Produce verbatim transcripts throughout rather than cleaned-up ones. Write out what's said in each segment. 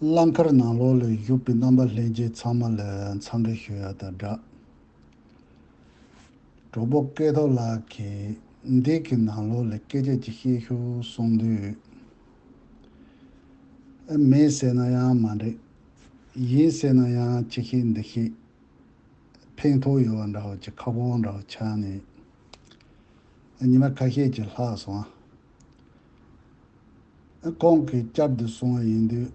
གླ་མཁར་ནང་ལོགས་ལ་བཞུགས་པའི་རྣམ་པ་ལྷན་རྒྱས་ཚང་མ་ལ་འཚམས་འདྲི་ཞུ་ཡ་དང་སྦྲགས། གྲོགས་པོ་སྐལ་ཐོག་ལགས་ཀྱིས་འདི་གི་ནང་ལོགས་ལ་སྐད་ཆ་ཅིག་བཤད་ཤོག་གསུང་དུས། ཨ། མེད་ཟེར་ན་ཡང་མ་འགྲིག། ཡིན་ཟེར་ན་ཡང་ཅི་ཤེས་འདི་ཤེས། ཕན་ཐོགས་ཡོད་པ་འདྲ་བོ་ཅིག་ཁག་པོ་འདྲ་བོ་ཆགས་ནས། ཉི་མ་ཁ་ཤས་ཅིག་ལྷག་སོང་། ཁོང་གིས་བསྐྱར་དུ་གསུང་བ་ཡིན་དུས།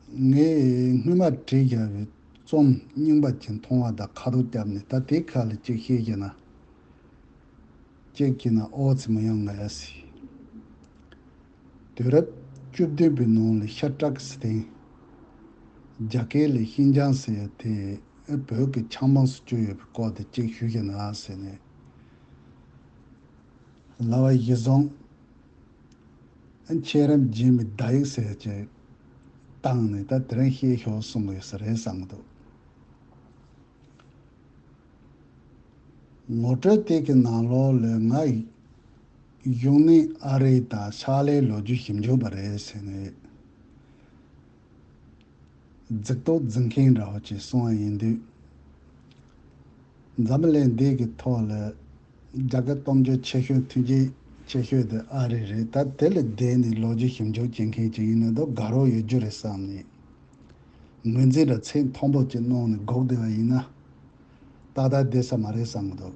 ངས་སྔོན་མ་བྲིས་བཞག་པའི་རྩོམ་རྙིང་པ་ཅིག་མཐོང་བ་དང་ཁ་ཐུག་བརྒྱབ་ནས། ད་དེ་ཁ་ལ་ཅིག་བཤད་ཀྱི་ན། ཅིག་གི་ན་ཨོ་ཙི་མི་ཡོང་ང་ཡ་སི། དུས་རབས་བཅུ་བདུན་པའི་ནང་ལ་ཤ་ཀྲག་ཟེར་ཐེངས། རྒྱ་སྐད་ལ་ཤིན་ཅང་ཟེར་ཡ་དེ་བོད་ཀྱི་ཆབ་འབངས་སུ་བསྐྱོད་ཡོད་པའི་སྐོར་དེ་ཅིག་ཞུ་ཞིག་ན་ཟེར་ནས། ལབ་པ་གཞིར་བཟུང་། མཁྱེན་རབ་འཇིགས་མེད་བརྡ་ཡིག་ཟེར་ཡ་ཅིག་བཏང་ནས། ད་དེ་རིང་བཤད་ཤོག་གསུང་གི་ཡོད་ས་རེད་བསམ་གྱི་འདུག། ངོ་སྤྲོད་དེ་གི་ནང་ལོགས་ལ་ང་གཞུང་ནས་ཨ་རི་དང་ཕྱག་ལས་ལོ་རྒྱུས་ཞིབ་འཇུག་པ་རེད་ཟེར་ནས་རྫིག་ཏོག་རྫིག་མཁན་འདྲ་བོ་ཅིག་གསུང་བ་ཡིན་དུས། འཛམ་བུ་གླིང་འདི་གི་ཐོག་ལ་རྒྱ་སྐད་གཏམ་བརྗོད་ཆེ་ཤོས་མཐུན་རྐྱེན་ཆེ་ཤོས་དེ་ཨ་རི་རེད། ད་དེ་ལ་བསྡད་ནས་ལོ་རྒྱུས་ཞིབ་འཇུག་བྱེད་མཁན་ཅིག་ཡིན་ན་ད་དགའ་རབ་ཡོད་རྒྱུ་རེད་བསམ་ནས། ངོས་འཛིན་ར་ཚད་མཐོན་པོ་ཅིག་གནང་ནས་སྒུག་བསྡད་པ་ཡིན་ན། ཏག་ཏག་བསྡད་ས་མ་རེད་བསམ་གྱི་འདུག།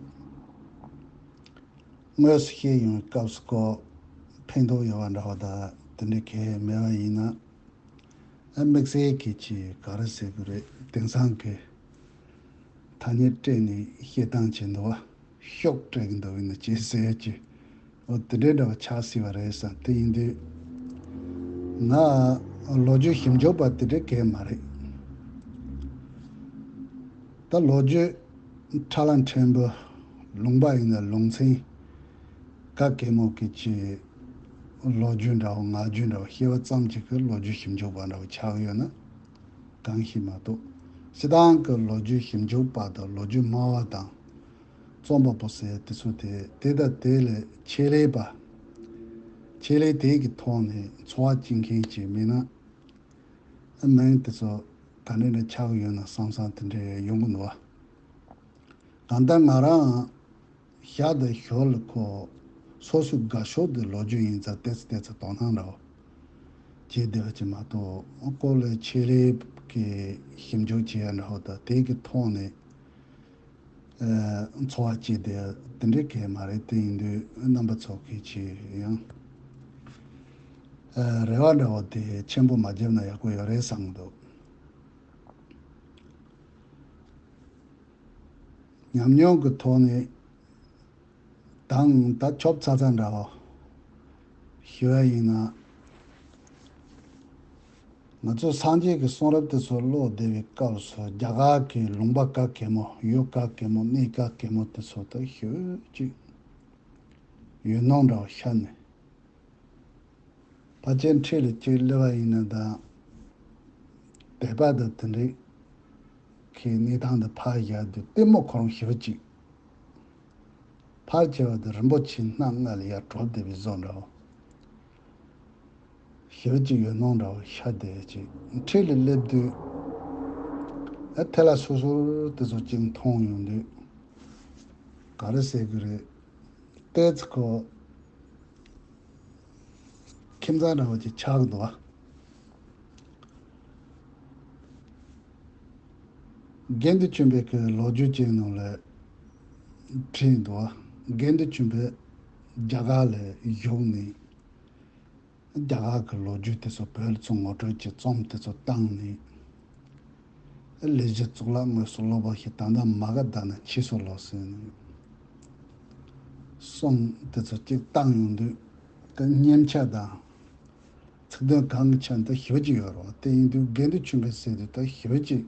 དངོས་སུ་བཤད་ཡོང་བའི་སྐབས་སུ་ཁོ་ཕན་ཐོགས་ཡོད་པ་འདྲ་བ་དང་དེ་འདྲ་གས་མེད་པ་ཡིན་ན། ཨ། དམིགས་བསལ་གྱི་ཅིག་ག་རེ་ཟེར་དགོས་རེད། དེང་སང་གི་ཐ་སྙད་སྤྲད་ནས་བཤད་སྟངས་བྱེད་འདུག་བ། ཤོག་སྤྲད་ཀྱི་འདུག་ཡིན་ན་ཅེས་ཟེར་གྱི། འོ་དེ་འདྲའི་འདྲ་བ་ཆགས་སྲིད་པ་རེད་བསམ། དེ་ཡིན་དུས་ང་ལོ་རྒྱུས་ཞིབ་འཇུག་པ་དེ་འདྲའི་གས་མ་རེད། ད་ལོ་རྒྱུས་ཁྲ་ལམ་ཕྲན་བུ། ལུང་པ་ཡིན་ན་ལུང་ཚན། ག་གེ་མོ་གི་ཅིག་ལོ་རྒྱུས་འདྲ་བོ་ངག་རྒྱུན་འདྲ་བོ་བཤད་པ་ཙམ་ཅིག་གི་ལོ་རྒྱུས་ཞིབ་འཇུག་པ་འདྲ་བོ་ཆགས་ཡོད་ན་གང་ཞིག་མ་གཏོགས། སྤྱིར་བཏང་གི་ལོ་རྒྱུས་ཞིབ་འཇུག་པ་དང་ལོ་རྒྱུས་སྨྲ་བ་དང་རྩོམ་པ་པོ་ཟེར་དེ་ཚོ་དེ་དེ་དང་དེ་ལས་ཆེད་ལས་པ། ཆེད་ལས་དེ་གི་ཐོག་ནས་འཚོ་བ་སྐྱེལ་མཁན་ཅིག་མིན་ན། མིང་དེ་ཚོ་ག་འདྲ་འདྲ་ཆགས་ཡོད་ན་བསམ་བསམ་དེ་འདྲ་ཡོང་གི་འདུག་བ། གང་ལྟར་ང་རང་ཞག་དང་ཞོར་ལ་ཁོ་སོ་སོའི་དགའ་ཕྱོགས་དེ་ལོ་རྒྱུས་ཡིན་ཙང་ཏོག་ཙམ་ཏོག་ཙམ་དོ་སྣང་འདྲ་བོ་བྱེད་བསྡད་པ་ཅིག་མ་གཏོགས། སྐོར་ལ་ཆེད་ལས་ཀྱི་ཞིབ་འཇུག་བྱེད་ཡ་འདྲ་བོ་དང་དེ་གི་ཐོག་ནས། ཨ། འཚོ་བ་སྐྱེལ་བསྡད་དེ་འདྲའི་གས་མ་རེད། དེ་ཡིན་དུས་རྣམ་པ་ཚོ་གིས་ཅིག་ཡང་། ཨ། རེ་བ་འདྲ་བོ་དེ་ཆེན་པོ་མ་བརྒྱབ་ན་ཡག་པོ་ཡོད་རེད་བསམ་གྱི་འདུག། ཉམས་མྱོང་གི་ཐོག་ནས་དང་ད་ཆོབ་ཚ་ཚ་འདྲ་བོ་ཞུ་བ་ཡིན་ན། ང་ཚོ་སངས་རྒྱས་ཀྱི་གསུང་རབ་དེ་ཚོ་ཀློག་བསྡད་པའི་སྐབས་སུ་རྒྱ་གར་གྱི་ལུང་པ་ག་གེ་མོ། ཡུལ་ག་གེ་མོ། གནས་ག་གེ་མོ་དེ་ཚོ་ད་ཞེ་པོ་ཅིག་ཡུལ་སྣང་འདྲ་བོ་ཤར་ནས། ཕལ་ཆེར་འཁྲིས་ལ་ཅིག་སླེབས་པ་ཡིན་ན་དང་། དད་པ་དང་དེ་འདྲའི་གི་གནས་སྟངས་དེ་ཕར་བཞག་དུས་ལྟད་མོ་ཁོ་རང་ཞེ་པོ་ཅིག་ཕར་བྱས་པ་དེ་རིན་པོ་ཆེ་སྣ་ལྔ་ལ་ཡར་གྲོལ་བསྡད་པའི་བཟོ་འདྲ་བོ། ཞེ་པོ་ཅིག་ཡུལ་སྣང་འདྲ་བོ་ཤར་བསྡད་ཅིག། འཁྲིས་ལ་སླེབས་དུས། ཨ། ཐལ་བ་སུ་སུར་དེ་ཚོ་ཅིག་མཐོང་ཡོང་དུས། ག་རེ་ཟེར་དགོས་རེད། ཏོག་ཙམ་ཁོ་ཁྱིམ་ཚང་འདྲ་བོ་ཅིག་ཆགས་འདུག་བ། དགེ་འདུན་ཆོས་འཕེལ་གྱི་ལོ་རྒྱུས་ཅིག་ནང་ལ་བྲིས་འདུག་བ། དགེ་འདུན་ཆོས་འཕེལ་རྒྱ་གར་ལ་བཞུགས་ནས། རྒྱ་གར་གྱི་ལོ་རྒྱུས་དེ་ཚོ་བོད་ལ་ཚུར་ངོ་སྤྲོད་ཀྱི་རྩོམ་དེ་ཚོ་བཏང་ནས། ལས་ཀྱི་གཙུག་ལག་དངོས་སུ་ཀློག་པ་ཞིག་ད་ལྟ་མ་ག་དྷ་ནས་ཕྱིས་སོ་ལོ་ཟེར་ནས་གསུང་དེ་ཚོ་གཅིག་བཏང་ཡོང་དུས། ཀྱི་སྙན་ཆ་དང་ཚིག་དོན་གང་གི་ཆ་ནས་ཞེ་པོ་ཅིག་ཡོད་རེད་བ། དེ་ཡིན་དུས་དགེ་འདུན་ཆོས་འཕེལ་ཟེར་དུས་ད་ཞེ་པོ་ཅིག་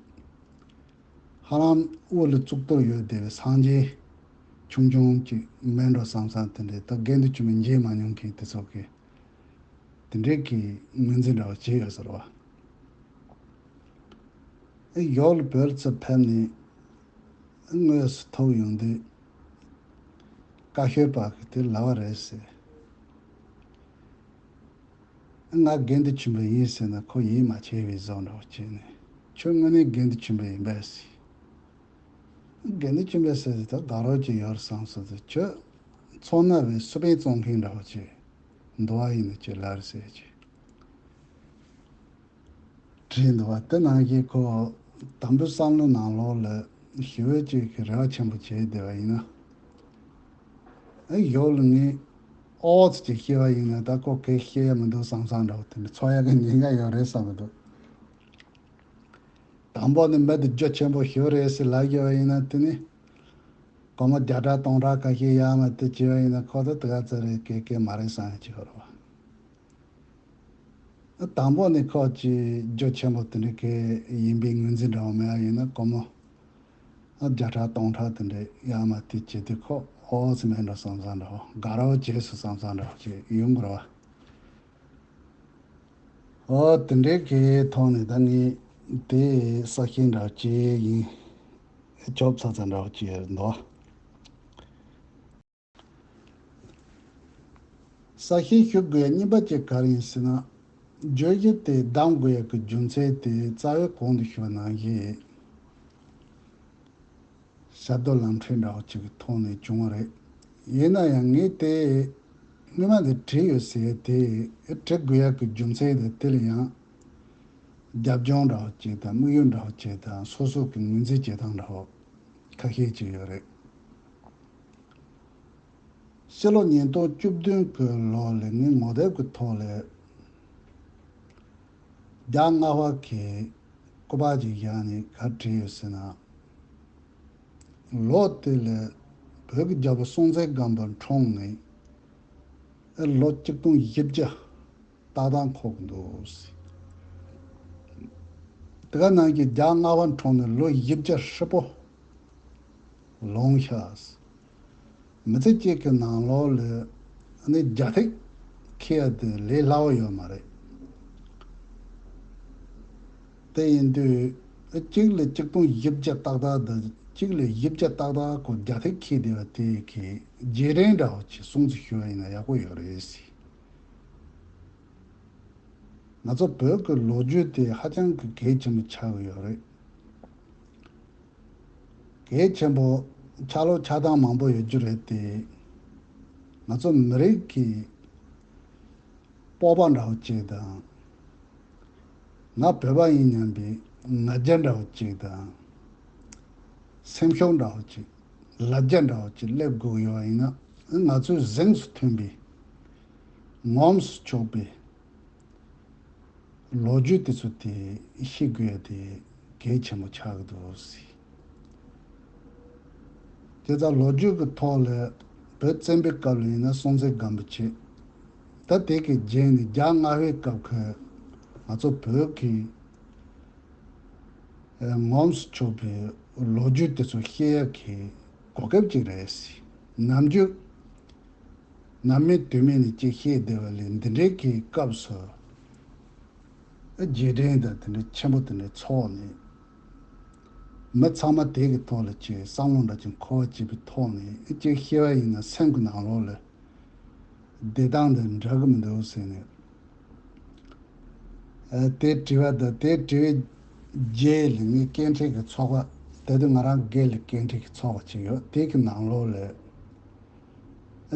ཧ་ལམ་དབུ་ལ་གཙུག་ཏོར་ཡོད་བསྡད་པའི་སངས་རྒྱས་ཆུང་ཆུང་ཅིག་མིན་འགྲོ་བསམ་བསམ་དེ་འདྲའི། ད་དགེ་འདུན་ཆོས་འཕེལ་མཇལ་མ་མྱོང་མཁན་དེ་ཚོ་གིས། དེ་འདྲའི་གི་ངོས་འཛིན་འདྲ་བ་བྱས་ཡོད་ཟེར་བ། ཨེ། ཡོག་ལ་བོད་ལ་ཚུར་ཕེབས་ནས་དངོས་སུ་ཐུག་ཡོང་དུས། བཀའ་ཤོད་པ་གི་དེ་ལབ་པ་རེད་ཟེར། ང་དགེ་འདུན་ཆེན་པོ་ཡིན་ཟེར་ན་ཁོ་ཡིད་མ་ཆེས་པའི་བཟོ་འདྲ་བོ་བྱས་ནས། ཁྱོད་དངོས་གནས་དགེ་འདུན་ཆེན་པོ་ཡིན་པས་ཟེར། དགེ་འདུན་ཆེན་པོ་ཟེར་ཟེར་ད་དགའ་རོགས་ཅིག་ཡོད་རེད་བསམ་སོང་ཙང་། ཁྱོད་མཚོ་སྣ་བའི་སུ་པན་བཙོང་མཁན་འདྲ་བོ་ཅིག་འདུག་པ། ཡིན་ན་ཅིག་ལབ་རེད་ཟེར་ཅིག་བྲིས་འདུག་པ། དེ་ནང་བཞིན་ཁོ་དམ་པའི་བསམ་བློ་ནང་ལོགས་ལ་ཞི་བའི་ཅིག་གི་རེ་བ་ཆེན་པོ་བྱས་བསྡད་པ་ཡིན་ན། ཨེ་ཡོད་ལ་ངས་ཨོ་ཙི་ཅིག་བཤད་པ་ཡིན་ན་ད་ཁོ་གས་བཤད་ཡ་མི་འདུག་བསམ་བསམ་འདྲ་བོ། དེ་འདྲ་ཚོར་ཡ་གི་ཉེན་ཁ་ཡོད་རེད་བསམ་གི་འདུག་དང་པོ་ནི་མི་དེ་རྒྱུ་ཆེན་པོ་ཞིག་རེད་ཟེར་ལབ་ཡོད་པ་ཡིན་ན། དེ་ནི་སྒོར་མོ་བརྒྱ་ཕྲག་སྟོང་ཕྲག་ཁ་ཤས་ཡར་མར་དེ་བྱས་པ་ཡིན་ན། ཁོ་ད་དེ་ག་ཚོད་རེད། སྐད་སྐད་མ་རེད་བསམ་ཡ་ཅིག་ཡོད་རེད་བ། དང་པོ་ནི་ཁོ་ཅིག་རྒྱུ་ཆེན་པོ་དེ་འདྲ་གས་ཡིན་པའི་ངོས་འཛིན་འདྲ་བོ་མེད་པ་ཡིན་ན། སྒོར་མོ་བརྒྱ་ཕྲག་སྟོང་ཕྲག་དེ་འདྲ་ཡར་མར་དེ་བྱེད་དུས་ཁོ་ཨོ་ཙི་མེད་འགྲོ་བསམ་བསམ་འདྲ་བོ། དགའ་རོགས་བྱས་སོང་བསམ་བསམ་འདྲ་བོ་ཅིག་ཡོང་གི་རེད་བ། ཨོ་དེ་འདྲའི་གི་ཐོག་ནས་ད་ངས་དེ་གསལ་བཤད་འདྲ་བོ་ཅིག་ཡིན། ཅོབ་ཚ་ཚ་འདྲ་བོ་ཅིག་ཡོད་འདུག་གསལ་བཤད་ཞུ་དགོས་ཡ་གཉིས་པ་ཅིག་ག་རེ་ཡིན་ཟེར་ན། བརྗོད་གཞི་དེ་གདམ་དགོས་ཡ་གི་རྒྱུ་མཚན་དེ་རྩ་བའི་གོང་དུ་ཞུས་པ་ནང་བཞིན། ཞབས་ཏོག་ལམ་ཁྲིད་འདྲ་བོ་ཅིག་གི་ཐོག་ནས་བྱུང་བ་རེད། ཡིན་ན་ཡང་ངས་དེ་སྔོན་མ་ནས་བྲིས་ཡོད་ཟེར་ཡ་དེ་བྲི་དགོས་ཡ་གི་རྒྱུ་མཚན་དེ། དེ་ལ་ཡང་རྒྱབ་ལྗོངས་འདྲ་བོ་ཅིག་དང་། དམིགས་ཡུལ་འདྲ་བོ་ཅིག་དང་། སོ་སོ་གི་ངོས་འཛིན་བྱེད་སྟངས་འདྲ་བོ་ཁ་ཤས་ཅིག་ཡོད་རེད། ཕྱི་ལོ་ཉིས་སྟོང་བཅུ་བདུན་གྱི་ལོ་ལ་ངས་ངོ་དེབ་ཀྱི་ཐོག་ལ་རྒྱ་སྔ་བ་གི་སྐུ་པར་ཅིག་བཞག་ནས་ག་རེ་བྲིས་ཡོད་ཟེར་ན། ལོ་དེ་ལ་བོད་ཀྱི་རྒྱལ་པོ་སྲོང་བཙན་སྒམ་པོ་འཁྲུངས་ནས་ལོ་ཆིག་སྟོང་བཞི་བརྒྱ་ཏག་ཏག་འཁོར་གྱི་འདུག་ཟེར། དེ་ག་ནང་བཞིན་རྒྱ་སྔ་བ་འཁྲུངས་ནས་ལོ་བཞི་བརྒྱ་ཧྲིལ་པོ་ལོངས་ཤག་ཟེར། མི་ཚེ་གཅིག་གི་ནང་ལོགས་ལ་ནི་རྒྱ་ཐིག་འཁྱེར་ཡ་དེ་ལས་སླ་བོ་ཡོད་མ་རེད། དེ་ཡིན་དུས་གཅིག་ལ་ཆིག་སྟོང་བཞི་བརྒྱ་ཏག་ཏག་དང་། གཅིག་ལ་བཞི་བརྒྱ་ཏག་ཏག་ཁོ་རྒྱ་ཐིག་འཁྱེར་བསྡད་པ་དེ་གི་རྗེས་དྲན་འདྲ་བོ་ཅིག་སྲུང་བརྩི་ཞུ་བ་ཡིན་ན་ཡག་པོ་ཡོད་རེད་ཟེར། ང་ཚོ་བོད་ཀྱི་ལོ་རྒྱུས་དེ་ཧ་ཅང་གི་གལ་ཆེན་པོ་ཆགས་ཀྱི་ཡོད་རེད། གལ་ཆེན་པོ་ཆགས་ལུགས་ཆགས་སྟངས་མང་པོ་ཡོད་རྒྱུ་རེད་དེ། ང་ཚོ་མི་རིགས་ཀྱི་སྤོབས་པ་འདྲ་བོ་ཅིག་དང་། ང་བོད་པ་ཡིན་སྙམ་པའི་ང་རྒྱལ་འདྲ་བོ་ཅིག་དང་། སེམས་ཤུགས་འདྲ་བོ་ཅིག་ལ་རྒྱ་འདྲ་བོ་ཅིག་སླེབས་དགོས་ཡོད་པ་ཡིན་ན། ང་ཚོས་གཟེངས་སུ་ཐོན་པའི་ངོམས་སུ་ཆོག་པའི་ལོ་རྒྱུས་དེ་ཚོ་དེ་ཤེས་དགོས་ཡ་དེ་གལ་ཆེན་པོ་ཆགས་ཀྱི་འདུག་ཟེར། དེ་ལྟར་ལོ་རྒྱུས་ཀྱི་ཐོག་ལ་བོད་བཙན་པོའི་སྐབས་ལ་ཡིན་ན་སྲོང་བཙན་སྒམ་པོ་བྱས། ད་དེ་གི་རྗེས་ནས་རྒྱ་སྔ་པའི་སྐབས་ཀྱི་ང་ཚོ་བོད་ཀྱི་ཨེ་ངོམས་སུ་ཆོག་པའི་ལོ་རྒྱུས་དེ་ཚོ་ཤེས་ཡ་གི་གོ་སྐབས་ཅིག་རེད་ཟེར། ནམ་རྒྱུན་ནམ་མེད་དུས་མེད་ནས་ཅིག་བཤད་བསྡད་པ་ལས། འདི་འདྲའི་གི་སྐབས་སུ་རྗེས་དྲན་དང་དེ་འདྲ་ཆེན་པོ་དེ་འདྲ་ཚོགས་ནས། མི་ཚང་མ་དེ་གི་ཐོག་ལ་ཅིག་བསམ་བློ་འདྲ་ཅིག་འཁོར་བ་བྱེད་པའི་ཐོག་ནས་ཅིག་བཤད་པ་ཡིན་ན་སེམས་ཀྱི་ནང་ལོགས་ལ་བདེ་ཐང་དང་འདྲ་གི་མི་འདུག་ཟེར་ནས། ཨ་དེ་དྲི་བ་དང་དེ་དྲི་བའི་རྗེས་ལ་ངས་སྐད་འཕྲིན་གྱི་ཚོགས་པ། དེ་དུས་ང་རང་སྒེར་ལ་སྐད་འཕྲིན་གྱི་ཚོགས་པ་ཅིག་ཡོད། དེ་གི་ནང་ལོགས་ལ་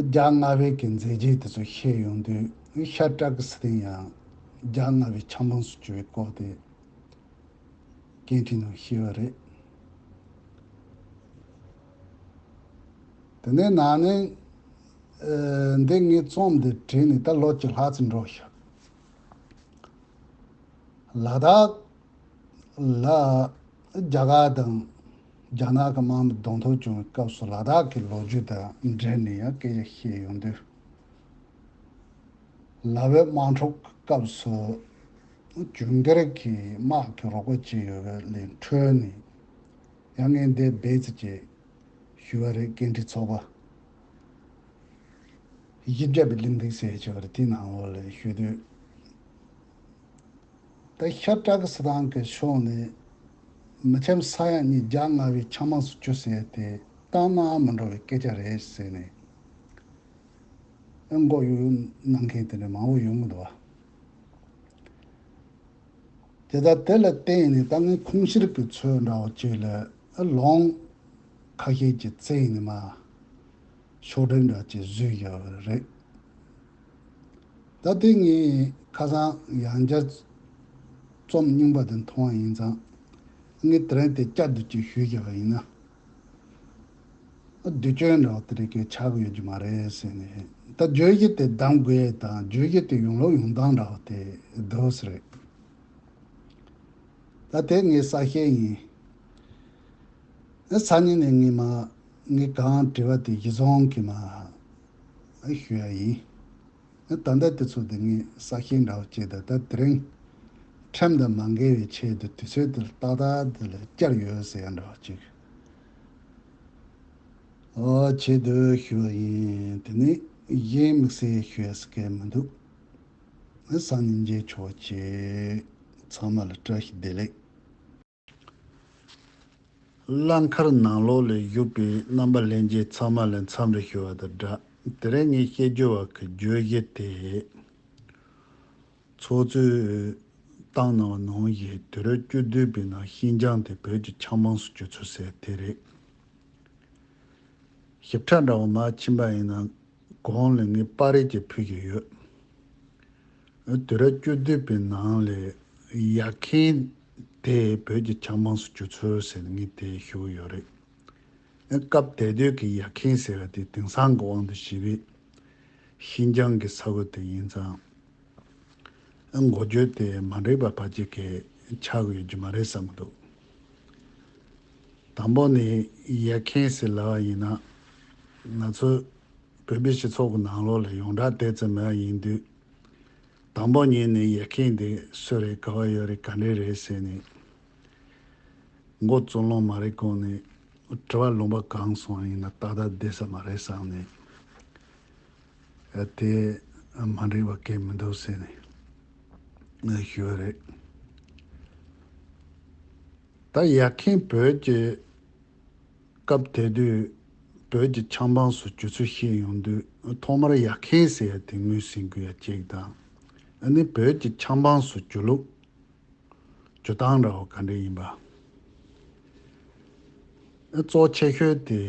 རྒྱ་སྔ་པའི་གི་མཛད་རྗེས་དེ་ཚོ་བཤད་ཡོང་དུས། ཤར་ཊ་ཀ་སི་ཐན་ཡང་རྒྱ་སྔ་པའི་ཆབ་འབངས་སུ་གྱུར་བའི་སྐོར་དེ་སྐད་འཕྲིན་ནང་བཤད་པ་རེད། དེ་ནས་ན་ནིང་ཨ་འདི་ངས་རྩོམ་འདི་བྲིས་ནས་ད་ལོ་གཅིག་ལྷག་ཙམ་འགྲོ་ཤག་ལ་དྭགས་ལ་རྒྱ་གར་དང་རྒྱ་ནག་གི་དམག་མི་གདོང་ཐུག་བྱུང་བའི་སྐབས་སུ་ལ་དྭགས་ཀྱི་ལོ་རྒྱུས་དང་འབྲེལ་ནས་ཡང་སྐད་ཆ་བཤད་ཡོང་དུས། ལ་བོད་དམག་འཁྲུག་གི་སྐབས་སུ་ཇུན་གར་གྱི་དམག་གི་རོགས་པ་བྱས་ཡོད་པ་ལས་འཕྲོས་ནས། ཡང་ངས་འདི་རྦད་ཙམ་ཅིག་ཞུས་པ་རེད། སྐད་འཕྲིན་ཚོགས་པ་གཞི་རྒྱ་བའི་གླེང་སྟེགས་ཟེར་བྱས་པ་རེད། དེའི་ནང་ལོགས་ལ་ཞུ་དུས། ད་ཤར་ཊ་ཀ་སི་ཐན་གྱི་ཕྱོགས་ནས་མི་ཁྱིམ་ས་ཡ་གཉིས་རྒྱ་སྔ་པའི་ཆབ་འབངས་སུ་གྱུར་ཟེར་དེ་གཏན་ནས་མི་འགྲོ་བའི་སྐད་ཆ་རེད་ཟེར་ནས། ཨེ་མགོ་གཡུག་གཡུག་གནང་མཁན་དེ་འདྲ་མང་པོ་ཡོང་གི་འདུག་བ། དེ་ལྟར་དེ་ལ་བརྟེན་ནས་ད་ངས་ཁུངས་སྐྱེལ་གྱི་ཚུལ་འདྲ་བོ་ཅིག་ལ་ལུང་ཁ་ཤས་ཀྱི་བཙལ་ནས་མར་ཤོག་སྒྲིག་འདྲ་ཅིག་བཟོས་ཡོད་རེད། ད་དེ་ངས་ཁ་སང་ཡང་བསྐྱར་རྩོམ་རྙིང་པ་དེ་མཐོང་བ་ཡིན་ཙང་། ངས་དེ་རིང་དེ་བསྐྱར་དུ་ཅིག་ཞུས་བཞག་པ་ཡིན་ན། བསྡུས་དཔྱོད་འདྲ་བོ་དེ་རིགས་ཀྱི་ཆགས་ཀྱི་ཡོད་ཀྱི་མ་རེད་ཟེར་ནས། ད་བརྗོད་གཞི་དེ་གདམ་དགོས་དང་བརྗོད་གཞི་དེ་ཡོང་ལུགས་ཡོང་སྟངས་འདྲ་བོ་དེ་འདུག་ཟེར་རེད། ད་དེ་ངའི་གསལ་བཤད་ཡིན། སང་ཉིན་ནས་ངས་མར་ངས་གང་དྲི་བ་དེ་གཞི་བཟུང་གིས་མར་ཞུ་ཡ་ཡིན། ད་ལྟ་དེ་ཚོ་དེ་ངས་གསལ་བཤད་འདྲ་བོ་བྱས། ད་ད་དེ་རིང་ཁྲིམས་དང་མ་འགལ་བའི་ཆེད་དུ་དུས་ཚོད་དེ་ཏག་ཏག་དེ་ལ་བསྐྱལ་ཡོད་ཟེར་ཡ་འདྲ་བོ་ཅིག་ཨོ་ཆེད་དུ་ཞུ་བ་ཡིན། དེ་ནས་གཞན་དམིགས་བསལ་ཞུ་ཡ་ཟེར་མཁན་མི་འདུག་སང་ཉིན་མཇལ་ཆོག་ཅིག་ཚང་མ་ལ་བཀྲ་ཤིས་བདེ་ལེགས། གླ་མཁར་ནང་ལོགས་ལ་བཞུགས་པའི་རྣམ་པ་ལྷན་རྒྱས་ཚང་མ་ལ་འཚམས་འདྲི་ཞུ་བ་དང་སྦྲགས། དེ་རིང་ངས་བཤད་རྒྱུ་བ་གི་བརྗོད་གཞི་དེ། ཚོགས་གཙོས་བཏང་གནང་བ་ནང་བཞིན་དུས་རབས་བཅུ་བདུན་པའི་ནང་ཤིན་ཅང་དེ་བོད་ཀྱི་ཆབ་འབངས་སུ་གྱུར་ཚུལ་ཟེར་དེ་རེད། ཞིབ་ཕྲ་འདྲ་བོ་མར་ཕྱིན་པ་ཡིན་ན་གོང་ལ་ངས་པར་རིས་ཀྱི་ཕུལ་གྱི་ཡོད། དུས་རབས་བཅུ་བདུན་པའི་ནང་ལ་ཡར་ཁེན་དེ་བོད་ཀྱི་ཆབ་འབངས་སུ་གྱུར་ཚུལ་ཟེར་ནས་ངས་དེ་ཞུ་གི་ཡོད་རེད། སྐབས་དེ་དུས་ཀྱི་ཡར་ཁེན་ཟེར་བ་དེ་དེང་སང་གི་དབང་དུ་བྱས་པའི་ཤིན་ཅང་གི་ས་ཁུལ་དེ་ཡིན་ཙང་། འགོ་བརྗོད་དེ་མ་འགྲིག་པ་ཕལ་ཆེར་གྱི་ཆགས་ཀྱི་ཡོད་ཀྱི་མ་རེད་བསམ་གྱི་འདུག་དང་པོ་ནས་ཡར་ཁེན་ཟེར་ལབ་པ་ཡིན་ན། ང་ཚོ་བོད་པའི་སྤྱི་ཚོགས་ཀྱི་ནང་ལོགས་ལ་ཡོངས་གྲགས་དེ་ཙམ་མེད་པ་ཡིན་དུས། དང་པོ་ཉིད་ནས་ཡར་ཁེན་དེ་སུ་རེད། ག་བ་ཡོད་རེད། ག་འདྲས་རེད་ཟེར་ནས། མགོ་རྩོད་ལོང་མ་རེད་གོང་ནས་དྲི་བ་ལུང་པ་གང་སོང་ཡིན་ན་ཏག་ཏག་བསྡད་ས་མ་རེད་བསམ་ནས། ཨ་དེ་མ་འགྲིག་པ་གང་མི་འདུག་ཟེར་ནས་ཞུ་བ་རེད། ད་ཡར་ཁེན་བོད་ཀྱི་སྐབས་དེ་དུས་བོད་ཀྱི་ཆབ་འབངས་སུ་གྱུར་ཚུལ་བཤད་ཡོང་དུས། ཐོག་མར་ཡར་ཁེན་ཟེར་ཡ་དེ་ངོས་ཟིན་དགོས་ཡ་གཅིག་དང་། ཨ་ནི་བོད་ཀྱི་ཆབ་འབངས་སུ་གྱུར་ལུགས། སྤྱོད་སྟངས་འདྲ་བོ་ག་འདྲ་ཡིན་པ། གཙོ་ཆེ་ཤོས་དེ་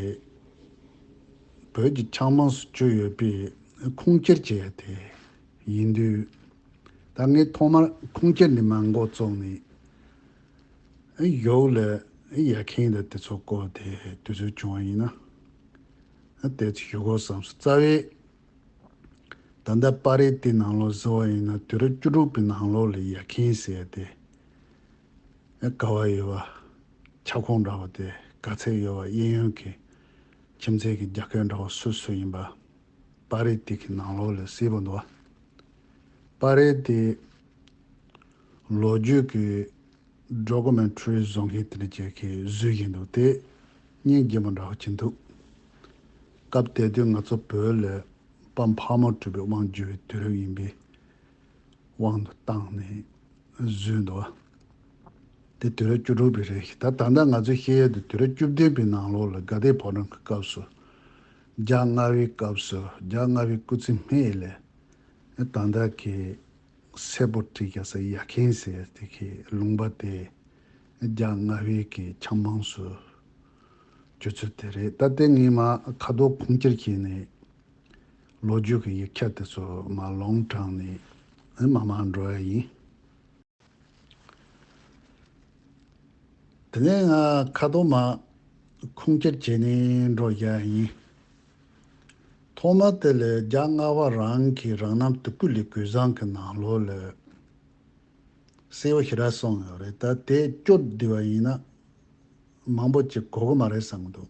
བོད་ཀྱི་ཆབ་འབངས་སུ་གྱུར་ཡོད་པའི་ཁུངས་སྐྱེལ་བྱེད་ཡ་དེ་ཡིན་དུས། ད་ངས་ཐོག་མར་ཁུངས་སྐྱེལ་ནས་མར་འགོ་བཙུགས་ནས། གཞུག་ལ་ཡར་ཁེན་དང་དེ་ཚོ་སྐོར་དེ་དུས་ཚོད་བྱུང་བ་ཡིན་ན། དེ་ཚོ་ཞུ་དགོས་བསམ་སོང་། རྩ་བའི། ད་ལྟ་པར་རིས་དེའི་ནང་ལོགས་གཟིགས་པ་ཡིན་ན་དུས་རབས་བཅུ་དྲུག་པའི་ནང་ལོགས་ལ་ཡར་ཁེན་ཟེར་ཡ་དེ། ག་བ་ཡོད་པ། ཁྱབ་ཁོངས་འདྲ་བ་དེ་ག་ཚད་ཡོད་པ། གཡས་གཡོན་གྱི་ཁྱིམ་མཚེས་ཀྱི་རྒྱ་སྐད་འདྲ་བ་སུ་སུ་ཡིན་པ། པར་རིས་དེ་གི་ནང་ལོགས་ལ་གཟིགས་པ་འདུག་པར་རིས་དེ་ལོ་རྒྱུས་ཀྱི་ཌོ་ཀུ་མེན་ཊ་རི་བཟོ་མཁན་དེ་འདྲ་ཅིག་གིས་བཟོས་བཞིན་འདུག་དེ་སྙིང་རྗེ་མོ་འདྲ་བོ་ཅིག་འདུག་སྐབས་དེ་དུས་ང་ཚོ་བོད་ལ་དཔལ་ཕག་མོ་གྲུ་པའི་དབང་བསྒྱུར་བའི་དུས་རབས་ཡིན་པའི་དབང་དུ་བཏང་ནས་བཟོས་འདུག་དེ་དུས་རབས་བཅུ་དྲུག་པའི་རེད། ད་ད་ལྟ་ང་ཚོས་བཤད་ཡས་དེ་དུས་རབས་བཅུ་བདུན་པའི་ནང་ལོགས་ལ་དགའ་ལྡན་ཕོ་བྲང་གི་སྐབས་སུ། རྒྱ་མངའ་དབྱེའི་སྐབས་སུ། རྒྱ་མངའ་དབྱེ་སྐུ་ཚེ་སྨད་ལས་ད་ལྟ་གི་སེར་པོ་བྲིས་རྒྱག་ས་ཡར་ཁེན་ཟེར་དེ་གི་ལུང་པ་དེ་རྒྱ་མངའ་དབྱེ་གི་ཆབ་འབངས་སུ་གྱུར་ཚུལ་དེ་རེད། ད་དེ་ངས་མར་ཁ་དོག་ཁུངས་སྐྱེལ་བྱས་ནས་ལོ་རྒྱུས་ཀྱི་ཡིག་ཆ་དེ་ཚོ་མར་ལུང་དྲངས་ནས་མར་མར་འགྲོ་ཡ་ཡིན། དེ་ནས་ང་ཁ་དོག་མར་ཁུངས་སྐྱེལ་བྱས་ནས་འགྲོ་ཡ་ཡིན། ཐོག་མ་དེ་ལས་རྒྱ་མངའ་དབྱེ་རང་གི་རང་རྣམ་དུ་སྐུ་ལས་གོས་བཟང་གི་ནང་ལོགས་ལ་གསལ་པོ་ཞེ་དྲག་གསུངས་ཡོད་རེད། ད་དེ་སྐྱོར་བསྡུས་པ་ཡིན་ན་མང་པོ་ཅིག་གོ་གི་མ་རེད་བསམ་གི་འདུག་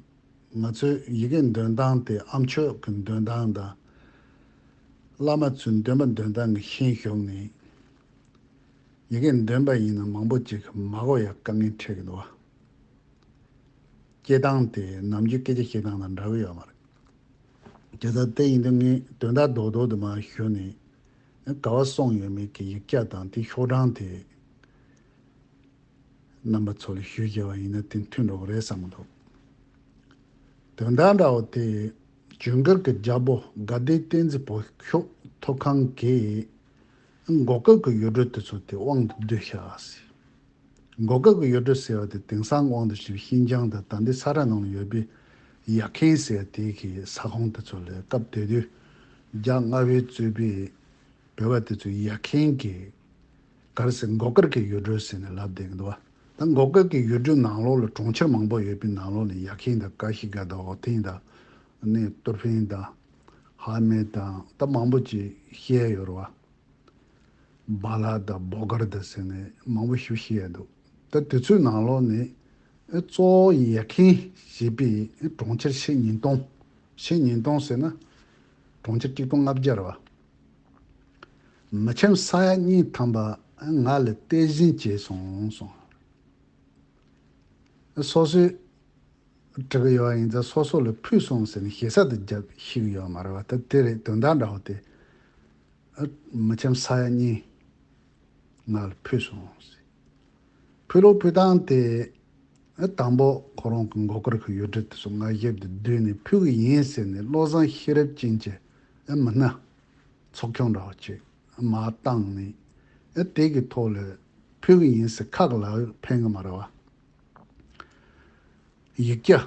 ང་ཚོའི་ཡི་གེ་འདོན་སྟངས་དེ་ཨ་མཆོག་གི་འདོན་སྟངས་དང་། བླ་མ་ཚོའི་འདོན་པ་འདོན་སྟངས་ཀྱི་ཤན་ཞུགས་ནས། ཡི་གེ་འདོན་པ་ཡིན་ན་མང་པོ་ཅིག་མ་གོ་ཡ་དཀའ་ངལ་འཕྲད་ཀྱི་འདུག་བ། སྐྱེ་སྟངས་དེ་ནམ་རྒྱུན་སྐད་ཆ་བཤད་སྟངས་དང་འདྲ་གི་ཡོད་མ་རེད། དེ་ལྟར་དེ་ཡིན་དུས་ངས་དོན་དག་རྡོག་རྡོག་དུ་མར་ཞུས་ནས། ག་བ་གསུངས་ཡོད་མེད་ཀྱི་ཡིག་ཆ་དང་དེ་ཤོག་གྲངས་དེ་རྣམ་པ་ཚོ་ལ་ཞུས་བྱས་པ་ཡིན་ན་དེ་མཐུན་འགྲོ་གི་རེད་བསམ་གྱི་འདུག་དོན་དག་འདྲ་བོ་དེ་ཇུན་གར་གྱི་རྒྱལ་པོ་དགའ་ལྡན་བསྟན་འཛིན་བོད་ཤོག་ཐོབ་ཁང་གིས་མགོ་སྐོར་གྱི་ཡུལ་གྲུ་དེ་ཚོ་དེ་དབང་དུ་བསྡུས་བཞག་ཟེར། མགོ་དཀར་གྱི་ཡུལ་གྲུ་ཟེར་བ་དེ་དེང་སང་དབང་དུ་བྱས་པའི་ཤིན་ཅང་དང་ད་ལྟའི་ས་ར་ནང་ལ་ཡོད་པའི་ཡར་ཁེན་ཟེར་དེ་གི་ས་ཁོངས་དེ་ཚོ་ལས་སྐབས་དེ་དུས་རྒྱ་མངའ་དབང་གཙོས་པའི་བོད་པ་དེ་ཚོས་ཡར་ཁེན་གྱི་ག་རེ་ཟེར་མགོ་དཀར་གྱི་ཡུལ་གྲུ་ཟེར་ནས་ལབ་བསྡད་ཀྱི་འདུག་བ། ད་མགོ་དཀར་གྱི་ཡུལ་གྲུ་ནང་ལོགས་ལ་གྲོང་ཁྱེར་མང་པོ་ཡོད་པའི་ནང་ལོགས་ནས་ཡར་ཁེན་དང་ཀ་ཤི་ཀ་དང་འོ་ཐེན་དང་ནི་ཏུར་ཕིན་དང་ཧ་མེ་དང་ད་མང་པོ་ཅིག་བཤད་ཡོད་རེད་བ། བ་ལ་དང་བོ་གར་དང་ཟེར་ནས་མང་པོ་ཞིག་བཤད་ཡ་འདུག་ད་དེ་ཚོའི་ནང་ལོགས་ནས་ཨེ་གཙོ་བོ་ཡར་ཁེན་ཞེས་པའི་ཨེ་གྲོང་ཁྱེར་ཕྱེད་ཉིས་སྟོང་། ཕྱེད་ཉིས་སྟོང་ཟེར་ན་གྲོང་ཁྱེར་གཅིག་སྟོང་ལྔ་བརྒྱ་རེད་བ། མི་ཁྱིམ་ས་ཡ་གཉིས་ཐམ་པ་ཨེ་ང་ལ་སྟེར་བཞིན་བྱས་སོང་གསུངས། ཨེ་སོ་སོས་འབྲི་གི་ཡོད་པ་ཡིན་ཙང་སོ་སོ་ལ་ཕུལ་སོང་ཟེར་ནས་ཞེ་ས་དེ་རྒྱབ་ཤེས་ཀྱི་ཡོད་མ་རེད་བ། ད་དེ་རེད། དོན་དག་འདྲ་བོ་དེ། ཨ། མི་ཁྱིམ་ས་ཡ་གཉིས་ང་ལ་ཕུལ་སོང་ཟེར། ཕུལ་ལོ་ཕུལ་སྟངས་དེ། ཨ། དང་པོ་ཁོ་རང་གི་མགོ་དཀར་གྱི་ཡུལ་གྲུ་དེ་ཚོ་མངའ་ཞབས་དེ་བསྡུས་ནས་ཕུལ་གི་ཡིན་ཟེར་ནས་བློ་བཟང་ཤེས་རབ་ཅན་གྱི་ཨ་མི་སྣ་ཚོགས་ཆུང་འདྲ་བོ་ཅིག་མར་བཏང་ནས། ཨ། དེ་གི་ཐོག་ལ་ཕུལ་གི་ཡིན་ཟེར་ཁག་ལ་ཕན་གི་མ་རེད་བ། ཡིག་ཆ།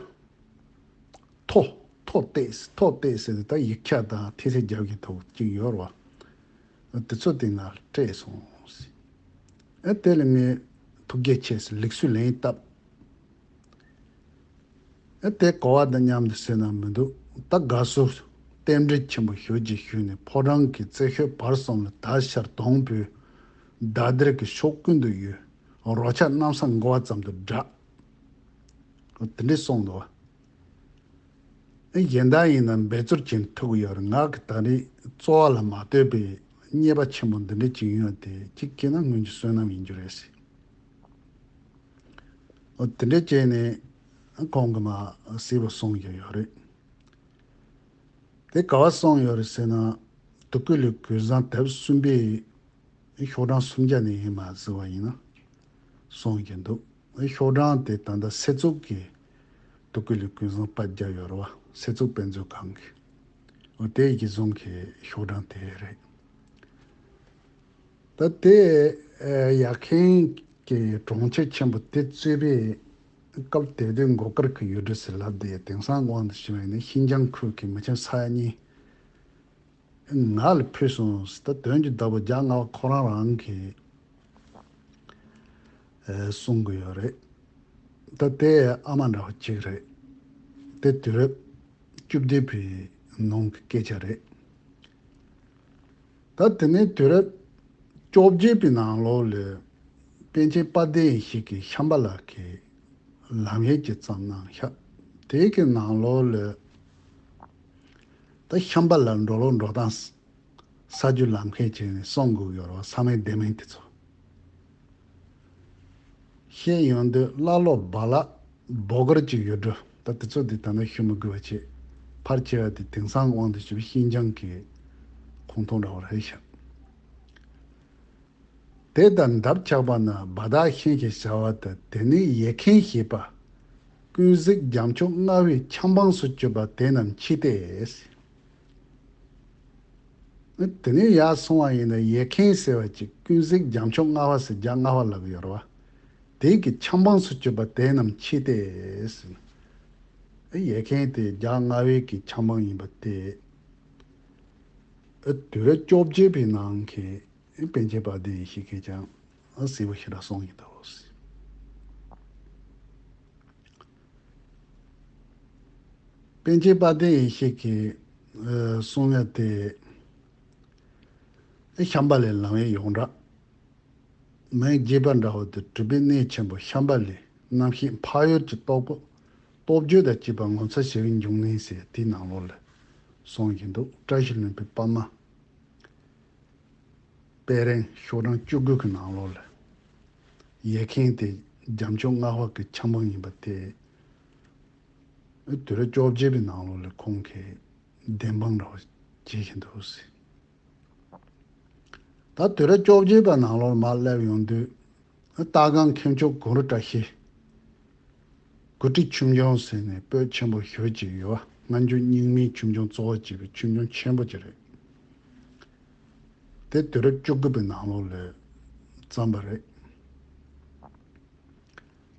ཐོ། ཐོ་བཏེགས། ཐོ་བཏེགས་ཟེར་ཏེ་ད་ཡིག་ཆ་དང་ཐེལ་ཙེ་རྒྱབ་ཀྱི་ཐོག་ཅིག་ཡོད་རེད་བ། དེ་ཚོ་དེ་ང་ལ་སྤྲད་སོང་ཟེར། ཨ། དེ་ལ་ངས་ཐུགས་རྗེ་ཆེ་ཟེར་ལེགས་སོའི་ལན་བཏབ། ཨ། དེ་གོ་བ་དང་མཉམ་དུ་ཟེར་ན་མི་འདུག་ད་དགའ་བསུ་རྟེན་འབྲེལ་ཆེན་པོ་ཞུ་རྒྱུ་ཞུས་ནས་ཕོ་བྲང་གི་རྩེ་ཤོད་བར་གསུམ་ལ་དར་ཤར་དོང་ཕུ་ཟླ་སྡེར་གྱི་ཕྱོགས་ཀུན་ཏུ་གཡོས། རོལ་ཆ་གནམ་ས་འགོ་བ་ཙམ་དུ་བསྒྲགས། དེ་འདྲས་གསུངས་འདུག་བ། ཨེ། གཞན་དག་ཡིན་ན་འབད་རྩོལ་བྱས་ནས་ཐུབ་ཀྱི་ཡོད་རེད། ང་གི་ད་རེས་རྩོལ་བ་ལ་མ་ལྟོས་པའི་རྙེད་པ་ཆེན་པོ་འདི་འདྲ་ཅིག་ཡོང་ཡ་དེ་གཅིག་བྱས་ན་སྔོན་གྱི་བསོད་ནམས་ཡིན་རྒྱུ་རེད་ཟེར། ཨོ། དེ་འདྲ་བྱས་ནས་ཁོང་གིས་མར་གསལ་པོ་གསུངས་ཀྱི་ཡོད་རེད། དེ་ག་བ་གསུངས་ཡོད་རེད་ཟེར་ན། དུས་ཀུན་ལས་གོས་བཟང་དེབ་གསུམ་པའི་ཤོག་གྲངས་སུམ་བརྒྱ་ནས་ཡིན་མ་ཟེར་བ་ཡིན་ན་གསུང་གི་འདུག་ཤོག་གྲངས་དེ་ད་ལྟ་སེལ་གཙུག་གི་དུས་ཀུན་ལས་གོས་བཟང་པ་བརྒྱ་ཡོད་རེད་བ། སེལ་གཙུག་དཔེ་མཛོད་ཁང་གི། འོ། དེ་ཡི་གེ་བཟང་གི་ཤོག་གྲངས་དེ་རེད། ད་དེ་ཡར་ཁེན་གྱི་གྲོང་ཁྱེར་ཆེན་པོ་དེ་གཙོས་པའི་སྐབས་དེ་དུས་མགོ་དཀར་གྱི་ཡུལ་གྲུ་ཟེར་ལབ་དེ་དེང་སང་དབང་དུ་བྱས་པ་ཡིན་ན་ཤིན་ཅང་ཁུལ་གྱི་མི་ཁྱིམ་ས་ཡ་གཉིས། ང་ལ་ཕུལ་སོང་ཟེར། ད་དོན་གྱི་བདག་པོ་རྒྱ་མངའ་དབང་ཁོ་རང་རང་གིས་ཨེ་གསུང་གི་ཡོད་རེད། ད་དེ་ཨ་མ་འདྲ་བོ་གཅིག་རེད། དེ་དུས་རབས་བཅུ་བདུན་པའི་ནང་གི་སྐད་ཆ་རེད། ད་དེ་ནས་དུས་རབས་བཅོ་བརྒྱད་པའི་ནང་ལོགས་ལ་པཎ་ཆེན་དཔལ་ལྡན་ཡེ་ཤེས་ཀྱིས་ཤམྦྷ་ལ་གི་ལམ་ཡིག་ཅིག་བརྩམས་གནང་ཤག་དེ་གི་ནང་ལོགས་ལ་ད་ཤམྦྷ་ལ་འགྲོ་ལུགས་འགྲོ་སྟངས། ས་རྒྱུས་ལམ་ཁའི་ཆེད་ནས་གསུང་དགོས་ཡོད་རེད་བ། ས་མིང་སྡེ་མིང་དེ་ཚོ། ཤེས་ཡོང་དུས་ཀླ་ཀློ་བ་ལ་བོ་གར་གྱི་ཡུལ་གྲུ། ད་དེ་ཚོ་འདི་ད་ནི་ཞུ་མི་དགོས་པ་བྱས། ཕལ་ཆེ་བ་དེ་དེང་སང་དབང་དུ་བྱས་པའི་ཤིན་ཅང་གི་ཁོངས་གཏོགས་འདྲ་བོ་རེད་ཤག་དེ་དང་འདབ་ཆགས་པ་ན་བ་དག་ཤིང་ཞེས་བྱ་བ་དང་། དེ་ནི་ཡར་ཁེན་ཞེས་པ། ཀུན་གཟིགས་རྒྱ་མཆོག་ལྔ་པའི་ཆབ་འབངས་སུ་གྱུར་པ་དེ་རྣམས་མཆིས་ཏེ། དེ་ནས་ཡར་སོང་བ་ཡིན་ན་ཡར་ཁེན་ཟེར་བ་ཅིག་ཀུན་གཟིགས་རྒྱ་མཆོག་ལྔ་པ་ཟེར་རྒྱ་ལྔ་པ་ལབ་ཀྱི་ཡོད་རེད་བ། དེ་གི་ཆབ་འབངས་སུ་གྱུར་པ་དེ་རྣམས་མཆིས་ཏེ། ཡར་ཁེན་དེ་རྒྱ་ལྔ་པའི་གི་ཆབ་འབངས་ཡིན་པ་དེ། དུས་རབས་བཅོ་བརྒྱད་པའི་ནང་གི་པཎ་ཆེན་དཔལ་ལྡན་ཡེ་ཤེས་ཀྱིས་ཀྱང་གསལ་པོ་ཞེ་དྲག་གསུངས་ཡོད་འདུག་པཎ་ཆེན་དཔལ་ལྡན་ཡེ་ཤེས་ཀྱིས་གསུང་ཡ་དེ། ཤམྦྷ་ལའི་ལམ་ཡིག་ཡོངས་གྲགས། མིང་རྒྱས་པ་འདྲ་བོ་དེ་གྲུབ་པའི་གནས་ཆེན་པོ་ཤམྦྷ་ལའི་རྣམ་ཤེས་འཕགས་ཡུལ་གྱི་སྟོབས་པོ། སྟོབས་བརྗོད་དང་བཅས་པ་ངོ་མཚར་ཞི་བའི་འབྱུང་གནས་ཟེར་དེའི་ནང་ལོགས་ལ་གསུང་གི་འདུག་བཀྲ་ཤིས་ལྷུན་པོའི་པདྨ། དཔལ་རེན་ཤོག་གྲངས་བཅུ་དགུ་གི་ནང་ལོགས་ལ། ཡར་ཁེན་དེ་རྒྱ་མཆོག་ལྔ་པ་གི་ཆབ་འབངས་ཡིན་པ་དེ། དུས་རབས་བཅོ་བརྒྱད་པའི་ནང་ལོགས་ལ་ཁོང་གིས་བདེན་དཔང་འདྲ་བོ་བྱེད་བཞིན་འདུག་ཟེར། ད་དུས་རབས་བཅོ་བརྒྱད་པའི་ནང་ལོགས་མར་སླེབས་ཡོང་དུས། སྟག་སྒང་མཁས་མཆོག་གུ་རུ་བཀྲ་ཤིས། གུ་ཊི་ཆོས་འབྱུང་ཟེར་ནས་པོད་ཆེན་པོ་ཞེ་པོ་ཅིག་ཡོད་པ། སྔ་འགྱུར་རྙིང་མའི་ཆོས་འབྱུང་གཙོ་བོ་བྱས་པའི་ཆོས་འབྱུང་ཆེན་པོ་ཅིག་རེད། དེ་དུས་རབས་བཅུ་དགུ་པའི་ནང་ལོགས་ལ་བརྩམས་པ་རེད།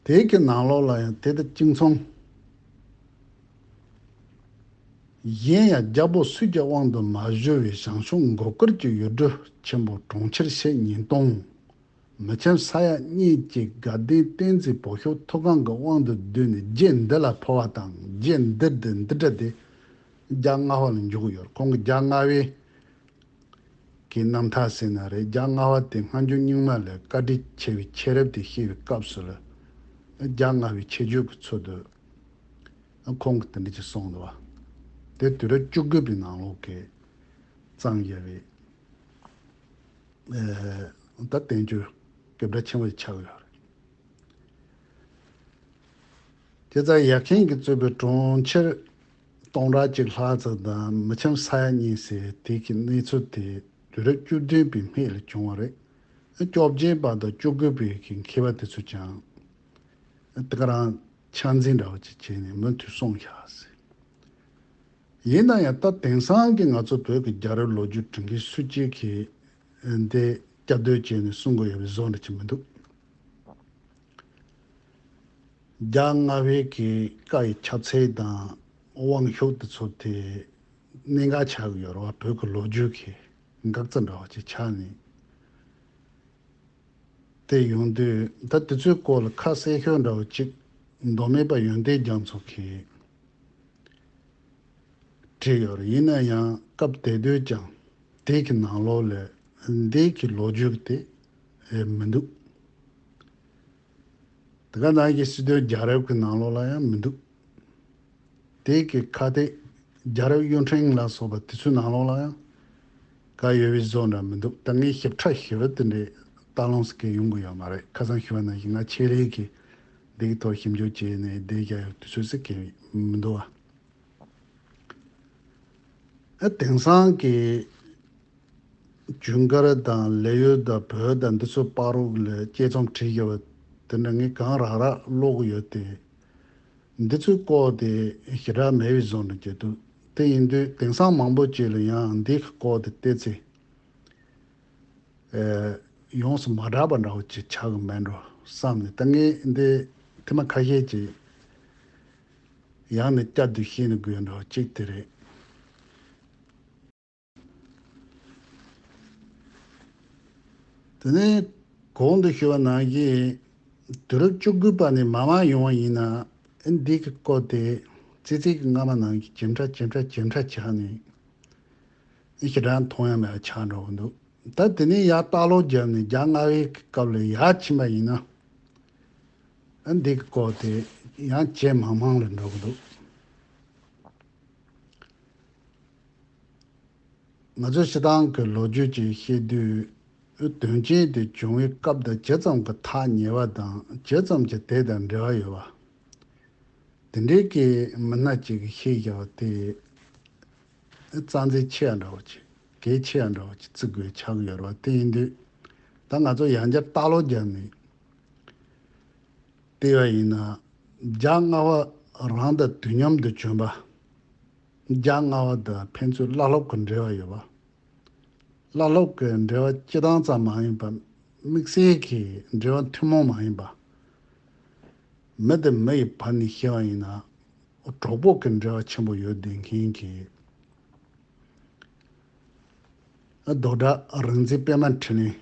དེའི་གི་ནང་ལོགས་ལ་ཡང་དེ་ལྟར་གཅིག་མཚུངས། གཞན་ཡང་རྒྱལ་པོ་སུས་ཀྱང་དབང་དུ་མ་གཞོལ་བའི་ཞང་ཞུང་མགོ་དཀར་གྱི་ཡུལ་གྲུ་ཆེན་པོ་གྲོང་ཁྱེར་ཕྱེད་ཉིས་སྟོང་། མི་ཁྱིམ་ས་ཡ་གཉིས་ཀྱི་དགའ་ལྡན་བསྟན་འཛིན་བོད་ཤོག་ཐུའུ་བཀྭན་གྱི་དབང་དུ་བསྡུས་ནས་རྗེ་འདི་ལ་འཕོ་བ་དང་། རྗེ་འདི་འདི་འདི་འདྲ་དེ་རྒྱ་སྔ་བ་ལ་འཇུག་གི་ཡོད། ཁོང་གི་རྒྱ་སྔ་བའི་གི་རྣམ་ཐར་ཟེར་ན་རེད། རྒྱ་སྔ་བ་དེ་སྔ་འགྱུར་རྙིང་མ་ལས་བཀའ་དྲིན་ཆེ་བའི་ཤེས་རབ་དེ་བཤད་པའི་སྐབས་སུ་ལ། རྒྱ་སྔ་བའི་ཁྱད་ཆོས་ཀྱི་ཚུལ་དུ་ཁོང་གིས་དེ་འདྲ་ཅིག་གསུངས་འདུག་བ། དེ་དུས་རབས་བཅུ་དགུ་པའི་ནང་ལོགས་ཀྱི་བརྩམས་ཡོད་པའི་ད་བསྟན་བཅོས་སྐད་གྲགས་ཆེན་པོ་ཆགས་ཡོད་རེད། དེ་ཙང་ཡར་མཁན་གྱིས་གཙོས་པའི་གྲོང་ཁྱེར་སྟོང་ཕྲག་གཅིག་ལྷག་ཙམ་དང་མི་ཁྱིམ་ས་ཡ་གཉིས་ཟེར་དེ་གི་གནས་ཚུལ་དེ་དུས་རབས་བཅུ་བདུན་པའི་སྨད་ལ་བྱུང་བ་རེད། སྐྱོབ་རྗེ་པ་དང་བཅུ་དགུ་པའི་གི་མཁས་པ་དེ་ཚོས་ཀྱང་དེ་ག་རང་ཆ་འཛིན་འདྲ་བ་ཅིག་བྱས་ནས་མུ་མཐུད་གསུངས་བཞག་ཟེར། ཡིན་ན་ཡང་ད་དེང་སང་གི་ང་ཚོ་བོད་ཀྱི་རྒྱལ་རབས་ལོ་རྒྱུས་འབྲི་མཁན་སུ་གཅིག་གིས་འདི་སྐྱར་ཟློས་བྱས་ནས་གསུང་གི་ཡོད་པའི་བཟོ་འདྲ་ཅིག་མི་འདུག་རྒྱ་སྔ་བའི་གི་བཀའ་ཡི་ཁྱབ་ཚད་དང་དབང་ཤུགས་དེ་ཚོ་དེ་གནད་འགག་ཆགས་ཀྱི་ཡོད་རེད་བ། བོད་ཀྱི་ལོ་རྒྱུས་ཀྱི་འགག་རྩ་འདྲ་བ་ཅིག་ཆགས་ནས། དེ་ཡོང་དུས་ད་དེ་ཚོའི་སྐོར་ལ་ཁ་གསལ་ཤོས་འདྲ་བོ་གཅིག་མདོ་སྨད་པ་ཡོན་ཏན་རྒྱ་མཚོ་གིས་བྲིས་ཡོད་རེད། ཡིན་ན་ཡང་སྐབས་དེ་དུས་ཀྱང་དེ་གི་ནང་ལོགས་ལ་འདི་གི་ལོ་རྒྱུས་དེ་མི་འདུག་དེ་ག་ནང་གི་སྲིད་དོན་རྒྱལ་རབས་ཀྱི་ནང་ལོགས་ལ་ཡང་མི་འདུག་དེ་གི་ཁ་གཏད་རྒྱལ་རབས་གཡུང་དྲུང་ལ་སོགས་པ་དེ་ཚོའི་ནང་ལོགས་ལ་ཡང་ག་ཡོད་པའི་བཟོ་འདྲ་མི་འདུག་ད་ངས་ཞིབ་ཕྲ་ཞིབ་དེ་འདྲའི་ལྟ་ལོང་ཟེར་མཁན་ཡོང་གི་ཡོད་མ་རེད། ཁ་སང་ཞུས་པ་ནང་བཞིན་ང་ཆེད་ལས་ཀྱི་འདི་གི་ཐོག་ཞིབ་འཇུག་བྱས་ནས་བསྡད་རྒྱུ་ཡོད་དུས་ཚོད་ཟེར་མཁན་མི་འདུག་བ། ཨ་དེང་སང་གི་ཇུན་གར་དང་ལི་ཡུལ་དང་བོད་དང་འདི་ཚོའི་བར་དུ་ལ་དཔྱད་རྩོམ་བྲིས་ཡོད་པ་དེ་འདྲ་ངས་གང་རག་རག་ཀློག་གི་ཡོད་དེ། འདི་ཚོའི་སྐོར་དེ་ཞེ་དྲག་མེད་པའི་བཟོ་འདྲ་ཅིག་འདུག་དེ་ཡིན་དུས་དེང་སང་མང་པོ་ཅིག་ལ་ཡང་འདི་གི་སྐོར་དེ་བལྟས་ཚེ། ཨེ། ཡོངས་སུ་མ་གྲགས་པ་འདྲ་བོ་ཅིག་ཆགས་ཀྱི་མེད་འགྲོ་བསམ་ནས། ད་ངས་འདི་ཐེངས་མ་ཁ་ཤས་ཅིག་ཡང་ནས་བསྐྱར་དུ་ཤེས་ནས་དགོས་འགྲོ་གཅིག་དེ་རེད། དེ་ནས་གོང་དུ་ཞུས་པ་ནང་བཞིན་དུས་རབས་བཅུ་དགུ་པ་ནས་མར་མར་ཡོང་བ་ཡིན་ན། ཨེ། འདི་གི་སྐོར་དེ་ཙི་ཙི་གི་སྔ་མ་ནང་གི་ཇི་འདྲ་ཇི་འདྲ་ཇི་འདྲ་ཆགས་ནས། ཨེ། ཞེ་དྲག་མཐོང་ཡ་མེད་པ་ཆགས་འགྲོ་གི་འདུག་ད་དེ་ནས་ཡར་ལྟ་ཀློག་བརྒྱབ་ནས་རྒྱ་སྔ་བའི་སྐབས་ལ་ཡར་ཕྱིན་པ་ཡིན་ན། ཨ་འདི་གི་སྐོར་དེ་ཡང་བྱེ་མང་མང་ལ་འགྲོ་གི་འདུག་ང་ཚོས་སྤྱིར་བཏང་གི་ལོ་རྒྱུས་ཅིག་བཤད་དུས། དོན་རྐྱེན་དེ་བྱུང་བའི་སྐབས་དང་ཇི་ཙམ་གྱི་ཐག་ཉེ་བ་དང་ཇི་ཙམ་གྱི་དེ་དང་འབྲེལ་བ་ཡོད་པ། དེ་འདྲའི་གི་མི་སྣ་གཅིག་གིས་བཤད་བཞག་པ་དེ་རྩ་འཛིན་ཆེ་ཡ་འདྲ་བོ་ཅིག་གལ་ཆེ་ཡ་འདྲ་བོ་ཅིག་བརྩི་དགོས་ཆགས་ཀྱི་ཡོད་རེད་བ། དེ་ཡིན་དུས་ད་ང་ཚོ་ཡང་བསྐྱར་ལྟ་ཀློག་བརྒྱབ་ནས་བལྟས་པ་ཡིན་ན། རྒྱ་སྔ་བ་རང་དང་དུས་མཉམ་དུ་བྱོན་པ། རྒྱ་སྔ་བ་དང་ཕན་ཚུན་བླ་སློབ་ཀྱི་འབྲེལ་བ་ཡོད་པ། བླ་སློབ་ཀྱི་འབྲེལ་བ་སྤྱི་བཏང་ཙམ་མ་ཡིན་པར་དམིགས་བསལ་གྱི་འབྲེལ་བ་ཐུན་མོང་མ་ཡིན་པ། མི་དང་མི་ཡི་བར་ནས་བཤད་པ་ཡིན་ན་གྲོགས་པོ་གི་འབྲེལ་བ་ཆེན་པོ་ཡོད་བསྡད་མཁན་གྱི་རྡོག་སྒྲ་རིག་འཛིན་པད་མ་འཕྲིན་ལས་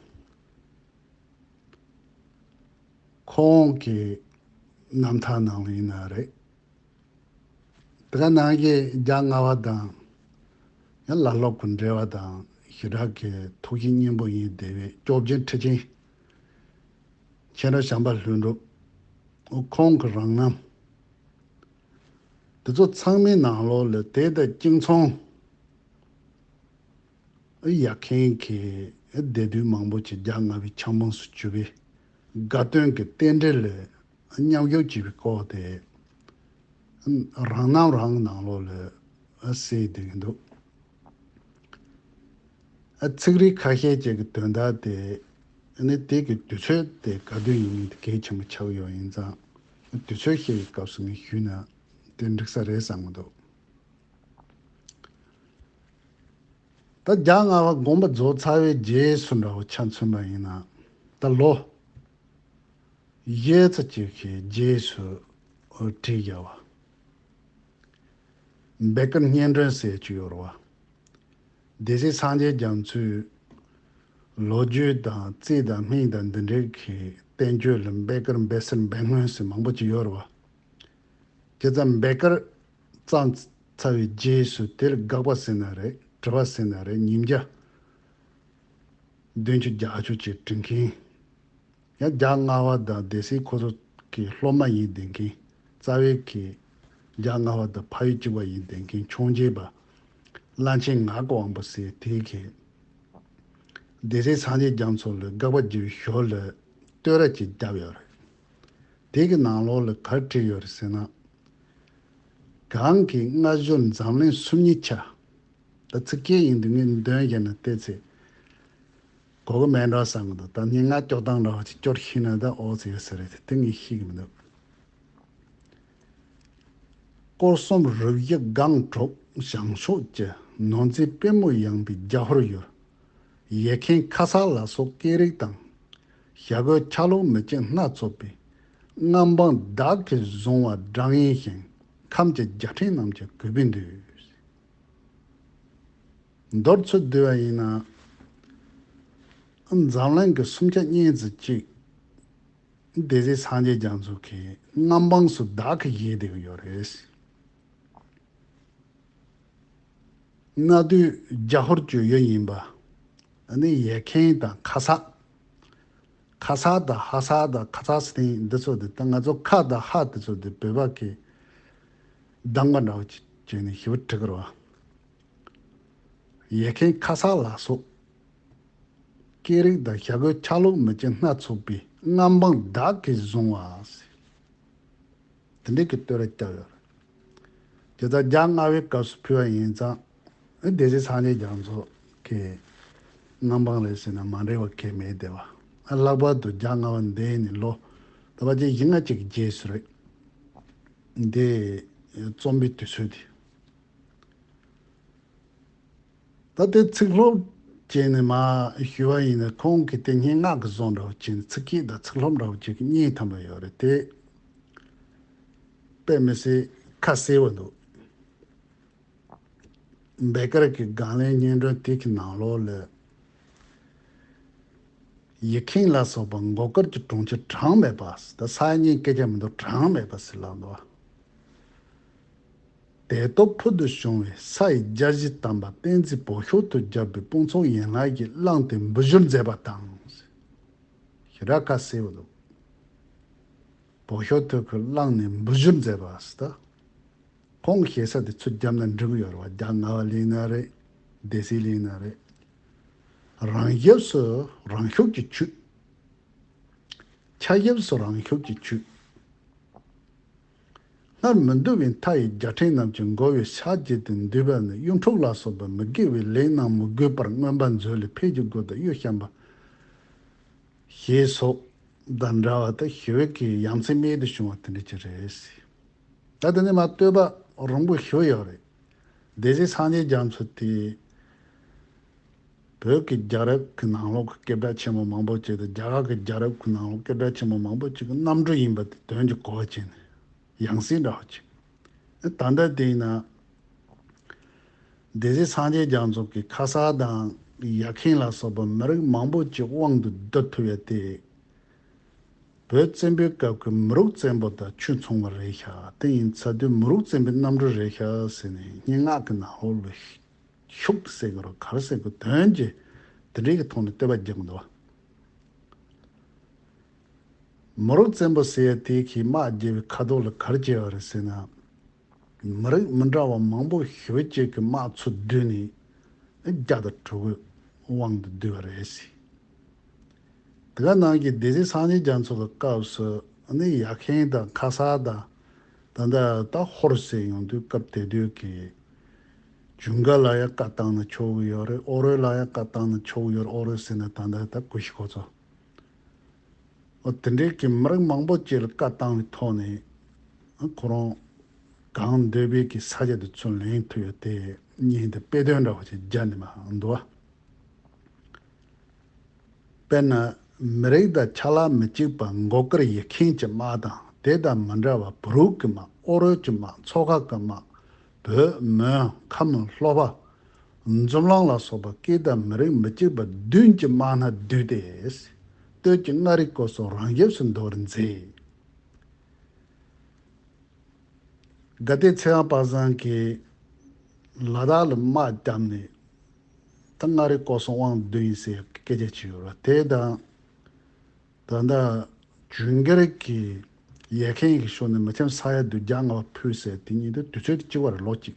ཁོང་གི་རྣམ་ཐར་ནང་ལ་ཡིན་ན་རེད། དེ་ག་ནང་བཞིན་རྒྱ་སྔ་བ་དང་། ཡང་བླ་སློབ་ཀྱི་འབྲེལ་བ་དང་ཞེ་དྲག་གི་ཐུགས་གཤིས་སྙན་པོ་ཡིན་བསྡད་པའི་སྐྱོབ་རྗེ་ཁྲི་ཆེན། མཁྱེན་རབ་བྱམས་པ་ལྷུན་གྲུབ། ཁོང་གི་རང་རྣམ། དེ་ཚོ་ཚང་མའི་ནང་ལོགས་ལ་དེ་དང་གཅིག་མཚུངས། ཡར་མཁན་གྱི་སྡེ་བདུན་མང་པོ་ཅིག་རྒྱ་སྔ་བའི་ཆབ་འབངས་སུ་གྱུར་པའི་དགའ་སྟོན་གྱི་རྟེན་འབྲེལ་ལ་མཉམ་ཞུགས་བྱེད་པའི་སྐོར་དེ་རང་རྣམ་རང་གི་ནང་ལོགས་ལ་གསལ་བསྡད་ཀྱི་འདུག་ཚིག་རིས་ཁ་ཤས་ཅིག་གི་དོན་དག་དེ་ནི་དེ་གི་དུས་ཚོད་དེ་ག་དུས་ཡིན་མིན་དེ་གལ་ཆེན་པོ་ཆགས་ཡོད། ཡིན་ཙང་དུས་ཚོད་བཤད་པའི་སྐབས་སུ་ངས་ཞུས་ན་དེ་འགྲིག་ས་རེད་བསམ་གྱི་འདུག་ད་རྒྱ་སྔ་བ་དགོངས་པ་རྫོགས་ཚར་བའི་རྗེས་སུ་འདྲ་བོ་ཆ་མཚོན་པ་ཡིན་ན། ད་ལོ་ གཞས་ཚིག་ཅིག་གི་རྗེས་སུ་བྲིས་བཞག་པ། བེ་ཀར་སྙན་སྒྲོན་ཟེར་གྱི་ཡོད་རེད་བ། སྡེ་སྲིད་སངས་རྒྱས་རྒྱ་མཚོའི་ལོ་རྒྱུས་དང་རྩིས་དང་སྨན་དང་འདི་འདྲའི་གི་བསྟན་བཅོས་ལ་བེ་ཀར་བེ་སེར་བེ་སྔོན་ཟེར་མང་པོ་ཅིག་ཡོད་རེད་བ། བྱས་ཙང་བེ་ཀར་བརྩམས་ཚར་བའི་རྗེས་སུ་དེར་དགག་པ་ཟེར་ན་རེད། དྲི་བ་ཟེར་ན་རེད། ཉིས་བརྒྱ་བདུན་ཅུ་གྱ་བཅུ་ཅིག་བྲིས་མཁན། ཡང་རྒྱལ་བ་ལྔ་པ་དང་སྡེ་སྲིད་ཁོ་ཚོ་གི་སློབ་མ་ཡིན་བསྡད་མཁན། རྩ་བའི་གི་རྒྱལ་བ་ལྔ་པ་དང་ཕ་ཡུལ་གཅིག་པ་ཡིན་བསྡད་མཁན་འཕྱོངས་རྒྱས་པ་བླ་ཆེན་ངག་གི་དབང་པོ་ཟེར་དེ་གིས་སྡེ་སྲིད་སངས་རྒྱས་རྒྱ་མཚོ་ལ་དགག་པ་བརྗོད་པའི་ཞོར་ལ་བསྟོད་ར་ཅིག་བརྒྱབ་ཡོད་རེད། དེ་གི་ནང་ལོགས་ལ་ག་རེ་བྲིས་ཡོད་རེད་ཟེར་ན། གང་གི་སྔ་ཞོར་འཛམ་གླིང་སུམ་གཉིས་ཆ། ད་ཚིག་སྐད་ཡིན་དུས་ངས་འདོན་བྱས་ན་བལྟས་ཚེ་གོ་གི་མེད་འགྲོ་བསམ་གི་འདུག་ད་སྙན་ངག་སྐྱོར་སྟངས་འདྲ་བ་ཅིག་སྐྱོར་ཤེས་ན་ད་ཨོ་ཙི་ཡོད་ས་རེད་དེ་ངས་ཤེས་གི་མི་འདུག་སྐོར་གསུམ་རུ་བཞི་སྒང་དྲུག་བྱང་ཕྱོགས་ཀྱི། ནོར་འཛིན་པུས་མོ་ཡངས་པའི་རྒྱ་ཧོར་ཡུལ། ཡེ་མཁན་ཁ་ས་ལ་སོགས་སྐད་རིགས་དང་། ཞྭ་གོས་ཆ་ལུགས་མི་གཅིག་སྣ་ཚོགས་པའི། མངའ་འབངས་བདག་གིས་བཟུང་བ་བགྲང་ཡིན་ཞིང་། ཁམས་ཀྱི་རྒྱལ་ཕྲན་རྣམས་ཀྱི་གུས་པས་འདུད། མདོར་ཚུར་བསྡུས་པ་ཡིན་ན། འཛམ་གླིང་གི་སུམ་ཆ་གཉིས་ཙམ་ཅིག་སྡེ་སྲིད་སངས་རྒྱས་རྒྱ་མཚོ་གི་མངའ་འབངས་སུ་བདག་གིས་བཞེས་བསྡད་ཀྱི་ཡོད་རེད། གནའ་དུས་རྒྱ་ཧོར་གྱི་ཡུལ་ཡིན་པ། ཨ་ནི་ཡེ་མཁན་དང་ཁ་ས། ཁ་ས་དང་ཧ་ས་དང་ཁ་ས་སི་ཐན་འདི་ཚོ་དེ་ད་ང་ཚོ་ཁ་དང་ཧ་དེ་ཚོ་དེ་བོད་པ་གི་གདངས་པ་འདྲ་བོ་ཅིག་བྱས་ནས་ཞིབ་བྲིས་ཀྱི་རེད་བ། ཡེ་མཁན་ཁ་ས་ལ་སོགས། སྐད་རིགས་དང་ཞྭ་གོས་ཆ་ལུགས་མི་གཅིག་སྣ་ཚོགས་པའི། མངའ་འབངས་བདག་གིས་བཟུང་བ་ཟེར། དེ་འདྲའི་གི་བསྟོད་ར་བརྒྱབ་ཡོད་རེད། དེ་ལྟར་རྒྱལ་བ་ལྔ་པའི་སྐབས་སུ་ཕུལ་བ་ཡིན་ཙང་། སྡེ་སྲིད་སངས་རྒྱས་རྒྱ་མཚོ་གི་མངའ་འབངས་རེད་ཟེར་ན་མ་འགྲིག་པ་གང་ཡང་མེད་བསྡད་པ། ལྷག་པར་དུ་རྒྱལ་བ་ལྔ་པ་འདས་ནས་ལོ་ད་བར་ཆད་བཞི་ལྔ་ཅིག་གི་རྗེས་སུ་རེད། འདི་རྩོམ་པའི་དུས་ཚོད་དེ། ད་ལྟའི་ཚིག་སློབ་བྱས་ནས་མར་ཞུ་བ་ཡིན་ན། ཁོང་གིས་དེ་སྙན་ངག་གི་བཟོ་འདྲ་བོ་བྱས་ནས་ཚིག་སྐད་དང་ཚིག་སློབ་འདྲ་བོ་བྱས་ཀྱི་སྙིང་ཐག་པ་ཡོད་རེད་དེ། དཔེ་མི་སྲིད་ཁ་གསལ་བོ་འདུག་བེ་ཀར་གྱི་དགག་ལན་སྙན་སྒྲོན་དེ་གི་ནང་ལོགས་ལ། ཡེ་མཁན་ལ་སོགས་པ་མགོ་དཀར་གྱི་གྲོང་ཁྱེར་གྲངས་མེད་པ། ད་ས་ཡ་གཉིས་སྐད་ཆ་མི་འདུག་གྲངས་མེད་པ་ཟེར་ལབ་འདུག་དེ་ཐོག་ཕུལ་དུ་བྱུང་བའི་ས་ཡི་རྒྱལ་གཞི་དམ་པ་བསྟན་འཛིན་བོད་ཤོག་ཐོག་བརྒྱབ་པའི་དཔུང་ཚོགས་ཡན་ལག་གིས་བླངས་ཏེ་འབུད་ཞུར་མཛད་པ་དང་། ཞེ་དྲག་ཁ་གསལ་བོ་འདུག་བོད་ཤོག་ཐོག་གིས་བླངས་ནས་འབུད་ཞུར་མཛད་པ་ཟེར་ད། ཁོང་གི་ཞེ་ས་དེ་ཚུར་བརྒྱབ་ན་འགྲིག་གི་ཡོད་རེད་བ། རྒྱལ་བ་ལྔ་པ་ལེན་ན་རེད། སྡེ་སྲིད་ལེན་ན་རེད། རང་ཞབས་སུ་རང་ཤུགས་ཀྱིས་ཆུད། ཆ་ཞབས་སུ་རང་ཤུགས་ཀྱིས་ཆུད། སྔར་མི་འདུལ་བའི་མཐའ་ཡི་རྒྱལ་ཕྲན་རྣམས་ཀྱིས་མགོ་བོས་ཕྱག་བགྱིས་ཏེ་འདུས་པ་ནི། གཡུ་འབྲུག་ལ་སོགས་པ་མི་དགེ་བའི་ལས་རྣམས་མི་དགོས་པར་མངོན་པ་མཛོད་ལས་ཕས་ཀྱི་སྒོ་དང་གཡུ་བཤམས་པ། ཞེས་སོགས་དང་འདྲ་བ་དང་ཞི་བའི་གི་ཡ་མཚན་རྨད་དུ་བྱུང་བ་དེ་འདྲ་ཅིག་རེད། ད་དེ་ནས་མར་བསྟོད་པ་རིང་པོ་ཞིག་ཡོད་རེད། སྡེ་སྲིད་སངས་རྒྱས་རྒྱ་མཚོ་དེ་བོད་ཀྱི་རྒྱལ་རབས་ཀྱི་ནང་ལོགས་ཀྱི་སྐད་གྲགས་ཆེན་པོ་མང་པོ་ཅིག་དང་རྒྱ་གར་གྱི་རྒྱལ་རབས་ཀྱི་ནང་ལོགས་སྐད་གྲགས་ཆེན་པོ་མང་པོ་ཅིག་གི་རྣམ་སྤྲུལ་ཡིན་པ་དེ་དོན་གྱིས་གོ་བ་བྱས་ནས་ཡང་སྲིད་འདྲ་བ་ཅིག་ད་ལྟ་དེ་ཡིན་ན། སྡེ་སྲིད་སངས་རྒྱས་རྒྱ་མཚོ་གིས་ཁ་ས་དང་ཡ་མཁན་ལ་སོགས་པ་མི་རིགས་མང་པོ་ཅིག་དབང་དུ་བསྡུ་ཐུབ་ཡ་དེ། བོད་བཙན་པོའི་སྐབས་ཀྱི་མི་རུག་བཙན་པོ་དང་ཆོས་མཚུངས་པ་རེད་ཤག་དེ་ཡིན་ཚ་དུས་མི་རུག་བཙན་པོའི་རྣམ་སྤྲུལ་རེད་ཤག་ཟེར་ནས་སྙན་ངག་གི་ནང་ལོགས་ལ་ཤུགས་ཟེར་གི་རོ་ག་རེ་ཟེར་གི་དོན་གྱིས་དེ་འདྲའི་གི་ཐོག་ནས་བསྟོད་པ་རྒྱག་གི་འདུག་མི་རུག་བཙན་པོ་ཟེར་ཡ་དེ་གིས་དམག་རྒྱལ་བའི་ཁ་དོག་ལ་ག་རེ་བྱས་པ་རེད་ཟེར་ན། མི་རིགས་མི་འདྲ་བ་མང་པོ་ཞེ་པོ་ཅིག་གི་དམག་ཚུར་བསྡུས་ནས་རྒྱ་དང་གྲུ་གུ་དབང་དུ་བསྡུས་པ་རེད་ཟེར། དེ་ག་ནང་གི་སྡེ་སྲིད་སངས་རྒྱས་རྒྱ་མཚོ་གི་སྐབས་སུ་ནི་ཡ་མཁན་དང་ཁ་ས་དང་ད་ལྟ་ད་ཧོར་ཟེར་ཡོང་དུས་སྐབས་དེ་དུས་ཀྱི་ཇུན་གར་ལ་ཡང་བཀའ་བཏང་ན་ཆོག་གི་ཡོད་རེད། ཨོ་རོད་ལ་ཡང་བཀའ་བཏང་ན་ཆོག་གི་ཡོད་རེད། ཨོ་རོད་ཟེར་ན་ད་ལྟ་ད་གུ་ཤི་ཁོ་ཚོ། འོ་དེ་འདྲའི་གི་མི་རིགས་མང་པོ་ཅིག་ལ་བཀའ་བཏང་བའི་ཐོག་ནས་ཁོ་རང་གང་འདོད་པའི་གི་ས་ཆ་དེ་ཚུར་ལེན་ཐུབ་ཡོད་དེ་བརྙན་དེ་དཔེ་དོན་འདྲ་བོ་ཞིག་རྒྱབ་ནས་མར་འདུག་བ། དཔེར་ན་ མི་རིགས་དང་ཆ་ལག་མི་གཅིག་པ་མགོ་དཀར་ཡུལ་ཁྱིམ་གྱི་དམག་དང་དེ་དང་མི་འདྲ་བ་བོད་རིགས་ཀྱི་དམག་ཨོ་རོད་ཀྱི་དམག་ཚོ་ཁག་གི་དམག་བོད་མོན་ཁམས་ལྷོ་པ་འཛམ་གླིང་ལ་སོགས་པ་སྐད་དང་མི་རིགས་མི་གཅིག་པ་བདུན་གྱི་དམག་སྣ་བསྡུས་ཏེ། སྟོད་ཀྱི་མངའ་རིས་སྐོར་སོགས་རང་ཞབས་སུ་འདོར་མཛད། དགའ་ལྡན་ཚེ་དབང་དཔལ་བཟང་གིས་ལ་དྭགས་ལ་དམག་བརྒྱབ་ནས་ད་མངའ་རིས་སྐོར་སོགས་དབང་བསྡུས་ཡིན་ཟེར་སྐད་ཆ་བྱས་ཡོད་རེད། དེ་དང་ད་ལྟ་ཇུན་གར་གྱི་ཡར་ཁན་གྱི་ཕྱོགས་ནས་མི་ཆེན་ས་ཡ་བདུན་བརྒྱ་ལྔ་བ་ཕུད་ཟེར་དེ་གཉིས་དེ་དུས་ཚོད་དེ་གཅིག་པ་རེད། ལོ་གཅིག་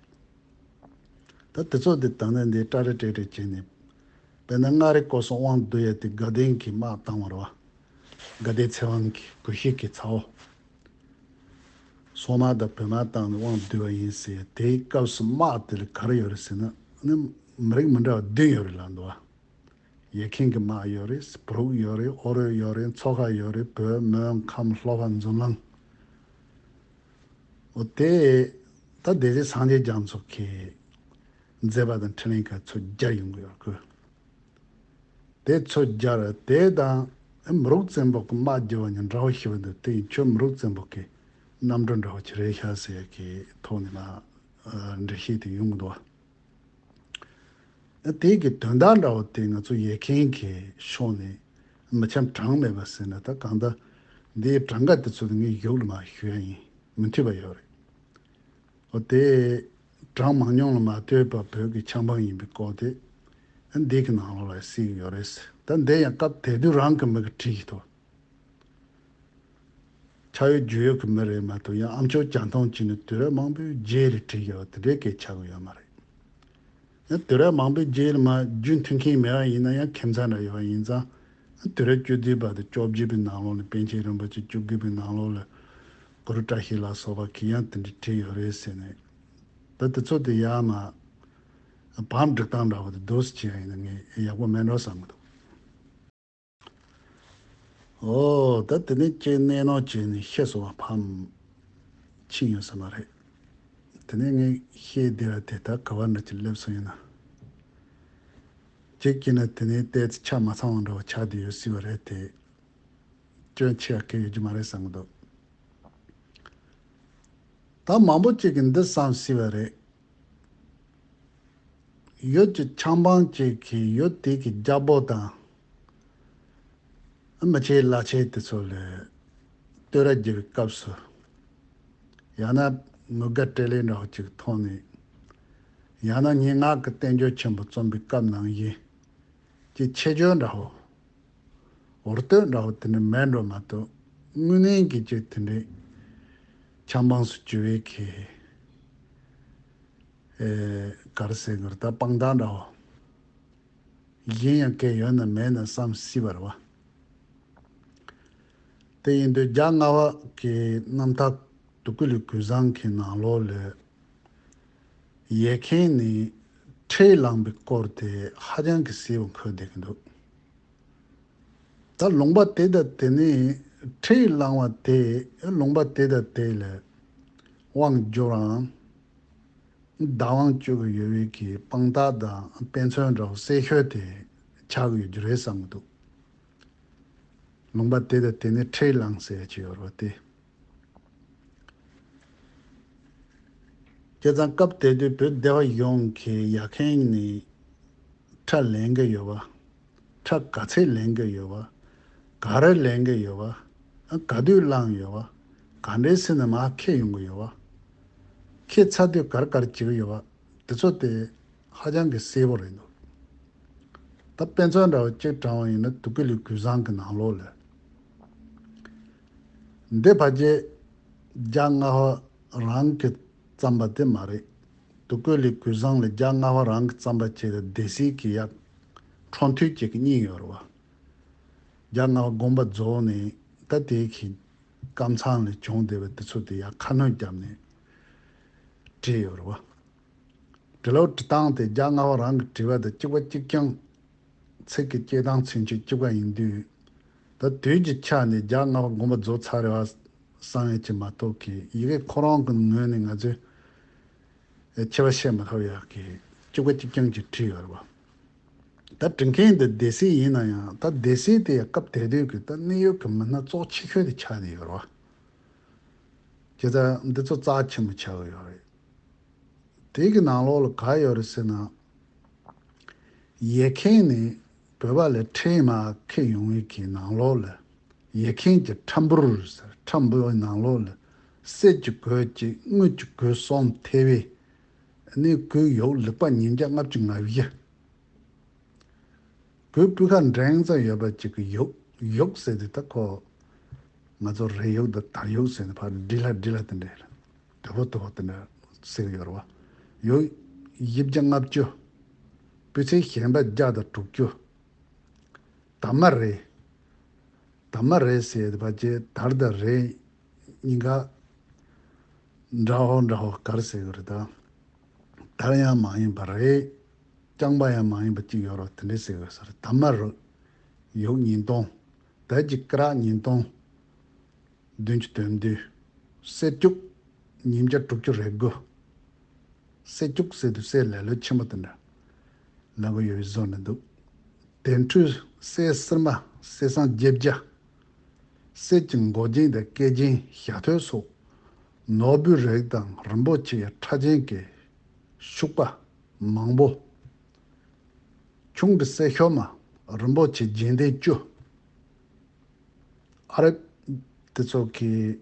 ད་དེ་ཚོ་དེ་ད་ནི་འདི་ཏྲ་རེ་ཏྲེ་ཏྲེ་བྱས་ནས་དཔེར་ན་མངའ་རིས་སྐོར་སོགས་དབང་བསྡུ་ཡ་དེ་དགའ་ལྡན་གྱིས་དམག་བཏང་བ་རེད་བ། དགའ་ལྡན་ཚེ་དབང་གི་གུ་ཤྲི་གི་ཚ་བོ། སོག་དམག་དང་བོད་དམག་བཏང་ནས་དབང་བསྡུས་པ་ཡིན་ཟེར། དེའི་སྐབས་སུ་དམག་དེ་ལ་ག་རེ་ཡོད་རེད་ཟེར་ན་ནི་མི་རིགས་མི་འདྲ་བ་བདུན་ཡོད་རེད་ལབ་འདུག་བ། ཡར་ཁན་གྱི་དམག་ཡོད་རེད། བོད་རིགས་ཡོད་རེད། ཨོ་རོད་ཡོད་རེད། ཚོ་ཁག་ཡོད་རེད། བོད་མོན་ཁམས་ལྷོ་པ་འཛམ་གླིང་། འོ་དེ་ད་སྡེ་སྲིད་སངས་རྒྱས་རྒྱ་མཚོ་གིས་མཛད་པ་དང་འཕྲིན་ལས་ཀ་ཚོ་རྒྱ་ཡོང་གི་ཡོད་གི། དེ་ཚོ་རྒྱ་རེད། དེ་དང་མི་རུག་བཙན་པོ་གི་དམག་རྒྱབ་པ་གཉིས་འདྲ་བོ་ཞིག་འདུག་དེ་ཡིན་ཁྱོད་མི་རུག་བཙན་པོ་གི་རྣམ་གྲངས་འདྲ་བོ་ཅིག་རེད་ཤག་ཟེར་ཡ་གི་ཐོག་ནས་ལ་འགྲེལ་བཤད་དེ་ཡོང་གི་འདུག་ཨ་དེ་གི་དོན་དག་འདྲ་བོ་དེ་ང་ཚོ་ཡར་ཁན་གི་ཕྱོགས་ནས་མི་ཆམ་གྲངས་མེད་པ་ཟེར་ན་ད་གང་ལྟར་འདིའི་གྲངས་ཀ་དེ་ཚོ་ངས་ཡུག་ལ་མ་ཞུ་ཡ་ཡིན། མི་མཐུན་པ་ཡོད་རེད། འོ་དེ་གྲངས་མང་ཉུང་ལ་མ་ལྟོས་པར་བོད་ཀྱི་ཆབ་འབངས་ཡིན་པའི་སྐོར་དེ་འདི་གི་ནང་ལོགས་ལ་གསལ་གྱི་ཡོད་རེད། ད་འདི་ཡང་སྐབས་དེ་དུས་རང་གི་མི་གི་བྲིས་ཀྱི་འདུག་ཆ་ཡོད་རྒྱུས་ཡོད་ཀྱི་མི་རེད་མ་གཏོགས་ཡང་ཨ་མཆོག་རྒྱ་མཐོང་བྱས་ནས་དུས་རབས་མང་པོའི་རྗེས་ལ་བྲིས་ཡོད་དེ་འདྲའི་སྐད་ཆགས་ཀྱི་ཡོད་མ་རེད། ཡང་དུས་རབས་མང་པོའི་རྗེས་ལ་མ་རྒྱུན་མཐུན་མཁན་མེད་པ་ཡིན་ན་ཡང་ཁྱིམ་ཚང་འདྲ་ཡོད་པ་ཡིན་ཙང་དུས་རབས་བཅུ་བདུན་པ་དང་བཅོ་བརྒྱད་པའི་ནང་ལོགས་ལ་པཎ་ཆེན་རིན་པོ་ཆེ་བཅུ་དགུ་པའི་ནང་ལོགས་ལ་གུ་རུ་བཀྲ་ཤིས་ལ་སོགས་པ་གིས་ཡང་དེ་འདྲ་བྲིས་ཡོད་རེད་ཟེར་ནས། ད་དེ་ཚོ་དེ་ཡང་མ་བམ་སྒྲིག་སྟངས་འདྲ་བོ་དེ་འདུག་སེ་བྱས་ཡིན་ན་ངས་ཡག་པོ་མེད་འགྲོ་བསམ་གི་འདུག་ཨོ་ད་དེ་ནས་ཅིག་གནས་ནོར་བྱས་ནས་ཤེས་སོང་བ་ཕམ་ཕྱིན་ཡོད་ས་མ་རེད། དེ་ནས་ངས་ཤེས་བདེ་བ་དེ་ད་ག་བ་འདྲ་ཅིག་སླེབས་སོང་ཡིན་ན། གཅིག་བྱས་ན་དེ་ནས་ཏོག་ཙམ་ཆ་མ་ཚང་བ་འདྲ་བོ་ཆགས་བསྡད་ཡོད་སྲིད་པ་རེད་དེ། སྐྱོན་ཆེ་བ་གང་ཡོད་ཀྱི་མ་རེད་བསམ་གྱི་འདུག་ད་མང་པོ་ཅིག་གིས་འདི་བསམ་སྲིད་པ་རེད། ཡུལ་གྱི་ཆབ་འབངས་ཅིག་གིས་ཡུལ་དེ་གི་རྒྱལ་པོ་དང་མི་ཆེན་བླ་ཆེན་དེ་ཚོ་ལ་བསྟོད་ར་རྒྱག་པའི་སྐབས་སུ། ཡང་ན་ངུ་དགའ་སྤྲེལ་ལད་འདྲ་བོ་ཅིག་ཐོག་ནས། ཡང་ན་སྙན་ངག་གི་བསྟན་བཅོས་ཆེན་པོ་རྩོམ་པའི་སྐབས་ནང་བཞིན། ཀྱི་ཆེད་བརྗོད་འདྲ་བོ། འུར་བསྟོད་འདྲ་བོ་དེ་འདྲ་མེད་འགྲོ་མ་གཏོགས་དངོས་གནས་ཀྱི་ཅིག་དེ་འདྲའི་ཆབ་འབངས་སུ་གྱུར་པའི་གི་ཨེ་ག་རེ་ཟེར་དགོས་རེད་ད་དཔང་རྟགས་འདྲ་བོ་གཞན་ཡང་གང་ཡོད་ན་མེད་ན་བསམ་སྲིད་པ་རེད་བ། དེ་ཡིན་དུས་རྒྱ་སྔ་བ་གི་རྣམ་ཐར་དུ་ཀུ་ལི་གུས་བཟང་གི་ནང་ལོགས་ལ། ཡར་ཁན་ནས་ཁྲིད་ལངས་པའི་སྐོར་དེ་ཧ་ཅང་གི་གསལ་པོ་འཁོད་བསྡད་ཀྱི་འདུག་ད་ལུང་པ་དེ་དང་དེ་ནས་ཁྲིད་ལངས་པ་དེ་ལུང་པ་དེ་དང་དེ་ལ་དབང་བསྒྱུར་རམ་བདག་དབང་བཅོལ་གྱི་ཡོད་པའི་གི་དཔང་རྟགས་དང་དཔེ་མཚོན་འདྲ་བོ་གསལ་ཤོས་དེ་ཆགས་ཀྱི་ཡོད་རྒྱུ་རེད་བསམ་གྱི་འདུག་ལུང་པ་དེ་དང་དེ་ནས་ཁྲིད་ལངས་ཟེར་གྱི་ཡོད་རེད་བ་དེ། བྱས་ཙང་སྐབས་དེ་དུས་བོད་སྡེ་པ་ཡོངས་ཀྱིས་ཡར་ཁན་ནས་ཁྲལ་ལེན་གྱི་ཡོད་པ། ཁྲལ་ག་ཚད་ལེན་གྱི་ཡོད་པ། ག་རེ་ལེན་གྱི་ཡོད་པ། ག་དུས་བླངས་ཡོད་པ། ག་འདྲའི་ཚེ་ནས་མར་འཁྱེར་ཡོང་གི་ཡོད་པ། འཁྱེར་ཚར་དུས་ག་རེ་ག་རེ་བྱེད་ཀྱི་ཡོད་པ། དེ་ཚོ་དེ་ཧ་ཅང་གི་གསལ་པོ་རེད་འདུག་ད་དཔེ་མཚོན་འདྲ་བོ་གཅིག་དྲངས་པ་ཡིན་ན་དུ་ཀུ་ལི་གུས་བཟང་གི་ནང་ལོགས་ལ། འདི་ཕལ་ཆེར་རྒྱ་སྔ་པ་རང་གིས་བརྩམས་པ་དེ་མ་རེད། དུ་ཀུ་ལི་གུས་བཟང་ལ་རྒྱ་སྔ་པ་རང་གིས་བརྩམས་པ་བྱས་ཏེ་སྡེ་སྲིད་ཀྱི་ཡག་འཕྲོ་མཐུད་ཅིག་གཉིས་ཡོད་རེད་བ། རྒྱ་སྔ་པ་དགོངས་པ་རྫོགས་ནས་ད་དེའི་གི་ཀམ་ཚང་ལས་བྱུང་བསྡད་པ་དེ་ཚོ་དེ་ཡག་ཁ་སྣོན་བརྒྱབ་ནས་བྲིས་ཡོད་རེད་བ། འབྲི་ཀློག་འབྲི་སྟངས་དེ་རྒྱ་སྔ་པ་རང་གི་བྲིས་པ་དང་གཅིག་པ་གཅིག་རྐྱང་། ཚིག་གི་སྐྱེ་སྟངས་ཚུན་ཆད་གཅིག་པ་ཡིན་དུས། ད་དུས་ཀྱི་ཆ་ནས་རྒྱ་སྔ་པ་དགོངས་པ་རྫོགས་ཚར་རེད་བ་བསམ་ཡས་ཅིག་མ་གཏོགས་ཀྱི་ཡི་གེ་ཁོ་རང་གི་ངོས་ནས་ང་ཚོས་ཨེ་ཆེ་བ་བཤད་མ་ཐུབ་ཡག་གི་གཅིག་པ་གཅིག་རྐྱང་གཅིག་བྲིས་ཡོད་རེད་བ། ད་འབྲི་མཁན་འདི་སྡེ་སྲིད་ཡིན་ན་ཡང་ད་སྡེ་སྲིད་དེ་ཡང་སྐབས་དེ་དུས་ཀྱི་ད་གནད་ཡོད་ཀྱི་མི་སྣ་གཙོ་ཆེ་ཤོས་དེ་ཆགས་བསྡད་ཡོད་རེད་བ། བྱས་ཙང་འདི་ཚོ་རྩ་ཆེན་པོ་ཆགས་ཀྱི་ཡོད་རེད། དེ་གི་ནང་ལོགས་ལ་ག་ཡོད་རེད་ཟེར་ན། ཡར་རྒྱས་ནས་བོད་པ་ལ་ཁྲལ་མར་འཁྱེར་ཡོང་བའི་གི་ནང་ལོགས་ལ། ཡར་རྒྱས་ཀྱི་ཁྲ་འབུར་ཟེར་ཁྲ་འབུར་བའི་ནང་ལོགས་ལ། གསེར་གྱི་གོས་གཅིག་དངུལ་གྱི་གོས་གསུམ་ཐེ་བའི། ཨ་ནི་གོས་ཡོག་ལེགས་པ་ཉིས་བརྒྱ་ལྔ་བཅུ་ང་བཞི། གོས་སྤུས་ཀ་འགྲེང་ཙམ་ཡོད་པ་གཅིག་གི་ཡོག་ཡོག་ཟེར་དུས་ད་ཁོ། ང་ཚོ་རས་ཡོག་དང་དར་ཡོག་ཟེར་ནས་ཕར་འབྲི་ལྷ་འབྲི་ལྷ་དེ་འདྲ་རེད། དོད་པོ་དོད་པོ་དེ་འདྲ་ཟེར་གི་ཡོད་རེད་བ། ཡོག་བཞི་བརྒྱ་ལྔ་བཅུ། སྤུས་ཚད་ཞན་པ་བརྒྱ་དང་དྲུག་ཅུ། དར་མ་རས། དར་མ་རས་ཟེར་དུས་ཕལ་ཆེར་དར་དང་རས་གཉིས་ཀ་འདྲ་བོ་འདྲ་བོ་ག་རེ་ཟེར་གི་རེད་ད། དར་ཡང་མ་ཡིན་པ་རས། རྐྱང་པ་ཡང་མ་ཡིན་པ་གཅིག་ཡོད་རེད་དེ་འདྲ་ཟེར་གི་ཟེར། དར་མ་རས་ཡོག་ཉིས་སྟོང་། དར་གྱི་ཀ་རག་ཉིས་སྟོང་། བདུན་ཅུ་དོན་བདུན། གསེར་ཅུང་ཉིས་བརྒྱ་དྲུག་ཅུ་རེ་དགུ། གསེར་ཅུང་ཟེར་དུས་གསེར་ལེ་ལོ་ཆེན་པོ་དེ་འདྲ་ལབ་ཀྱི་ཡོད་བཟོ་ནས་འདུག་དེ་འཕྲོས་གསེར་སིལ་མ་གསེར་སྲང་བརྒྱད་བརྒྱ། གསེར་གྱི་མགོ་རྒྱན་དང་སྐེ་རྒྱན་ཞྭ་ཐོད་སོགས་ནོར་བུའི་རིགས་དང་རིན་པོ་ཆེའི་ཕྲ་རྒྱན་གྱི་ཤུག་པ་མང་པོ། ཁྱུང་གི་གསེར་ཤོག་མ་རིན་པོ་ཆེ་རྒྱན་ལྡན་བཅུ། ཨ་རི་དེ་ཚོ་གི་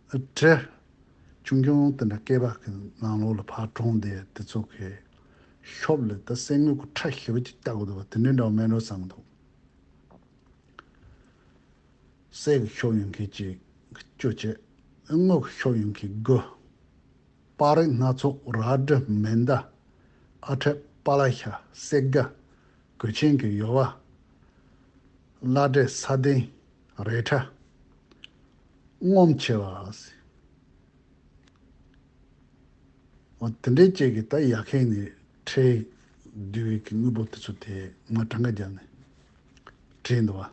བྲེ་ཆུང་ཆུང་དེ་འདྲ་སྐེད་པ་གི་ནང་ལོགས་ལ་ཕར་དྲངས་ཏེ་དེ་ཚོ་གི་ཤོབ་ལ་ད་གསེར་དངུལ་གྱི་ཁྲ་ཞེ་པོ་ཅིག་བཏགས་དགོས་འདུག་བ། དེ་འདྲ་འདྲ་བ་མེད་འགྲོ་བསམ་གྱི་འདུག་གསེར་གྱི་ཤོབ་ཡོད་མཁན་གཅིག་བཅུ་བྱས། དངུལ་གྱི་ཤོབ་ཡོད་མཁན་དགུ། པར་རིས་སྣ་ཚོགས་རལ་གྲི་མེ་མདའ། ཨ་ཁྲ་པ་ལ་ཤ་གསེར་སྒ། གོས་ཆེན་གྱི་ཡོལ་བ། བླ་བྲེ་ས་གདན། རལ་གྲི། རྔོམ་ཆེ་བ། འོ་དེ་འདྲའི་བཅས་ཀྱི་ད་ཡར་རྒྱས་ནས་ཁྲལ་བསྡུ་བའི་གི་དངོས་པོ་དེ་ཚོ་དེ་མར་གྲངས་ཀ་བརྒྱབ་ནས་བྲིས་འདུག་བ།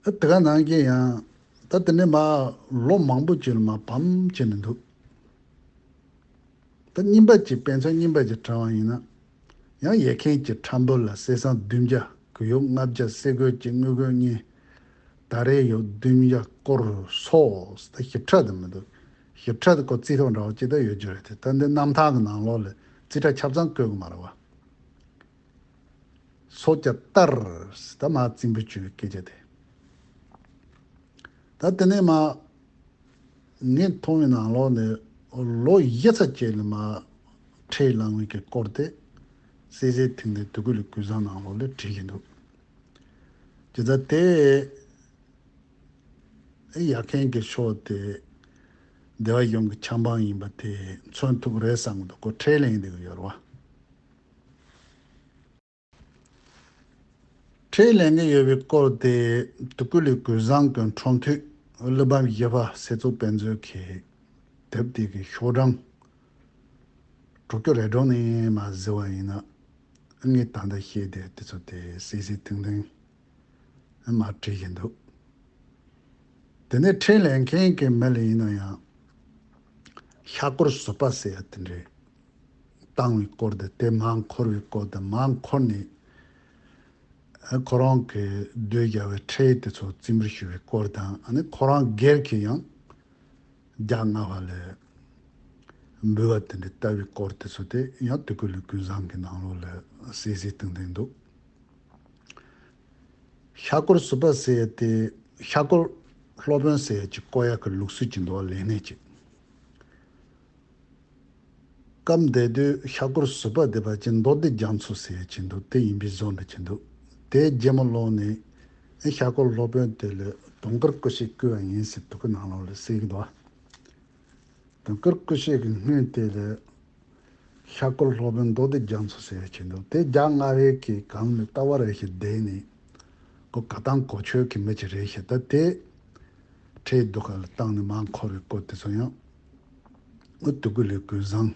ཨ་དེ་ག་ནང་བཞིན་ཡང་ད་དེ་ནས་མར་ལོ་མང་པོ་ཅིག་ལ་མར་བམ་བྱས་ནས་འདུག་ད་རྙིང་པ་ཅིག་དཔེ་མཚོན་རྙིང་པ་ཅིག་དྲངས་པ་ཡིན་ན། ཡང་ཡར་རྒྱས་ཀྱི་ཁྲ་འབུར་ལ་གསེར་སྲང་བདུན་བརྒྱ། གོས་ཡོག་ལྔ་བརྒྱ། གསེར་གོས་གཅིག་དངུལ་གོས་གཉིས། དར་རས་ཡོག་བདུན་བརྒྱ་སྐོར་སོགས། ད་ཞིབ་ཕྲ་དེ་མི་འདུག་ཞིབ་ཕྲ་དེ་ཁོ་རྩིས་ཐོ་འདྲ་བོ་ཅིག་ད་ཡོད་རྒྱུ་རེད་དེ། ད་འདི་རྣམ་ཐར་གྱི་ནང་ལོགས་ལ་རྩིས་ཁྲ་ཆ་ཚང་བཀོད་གི་མ་རེད་བ། སོ་སྐྱ་སྟར། ད་མར་རྩིང་པོ་བཅུ་བའི་སྐད་ཆ་དེ། ད་དེ་ནས་མར་ངས་མཐོང་བའི་ནང་ལོགས་ནས་ལོ་བཞི་ཙམ་ཅིག་ལ་མར་ཁྲལ་བླངས་པའི་གི་སྐོར་དེ་གསལ་གསལ་ཐིང་ཐིང་དུས་ཀོ་ལི་ཀུན་བཟང་ནང་ལོགས་ལ་བྲིས་ཀྱི་འདུག་བྱས་ཙང་དེ་ཡར་རྒྱས་ཀྱི་ཕྱོགས་དེ་སྡེ་པ་གཞུང་གི་ཆབ་འབངས་ཡིན་པ་དེ་མཚོན་ཐུབ་རེད་བསམ་གྱི་འདུག་ཁོ་ཁྲལ་ལེན་བསྡད་ཀྱི་ཡོད་རེད་བ། ཁྲལ་ལེན་གྱི་ཡོད་པའི་སྐོར་དེ་དུས་ཀོ་ལི་ཀུན་བཟང་གི་འཁྲུངས་དུས་གླེགས་བམ་བཞི་པ་གསེར་གཙུག་དཔེ་མཛོད་ཀྱི་དེབ་དེ་གི་ཤོག་གྲངས་དྲུག་ཅུ་རེ་གྲངས་ནས་མར་གཟིགས་པ་ཡིན་ན། ངས་ད་ལྟ་བཤད་དེ་དེ་ཚོ་དེ་གསལ་གསལ་ཐིང་ཐིང་མར་བྲིས་བཞིན་འདུག་དེ་ནས་ཁྲལ་ལེན་མཁན་གྱི་མི་ལ་ཡིན་ན་ཡང་ཤ་སྐོར་ཟུར་པ་ཟེར་ཡ་དེ་འདྲས་བཏང་བའི་སྐོར་དེ། དེ་མར་འཁོར་བའི་སྐོར་དེ། མར་འཁོར་ནས་ཁོ་རང་གི་བསྡུས་བཞག་པའི་ཁྲལ་དེ་ཚོ་རྩིས་འབུལ་ཞུ་བའི་སྐོར་དང་། ཨ་ནི་ཁོ་རང་སྒེར་གྱི་ཡང་རྒྱ་སྔ་བ་ལ་འབུལ་བ་དེ་འདྲ་བཏབ་པའི་སྐོར་དེ་ཚོ་དེ་ཡང་དུས་ཀོ་ལི་ཀུན་བཟང་གི་ནང་ལོགས་ལ་གསལ་གསལ་ཐིང་ཐིང་འདུག་ཤ་སྐོར་ཟུར་པ་ཟེར་ཡ་དེ་ཤ་སྐོར་སློབ་དཔོན་ཟེར་ཡ་ཅིག་བསྐོ་ཡག་གི་ལུགས་སྲོལ་ཅིག་འདུག་བ། ལས་སྣེ་ཅིག་སྐབས་དེ་དུས་ཤ་སྐོར་ཟུར་པ་དེ་ཕལ་ཆེར་མདོ་སྡེ་རྒྱ་མཚོ་ཟེར་ཡ་ཅིག་འདུག་དེ་ཡིན་པའི་བཟོ་འདྲ་ཅིག་འདུག་དེ་རྗེས་མ་ལོག་ནས་ཨེ་ཤ་སྐོར་སློབ་དཔོན་དེ་ལ་དུང་དཀར་སྐུ་ཞབས་བསྐོས་པ་ཡིན་ཟེར་དུས་ཀོ་ནང་ལོགས་ལ་གསལ་གྱི་འདུག་བ། དུང་དཀར་སྐུ་ཞབས་ཀྱི་སྔོན་དེ་ལ་ཤ་སྐོར་སློབ་དཔོན་མདོ་སྡེ་རྒྱ་མཚོ་ཟེར་ཡ་ཅིག་འདུག་དེ་རྒྱ་སྔ་བའི་གི་གམ་ལ་ལྟ་བ་རེ་ཞིག་བསྡད་ནས་ཁོ་ག་དང་གོ་ཆོད་ཀྱི་མི་ཅིག་རེད་ཤག་ད་དེ་ཁྲལ་བསྡུ་ཁ་ལ་བཏང་ནས་མར་འཁོར་བའི་སྐོར་དེ་ཚོ་ཡང་ཨ་དུས་ཀོ་ལི་ཀུན་བཟང་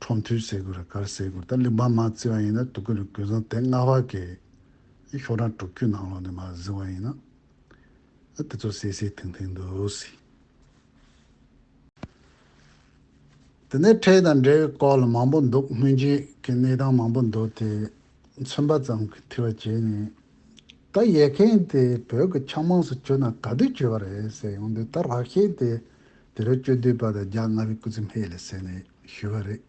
འཁྲུངས་དུས་ཟེར་དགོས་རེད་ག་རེ་ཟེར་དགོས་རེད། ད་གླེགས་བམ་མར་བརྩིས་པ་ཡིན་ན་དུས་ཀོ་ལི་ཀུན་བཟང་དེ་སྔ་བ་གི་ཤོག་གྲངས་དྲུག་ཅུ་ནང་ལོགས་ནས་མར་གཟིགས་པ་ཡིན་ན། ཨ་དེ་ཚོ་གསལ་གསལ་ཐིང་ཐིང་འདུག་ཟེར། དེ་ནས་ཁྲལ་དང་འབྲེལ་བའི་སྐོར་ལ་མང་པོ་འདུག་སྔོན་རྗེས་ཀྱི་གནས་སྟངས་མང་པོ་འདུག་དེ་མཚོན་པ་ཙམ་གྱིས་ཐུབ་པ་བྱས་ནས། ད་ཡར་རྒྱས་དེ་བོད་ཀྱི་ཆབ་འབངས་སུ་བྱུང་ན་ག་དུས་བྱུང་བ་རེད་ཟེར་ཡོང་དུས། ད་རགས་ཤིག་དེ་དུས་རབས་བཅུ་བདུན་པ་དང་རྒྱ་ལྔ་པའི་སྐུ་ཚེ་སྨད་ལ་ཟེར་ནས་ཞུས་པ་རེད།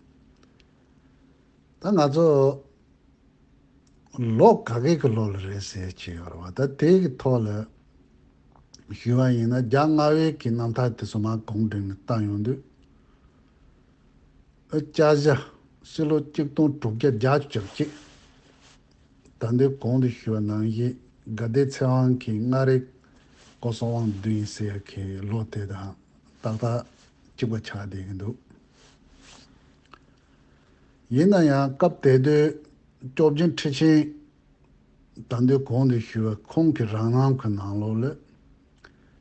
ད་ང་ཚོ་ལོ་ག་གེ་གི་ལོ་ལ་རེད་ཟེར་གྱི་ཡོད་རེད་བ། ད་དེ་གི་ཐོག་ལ་ཞུས་པ་ཡིན་ན། རྒྱ་ལྔ་པའི་གི་རྣམ་ཐར་དེ་ཚོ་མར་གུང་སྒྲིལ་ནས་བལྟ་ཡོང་དུས། ཨ་ཅག་བཞི། ཕྱི་ལོ་གཅིག་སྟོང་དྲུག་བརྒྱ་བརྒྱད་ཅུ་གྱ་གཅིག་ད་ལྟའི་གོང་དུ་ཞུས་པ་ནང་བཞིན་དགའ་ལྡན་ཚེ་དབང་གིས་མངའ་རིས་སྐུ་སྲོག་དབང་བསྡུས་ཡིན་ཟེར་ཡ་གི་ལོ་དེ་དང་ཏག་ཏག་གཅིག་པ་ཆགས་བསྡད་ཀྱི་འདུག་ཡིན་ན་ཡང་སྐབས་དེ་དུས་སྐྱོབ་རྒྱུན་ཁྲི་ཆེན་ད་ལྟའི་གོང་དུ་ཞུས་པ་ཁོང་གི་རང་རྣམ་གྱི་ནང་ལོགས་ལ།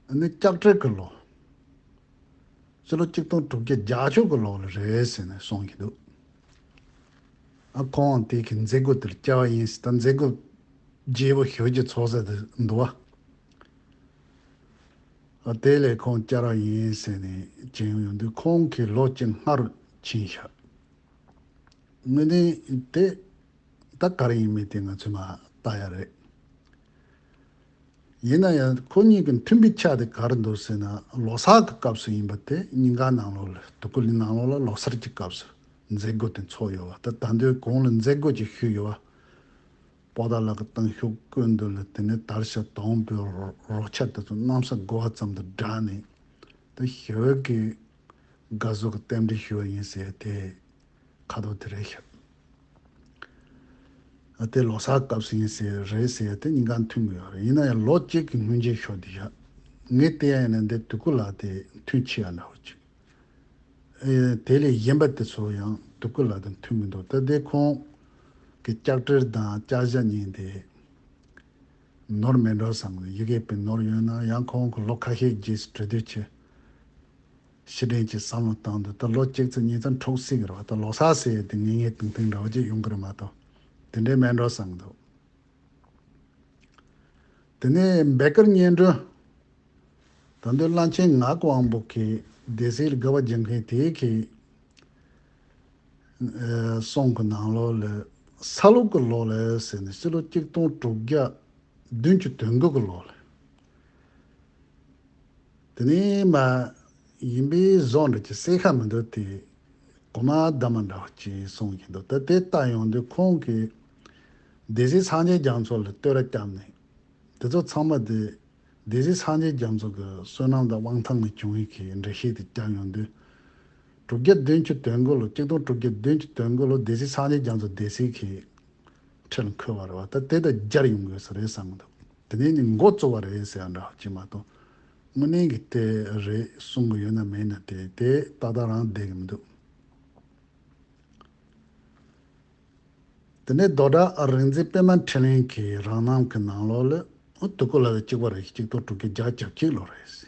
ཨ་ནི་ལྕགས་སྤྲེལ་གྱི་ལོ། ཕྱི་ལོ་གཅིག་སྟོང་དྲུག་བརྒྱ་བརྒྱད་ཅུ་གི་ལོ་ལ་རེད་ཟེར་ནས་གསུང་གི་འདུག་ཨ་ཁོང་དེ་གི་མཛད་སྒོ་དེར་བཅར་བ་ཡིན་ཟེར། ད་མཛད་སྒོ་རྒྱས་པོ་ཞེ་པོ་ཅིག་ཚོགས་ས་དེ་འདུག་བ། ཨ་དེ་ལས་ཁོང་བཅར་བ་ཡིན་ཟེར་ནས་བྱོན་ཡོང་དུས་ཁོང་གི་ལོ་གཅིག་སྔ་རུ་ཕྱིན་ཤག་དངོས་གནས་དེ་ད་ག་རེ་ཡིན་མིན་དེ་ང་ཚོས་མར་བལྟ་ཡ་རེད། ཡིན་ན་ཡང་ཁོ་གཉིས་ཀྱི་མཐུན་པའི་ཆ་དེ་ག་རེ་འདུག་ཟེར་ན། ལོ་གསར་གྱི་སྐབས་སུ་ཡིན་པ་དེ་ཉིན་གང་ནང་ལོགས་ལ། དུས་སྐབས་ལ་ནང་ལོགས་ལ་ལོ་གསར་གྱི་སྐབས་སུ་མཛད་སྒོ་དེ་ཚོགས་ཡོད་བ། ད་ད་དུང་གོང་ལ་མཛད་སྒོ་ཅིག་ཞུས་ཡོད་བ། པོ་ཏཱ་ལ་གི་སྟེང་ཤོག་ཀུན་ཏུ་ལ། དེ་ནས་དར་ཞིང་དུང་འབུད་རོ་རོ་ཁྱི་དེ་ཚོ་གནམ་ས་དགུ་པ་ཙམ་དུ་བསྒྲགས་ནས། དེ་ཞི་བའི་གི་དགའ་བསུ་གི་རྟེན་འབྲེལ་ཞུ་བ་ཡིན་ཟེར་དེ། ཁ་དོག་དེ་རེད་ཤག་ཨ་དེ་ལོ་གསར་སྐབས་སུ་ཡིན་ཟེར་རེད་ཟེར་དེ་གཉིས་ཀ་མཐུན་གྱི་ཡོད་རེད། ཡིན་ན་ཡང་ལོ་གཅིག་གི་སྔོན་རྗེས་ཤོག་དེ་བཞག་ངས་བལྟས་ཡ་ཡིན་ན་འདི་དུས་སྐབས་ལ་དེ་མཐུན་ཆེ་ཡ་འདྲ་བོ་ཅིག་ཨེ་དེ་ལས་གཞན་པ་དེ་ཚོ་ཡང་དུས་སྐབས་ལ་དེ་མཐུན་གྱི་འདུག་ད་དེ་ཁོང་གི་ལྕགས་སྤྲེལ་དང་ལྕགས་བཞི་གཉིས་དེ་ནོར་མེད་འགྲོ་བསམ་གི། ཡི་གེ་པའི་ནོར་ཡོད་ན་ཡང་ཁོང་གི་ལོ་ཁ་ཤས་རྗེས་སུ་འབྲི་དུས་ཆེ། ཕྱིར་དྲན་གྱི་བསམ་བློ་བཏང་དུས། ད་ལོ་གཅིག་ཙམ་གཉིས་ཙམ་འཁྲུག་སྲིད་ཀྱི་རེད་བ། ད་ལོ་གསར་ཟེར་ཡས་དེ་ངེས་ངེས་ཏིང་ཏིང་འདྲ་བོ་ཅིག་ཡོང་གི་རེད་མ་གཏོགས། དེ་འདྲའི་མེད་འགྲོ་བསམ་གྱི་འདུག་དེ་ནས་འབད་ཀར་གཉན་སྒྲོན། ད་འདི་བླ་ཆེན་ངག་དབང་པོ་གི་སྡེ་སྲིད་ལ་དགའ་བ་སྦྱིན་མཁན་དེ་གི་ཨ་གསུང་གི་ནང་ལོགས་ལ། ས་ལུག་གི་ལོ་ལ་ཟེར་ནས། ཕྱི་ལོ་གཅིག་སྟོང་དྲུག་བརྒྱ་བདུན་ཅུ་དོན་དགུ་གི་ལོ་ལ། དེ་ནས་མར་ཡིན་པའི་བཟོ་འདྲ་ཅིག་གསལ་ཁ་མི་འདུག་དེ་གོ་མ་བརྡ་མ་འདྲ་བ་ཅིག་གསུང་བཞིན་འདུག་ད་དེ་ལྟ་ཡོང་དུས་ཁོང་གིས་སྡེ་སྲིད་སངས་རྒྱས་རྒྱ་མཚོ་ལ་བསྟོད་ར་བརྒྱབ་ནས། དེ་ཚོ་ཚང་མ་དེ་སྡེ་སྲིད་སངས་རྒྱས་རྒྱ་མཚོ་གི་བསོད་ནམས་དང་དབང་ཐང་ལས་བྱུང་བའི་གི་འགྲེལ་བཤད་དེ་བརྒྱབ་ཡོང་དུས། དྲུག་བརྒྱ་བདུན་ཅུ་དོན་དགུ་ལོ། གཅིག་སྟོང་དྲུག་བརྒྱ་བདུན་ཅུ་དོན་དགུ་ལོ་སྡེ་སྲིད་སངས་རྒྱས་རྒྱ་མཚོ་སྡེ་སྲིད་ཀྱི་ཁྲི་ལ་འཁོད་པ་རེད་བ། ད་དེ་ད་སྦྱར་ཡོང་དགོས་ས་རེད་བསམ་གྱི་འདུག་དེ་ནས་ནི་འགོ་བཙུགས་པ་རེད་ཟེར་ཡ་འདྲ་ཅིག་མ་གཏོགས། དངོས་གནས་ཀྱི་དེ་རེད་གསུང་གི་ཡོད་ན་མེད་ན་དེ་དེ་ཏག་ཏག་རང་བསྡད་ཀྱི་མི་འདུག་དེ་ནས་རྡོ་བྲག་རིག་འཛིན་པད་མ་འཕྲིན་ལས་ཀྱི་རང་རྣམ་གྱི་ནང་ལོགས་ལ། འོ་དུས་སྐབས་ལ་གཅིག་པ་རེད། གཅིག་སྟོང་དྲུག་བརྒྱ་བརྒྱད་ཅུ་གྱ་གཅིག་ལོ་རེད།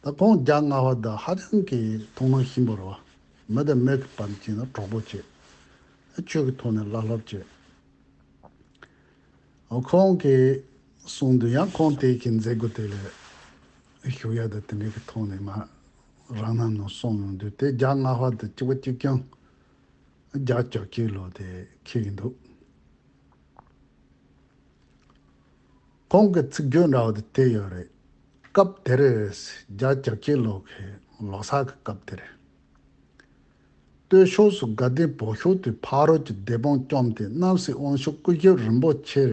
ད་ཁོང་རྒྱ་སྔ་པ་དང་ཧ་ཅང་གི་མཐོང་སྣང་ཞིམ་པོ་རེད་བ། མི་དང་མི་གི་བར་གྱི་ན་གྲོགས་པོ་བྱེད། ཆོས་ཀྱི་ཐོག་ནས་བླ་སློབ་བྱེད། འོ་ཁོང་གིས་གསུང་དུས། ཡང་ཁོང་དེ་གི་མཛད་སྒོ་དེ་ལ་ཞུགས་ཡ་དང་དེ་འདྲ་གི་ཐོག་ནས་མར་རང་རྣམ་ནང་གསུང་ཡོང་དུས། དེ་རྒྱ་སྔ་པ་དང་གཅིག་པ་གཅིག་རྐྱང་། རྒྱ་བཅོ་བརྒྱད་ལོ་དེ་འཁེལ་གྱི་འདུག་ཁོང་གི་ཚིག་བརྗོད་འདྲ་བོ་དེ་དེ་ཡོད་རེད། སྐབས་དེར་རྒྱ་བཅོ་བརྒྱད་ལོ་གི་ལོ་གསར་གྱི་སྐབས་དེར། སྟོད་ཕྱོགས་སུ་དགའ་ལྡན་བོད་ཤོག་དེ་ཕ་རོལ་གྱི་སྡེ་དཔོན་བཅོམ་སྟེ། རྣམ་སྲས་དབང་ཕྱུག་སྐུ་ཞབས་རིན་པོ་ཆེར་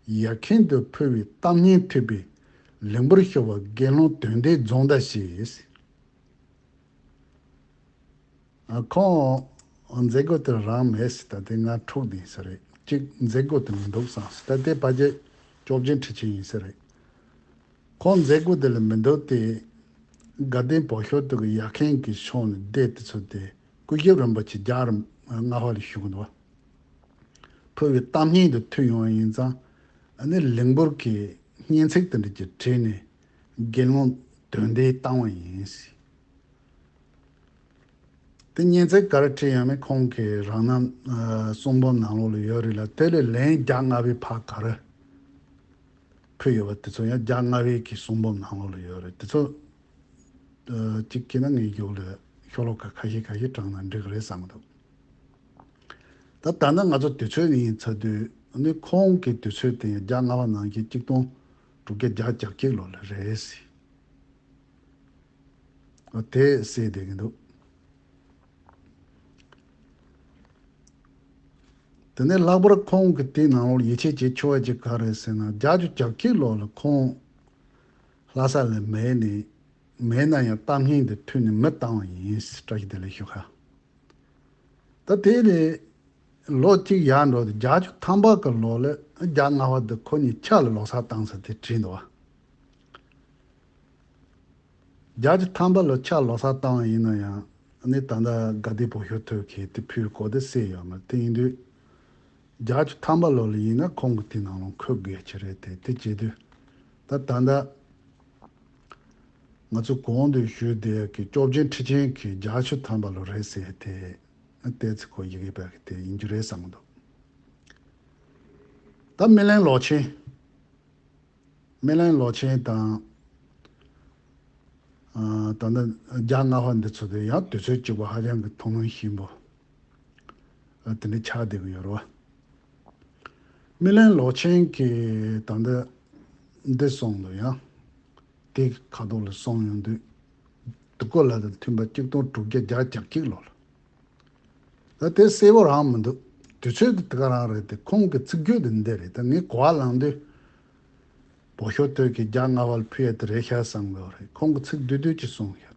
ཡར་ཁེངས་དུ་ཕུལ་བའི་གཏམ་སྙན་ཐོས་པས། ལིང་བུར་ཤོར་བ་དགེ་སློང་དོན་ལྡན་རྫོང་བདག་ཞེས། ཨ་ཁོང་མཛད་སྒོ་དེར་རང་མེད་ཟེར། ད་དེ་ང་འཁྲུག་བསྡད་ས་རེད། གཅིག་མཛད་སྒོ་དེ་མི་འདུག་བསམ་ཟེར། ད་དེ་ཕལ་ཆེར་སྐྱོབ་རྒྱུན་ཁྲི་ཆེན་ཡིན་ས་རེད། ཁོང་མཛད་སྒོ་དེ་ལ་མི་འདུག་སྟེ། དགའ་ལྡན་བོད་ཤོག་དེ་གི་ཡར་ཁེངས་ཀྱི་ཕྱོགས་ནས་སྡེ་དེ་ཚོ་དེ་སྐུ་ཞབས་རིན་པོ་ཆེ་རྒྱ་རིམ་སྔ་པ་ལ་བཞུགས་འདུག་བ། ཕུལ་བའི་གཏམ་སྙན་དེ་ཐོས་ཡོང་བ་ཡིན་ཙང་། ཨ་ནི་ལིང་བུར་གྱི་སྙན་ཚིག་དེ་འདྲ་ཅིག་བྲིས་ནས་དགེ་སློང་དོན་ལྡན་བཏང་བ་ཡིན། དེ་སྙན་ཚིག་ག་རེ་བྲིས་ཡོད་མེད་ཁོང་གིས་རང་རྣམ་ཨ་གསུང་འབུམ་ནང་ལོགས་ལ་ཡོད་རེད་ལ། དེ་ལས་ལན་རྒྱ་སྔ་པའི་ཕར་ག་རེ་ཕུལ་ཡོད་པ་དེ་ཚོ་ཡང་རྒྱ་སྔ་པའི་གི་གསུང་འབུམ་ནང་ལོགས་ལ་ཡོད་རེད། དེ་ཚོ་ གཅིག་བྱས་ན་ངའི་རྒྱུགས་ལ་ཤོ་ལོ་ཀ་ཁ་ཤས་ཁ་ཤས་དྲངས་ན་འགྲིག་གི་རེད་བསམ་གི་འདུག་ད་ད་ལྟ་ང་ཚོ་དུས་ཚོད་ནས་ཡིན་ཚར་དུས་ནི་ཁོང་གི་དུས་ཚོད་དེ་བརྒྱ་ལྔ་པ་ནང་བཞིན་གཅིག་སྟོང་དྲུག་བརྒྱ་བརྒྱད་ཅུ་གྱ་གཅིག་ལོ་ལ་རེད་ཟེར། འོ་དེ་གསལ་བསྡད་ཀྱི་འདུག་དེ་ནས་ལྷག་པར་ཁོང་གི་དེའི་ནང་ལོགས་ཡིད་ཆེས་བྱེད་ཆོག་པ་ཅིག་ག་རེ་ཟེར་ན། བརྒྱད་ཅུ་གྱ་གཅིག་ལོ་ལ་ཁོང་ལྷ་ས་ལ་མེད་ནས་མེད་ན་ཡང་ལྟ་ངན་དེ་ཐུག་ནས་མི་བཏང་བ་ཡིན་ཟེར། བཀྲ་ཤིས་བདེ་ལེགས་ཞུ་ཁ། ད་དེ་ལས་ལོ་གཅིག་ཡར་འགྲོ་དུས་བརྒྱད་ཅུ་ཐམ་པ་གི་ལོ་ལ་བརྒྱ་ལྔ་པ་དེ་ཁོ་གཉིས་ཕྱག་ལ་ལོ་གསར་བཏང་ས་དེ་བྲིས་འདུག་བ། བརྒྱད་ཅུ་ཐམ་པ་ལོ་ཕྱག་ལོ་གསར་བཏང་བ་ཡིན་ན་ཡང་ནི་ད་ལྟ་དགའ་ལྡན་བོད་ཤོར་ཐོས་ཀྱི་དེ་ཕུལ་གོ་དེ་གསལ་ཡོད་མ་རེད། དེ་ཡིན་དུས་བརྒྱད་ཅུ་ཐམ་པ་ལོ་ལ་ཡིན་ན་ཁོང་གི་དེ་ནང་ལོགས་འཁོད་དགོས་ཀྱི་རེད་དེ། དེ་བྱེད་དུས་ད་ད་ལྟ་ང་ཚོ་གོང་དུ་ཞུས་དེ་གི་སྐྱོབ་ཆེན་ཁྲི་ཆེན་གྱི་བརྒྱད་ཅུ་ཐམ་པ་ལོ་རེད་ཟེར་དེ་ཏོག་ཙམ་གོ་ཡི་གེ་པ་གི་དེ་ཡིན་རྒྱུ་རེད་བསམ་གི་འདུག་ད་སྨིན་གླིང་ལོ་ཆེན། སྨིན་གླིང་ལོ་ཆེན་དང་། ཨ། ད་ལྟ་བརྒྱ་ལྔ་པ་འདི་ཚོ་དེ་ཡང་དུས་ཚོད་གཅིག་པ་ཧ་ཅང་གི་ཐུན་མོང་ཞིམ་པོ། ཨ། དེ་འདྲ་ཆགས་བསྡད་ཀྱི་ཡོད་རེད་བ། སྨིན་གླིང་ལོ་ཆེན་གྱི་ད་ལྟ་འདི་སོང་དུས་ཡང་དེ་ཁ་ཐོག་ལ་སོང་ཡོང་དུས་དུས་འཁོར་ལ་དང་མཐུན་པ་གཅིག་སྟོང་དྲུག་བརྒྱ་བརྒྱད་ཅུ་གྱ་གཅིག་ལོ་ལ། ད་དེ་གསལ་པོ་རང་མི་འདུག་དུས་ཚོད་དེ་དེ་ག་རང་རེད་དེ། ཁོང་གི་ཚིག་བརྗོད་དེ་འདི་རེད། ད་ངས་གོ་བ་བླངས་དུས་བོད་ཤོར་སྟོད་ཀྱི་བརྒྱ་ལྔ་པ་ལ་ཕུལ་ཡ་དེ་རེད་ཤག་བསམ་གི་རེད། ཁོང་གི་ཚིག་བསྡུས་བསྡུས་ཀྱིས་གསུངས་ཤག་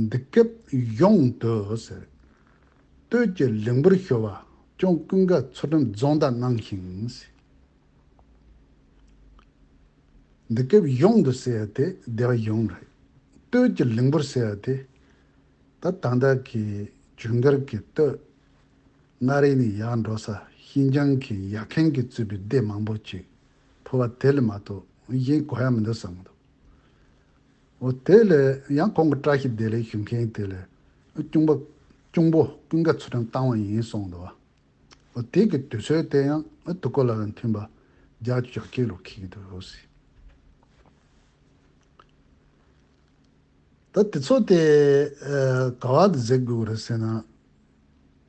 འདི་སྐབས་གཞུང་དུ་ཟེར། སྟོད་ཀྱི་གླིང་བུར་ཤོར་བ་སྐྱོང་ཀུན་དགའ་ཚུལ་ཁྲིམས་རྫོང་བདག་གནང་ཞིང་ཟེར། འདི་སྐབས་གཞུང་དུ་ཟེར་ཡ་དེ་སྡེ་པ་གཞུང་རེད། སྟོད་ཀྱི་གླིང་བུར་ཟེར་ཡ་དེ་ད་ད་ལྟ་གི་ཇུན་གར་གྱི་སྟོད་མངའ་རིས་ནས་ཡར་འགྲོ་ས་ཤིན་ཅང་གི་ཡར་མཁན་གྱིས་གཙོས་པའི་སྡེ་མང་པོ་ཅིག་ཕུད་པ་དེ་ལས་མ་གཏོགས་གཞན་གོ་ཡ་མི་འདུག་བསམ་གི་འདུག་འོ་དེ་ལས་ཡང་ཁོང་གི་བཀྲ་ཤིས་བདེ་ལེགས་ཞུ་མཁན་དེ་ལས་གཅུང་པོ་གཅུང་པོ་ཀུན་དགའ་ཚུལ་ཁྲིམས་བཏང་བ་ཡིན་གསུངས་འདུག་བ། འོ་དེ་གི་དུས་ཚོད་དེ་ཡང་དུས་འཁོར་ལ་མཐུན་པ་བརྒྱད་ཅུ་གྱ་གཅིག་ལོ་འཁེལ་གྱི་འདུག་ཟེར། ད་དེ་ཚོ་དེ་ཨ་ག་བ་དེ་གཟིགས་དགོས་རེད་ཟེར་ན།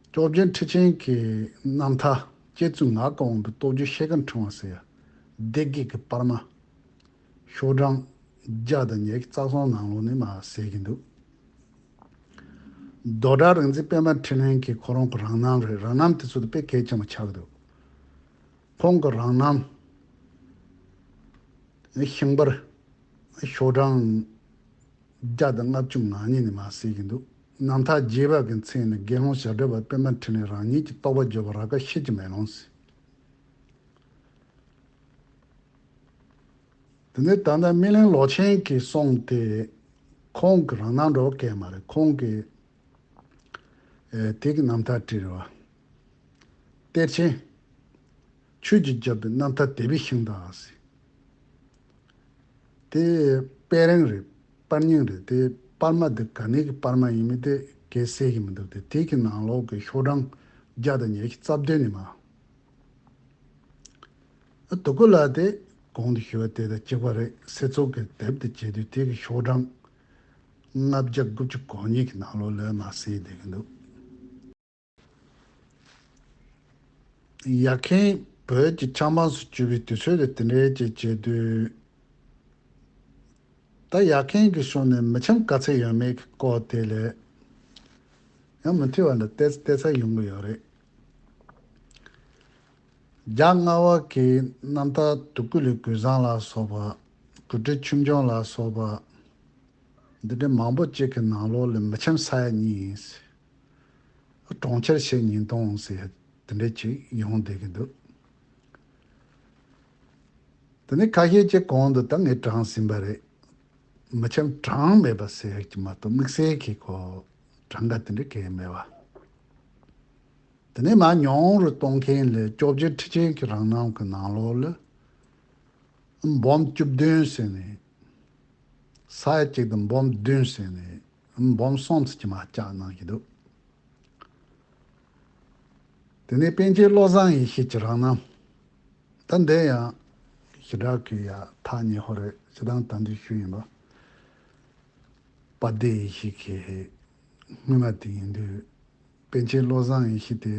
སྐྱོབ་ཆེན་ཁྲི་ཆེན་གྱི་རྣམ་ཐར་སྐྱེ་བཙུན་ངག་གི་དབང་པོའི་རྟོགས་བརྗོད་ཤེལ་དཀར་ཕྲེང་བ་ཟེར་ཡ། སྡེ་དགེ་གི་པར་མ། ཤོག་གྲངས་བརྒྱ་དང་ཉི་ཤུ་རྩ་གསུམ་ནང་ལོགས་ནས་མར་གསལ་གྱི་འདུག་རྡོར་གྲགས་རིག་འཛིན་པད་མ་འཕྲིན་ལས་ཀྱིས་ཁོ་རང་གི་རང་རྣམ་རེད། རང་རྣམ་དེ་ཚོ་དེ་དཔེ་གལ་ཆེན་པོ་ཆགས་འདུག་ཁོང་གི་རང་རྣམ་ཤིང་པར་ཤོག་གྲངས་བརྒྱ་དང་ལྔ་བཅུ་ང་གཉིས་ནས་མར་གསལ་གྱི་འདུག་རྣམ་ཐར་རྒྱས་པ་གི་མཚན་ནི་དགེ་སློང་ཞབས་བྲལ་བ་པད་མ་འཕྲིན་ལས་རང་ཉིད་ཀྱི་རྟོགས་པ་བརྗོད་པ་རབ་དཀར་ཤེལ་གྱི་མེ་ལོང་ཟེར། དེ་ནས་ད་ལྟ་སྨིན་གླིང་ལོ་ཆེན་གྱི་གསུང་དེ་ཁོང་གི་རང་རྣམ་འགྲོ་སྐད་མ་རེད། ཁོང་གི་ཨེ་དེ་གི་རྣམ་ཐར་བྲིས་རེད་བ། གཏེར་ཆེན་ཆོས་ཀྱི་རྒྱལ་པོའི་རྣམ་ཐར་དད་པའི་ཤིང་རྟ་ཟེར། དེ་དཔེ་རིང་རེད། པར་རྙིང་རེད། དེ་པར་མ་དེ་ག་ནས་ཀྱི་པར་མ་ཡིན་མིན་དེ་གས་གསལ་གྱི་མི་འདུག་དེ་དེ་གི་ནང་ལོགས་ཀྱི་ཤོག་གྲངས་བརྒྱ་དང་ཉི་ཤུ་རྩ་བདུན་ནས་མར། ཨ་དུ་ཀུ་ལ་དེ་གོང་དུ་ཞུས་པ་དེ་དང་གཅིག་པ་རེད། སྲིད་ཚོགས་ཀྱི་དེབ་དེ་བྱེད་དུས་དེ་གི་ཤོག་གྲངས་ལྔ་བརྒྱ་དགུ་བཅུ་གོ་གཉིས་ཀྱི་ནང་ལོགས་ལ་མར་གསལ་བསྡད་ཀྱི་འདུག་ཡར་མཁན་བོད་ཀྱི་ཆབ་འབངས་སུ་གྱུར་པའི་དུས་ཚོད་དེ་དེ་འདྲའི་ཅིག་བྱེད་དུས། ད་ཡར་མཁན་གྱི་ཕྱོགས་ནས་མི་ཆམ་ག་ཚད་ཡོད་མེད་ཀྱི་སྐོར་དེ་ལས་ཡང་མུ་མཐུད་པ་འདི་ཏོག་ཙམ་ཏོག་ཙམ་ཡོང་གི་ཡོད་རེད། བརྒྱ་ལྔ་པ་གི་རྣམ་ཐར་དུ་ཀུ་ལུ་གུས་བཟང་ལ་སོགས་པ། གུ་དྲི་ཆོས་འབྱུང་ལ་སོགས་པ། འདི་འདྲའི་མང་པོ་ཅིག་གི་ནང་ལོགས་ལ་མི་ཆམ་ས་ཡ་གཉིས་ཡིན། གྲོང་ཁྱེར་ཞེ་ཉིས་སྟོང་ཟེར་དེ་འདྲ་ཅིག་ཡོང་བསྡད་ཀྱི་འདུག་དེ་ནས་ཁ་ཤས་ཀྱིས་གོང་དུ་ད་ངས་དྲངས་ཟིན་པ་རེད། མི་ཆམ་གྲངས་མེད་པ་ཟེར་ཡག་གི་མ་གཏོགས་དམིགས་བསལ་གྱི་གོ་གྲངས་ཀ་དེ་འདྲ་གང་ཡང་མེད་པ། དེ་ནས་མར་ཉུང་རུ་གཏོང་མཁན་ལ་སྐྱོབ་རྗེ་ཁྲི་ཆེན་གྱི་རང་རྣམ་གྱི་ནང་ལོགས་ལ་འབུམ་བཅུ་བདུན་ཟེར་ནས། ས་ཡ་གཅིག་དང་འབུམ་བདུན་ཟེར་ནས་འབུམ་གསུམ་ཙམ་གྱི་མར་བཅག་གནང་གི་འདུག་དེ་ནས་པཎ་ཆེན་བློ་བཟང་ཡེ་ཤེས་ཀྱི་རང་རྣམ། ད་འདི་ཡང་ཞེ་དྲག་གི་ཡ་ཐག་ཉེ་ཧོ་རེད། སྤྱིར་བཏང་ད་འདི་ཞུས་ཡིན་པ། པ་སྡེ་ཡེ་ཤེས་ཀྱི་སྔོན་མ་དེ་ཡིན་དུས། པཎ་ཆེན་བློ་བཟང་ཡེ་ཤེས་དེ་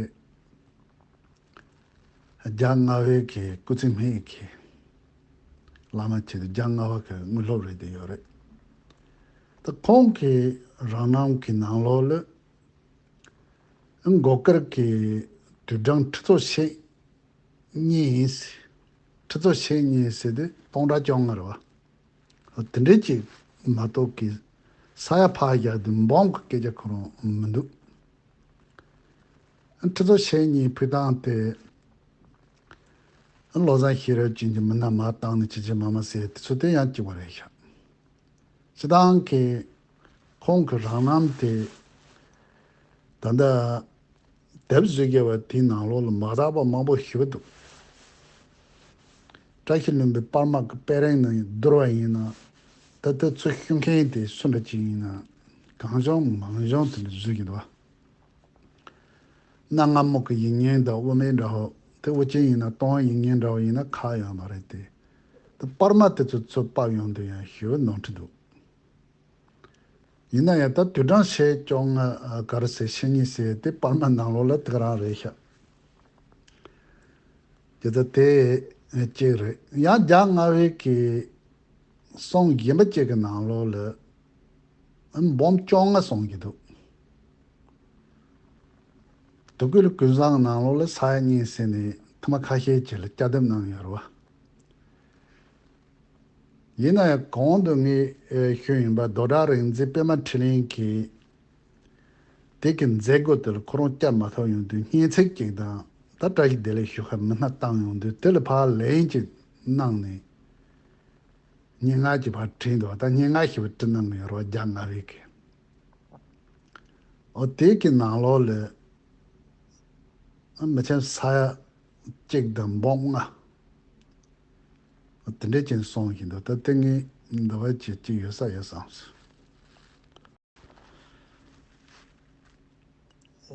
རྒྱ་རྔ་བའི་གི་སྐུ་ཚེ་སྨད་ཀྱི་བླ་མ་བྱས་ཏེ་རྒྱ་རྔ་བ་གི་དངོས་སློབ་རེད་དེ་ཡོད་རེད། ད་ཁོང་གི་རང་རྣམ་གྱི་ནང་ལོགས་ལ་མགོ་དཀར་གྱི་དུས་དྲན་ཁྲི་ཚོ་ཞེ་གཉིས་ཡིན། ཁྲི་ཚོ་ཞེ་གཉིས་ཟེར་དུས་སྟོང་ཕྲག་བཅོ་ལྔ་རེད་བ། དེ་འདྲའི་ཅིག་མ་གཏོགས་ཀྱི་ས་ཡ་ཕར་བཞག་དུས་འབུམ་གྱི་སྐད་ཆ་ཁོ་རང་མི་འདུག་ཁྲི་ཚོ་ཞེ་གཉིས་ཕུལ་སྟངས་དེ་བློ་བཟང་ཤེས་རབ་ཅན་གྱི་མི་སྣ་མར་བཏང་ནས་ཅི་བྱེད་མ་མ་ཟེར་དེ་ཚོ་དེ་ཡང་གཅིག་པ་རེད་ཤག་སྤྱིར་བཏང་གི་ཁོང་གི་རང་རྣམ་དེ་ད་ལྟ་དེབ་བཟོ་རྒྱབ་པ་དེའི་ནང་ལོགས་ལ་མ་དག་པ་མང་པོ་ཞེ་པོ་འདུག་བཀྲ་ཤིས་ལྷུན་པོའི་པར་མ་གི་དཔེ་རིང་ནང་བསྡུར་བ་ཡིན་ན། ད་ལྟ་ཚུར་ཤོད་མཁན་དེ་སུ་འདྲ་ཅིག་ཡིན་ན། གང་བྱུང་མང་བྱུང་དེ་འདྲ་བཟོ་གི་འདུག་བ། གནའ་སྔ་མོ་གི་ཡིག་རྙིང་དང་དབུ་མེད་འདྲ་བོ་དེ། དབུ་ཅན་ཡིན་ན་ཏོང་ཧྥང་ཡིག་རྙིང་འདྲ་བོ་ཡིན་ན་ཁག་ཡོད་མ་རེད་དེ། ད་པར་མ་དེ་ཚོ་ཚུར་ཕབ་ཡོང་དུས་ཡང་ཞེ་པོ་ནོར་འཁྲུལ་འདུག་ཡིན་ན་ཡང་ད་དུས་དྲན་ཞེ་བཅོ་ལྔ་ག་རེ་ཟེར་ཞེ་གཉིས་ཟེར་དེ་པར་མ་ནང་ལོགས་ལ་དེ་ག་རང་རེད་ཤག་དེ་ད་དེ་གཅིག་རེད། ཡང་རྒྱ་རྔ་བའི་གི་གསུང་གཞན་པ་གཅིག་གི་ནང་ལོགས་ལ་འབུམ་བཅོ་ལྔ་གསུང་གི་འདུག་དུས་ཀུན་ལ་ཀུན་བཟང་ནང་ལོགས་ལ་ས་ཡ་གཉིས་ཟེར་ནས་ཐེངས་མ་ཁ་ཤས་ཅིག་ལ་བསྐྱར་ལྡབ་གནང་ཡོད་རེད་བ། ཡིན་ན་ཡང་གོང་དུ་ངས་ཨེ་ཞུས་ཡིན་པ། རྡོ་བྲག་རིག་འཛིན་པད་མ་འཕྲིན་ལས་ཀྱིས་དེ་གི་མཛད་སྒོ་དེ་ལ་ཁོ་རང་བཅར་མ་ཐུབ་ཡོང་དུས་སྙན་ཚིག་ཅིག་དང་། ད་བཀྲ་ཤིས་བདེ་ལེགས་ཞུ་ཁ་མི་སྣ་བཏང་ཡོང་དུས་དེ་ལ་ཕར་ལན་ཅིག་གནང་ནས་སྙན་ངག་ཅིག་ཕར་བྲིས་འདུག་ད་སྙན་ངག་ཞེ་པོ་བྲིས་གནང་གི་ཡོད་རེད་བ། རྒྱ་རྔ་བའི་གི། ཨོ་དེ་གི་ནང་ལོགས་ལ་མི་ཆེན་ས་ཡ་གཅིག་དང་འབུམ་ལྔ། དེ་འདྲའི་ཅན་གསུང་བཞིན་འདུག་ད་ལྟ་ངས་འདི་བ་ཅིག་ཅིག་ཡོད་ས་ཡོད་བསམ་སོང་།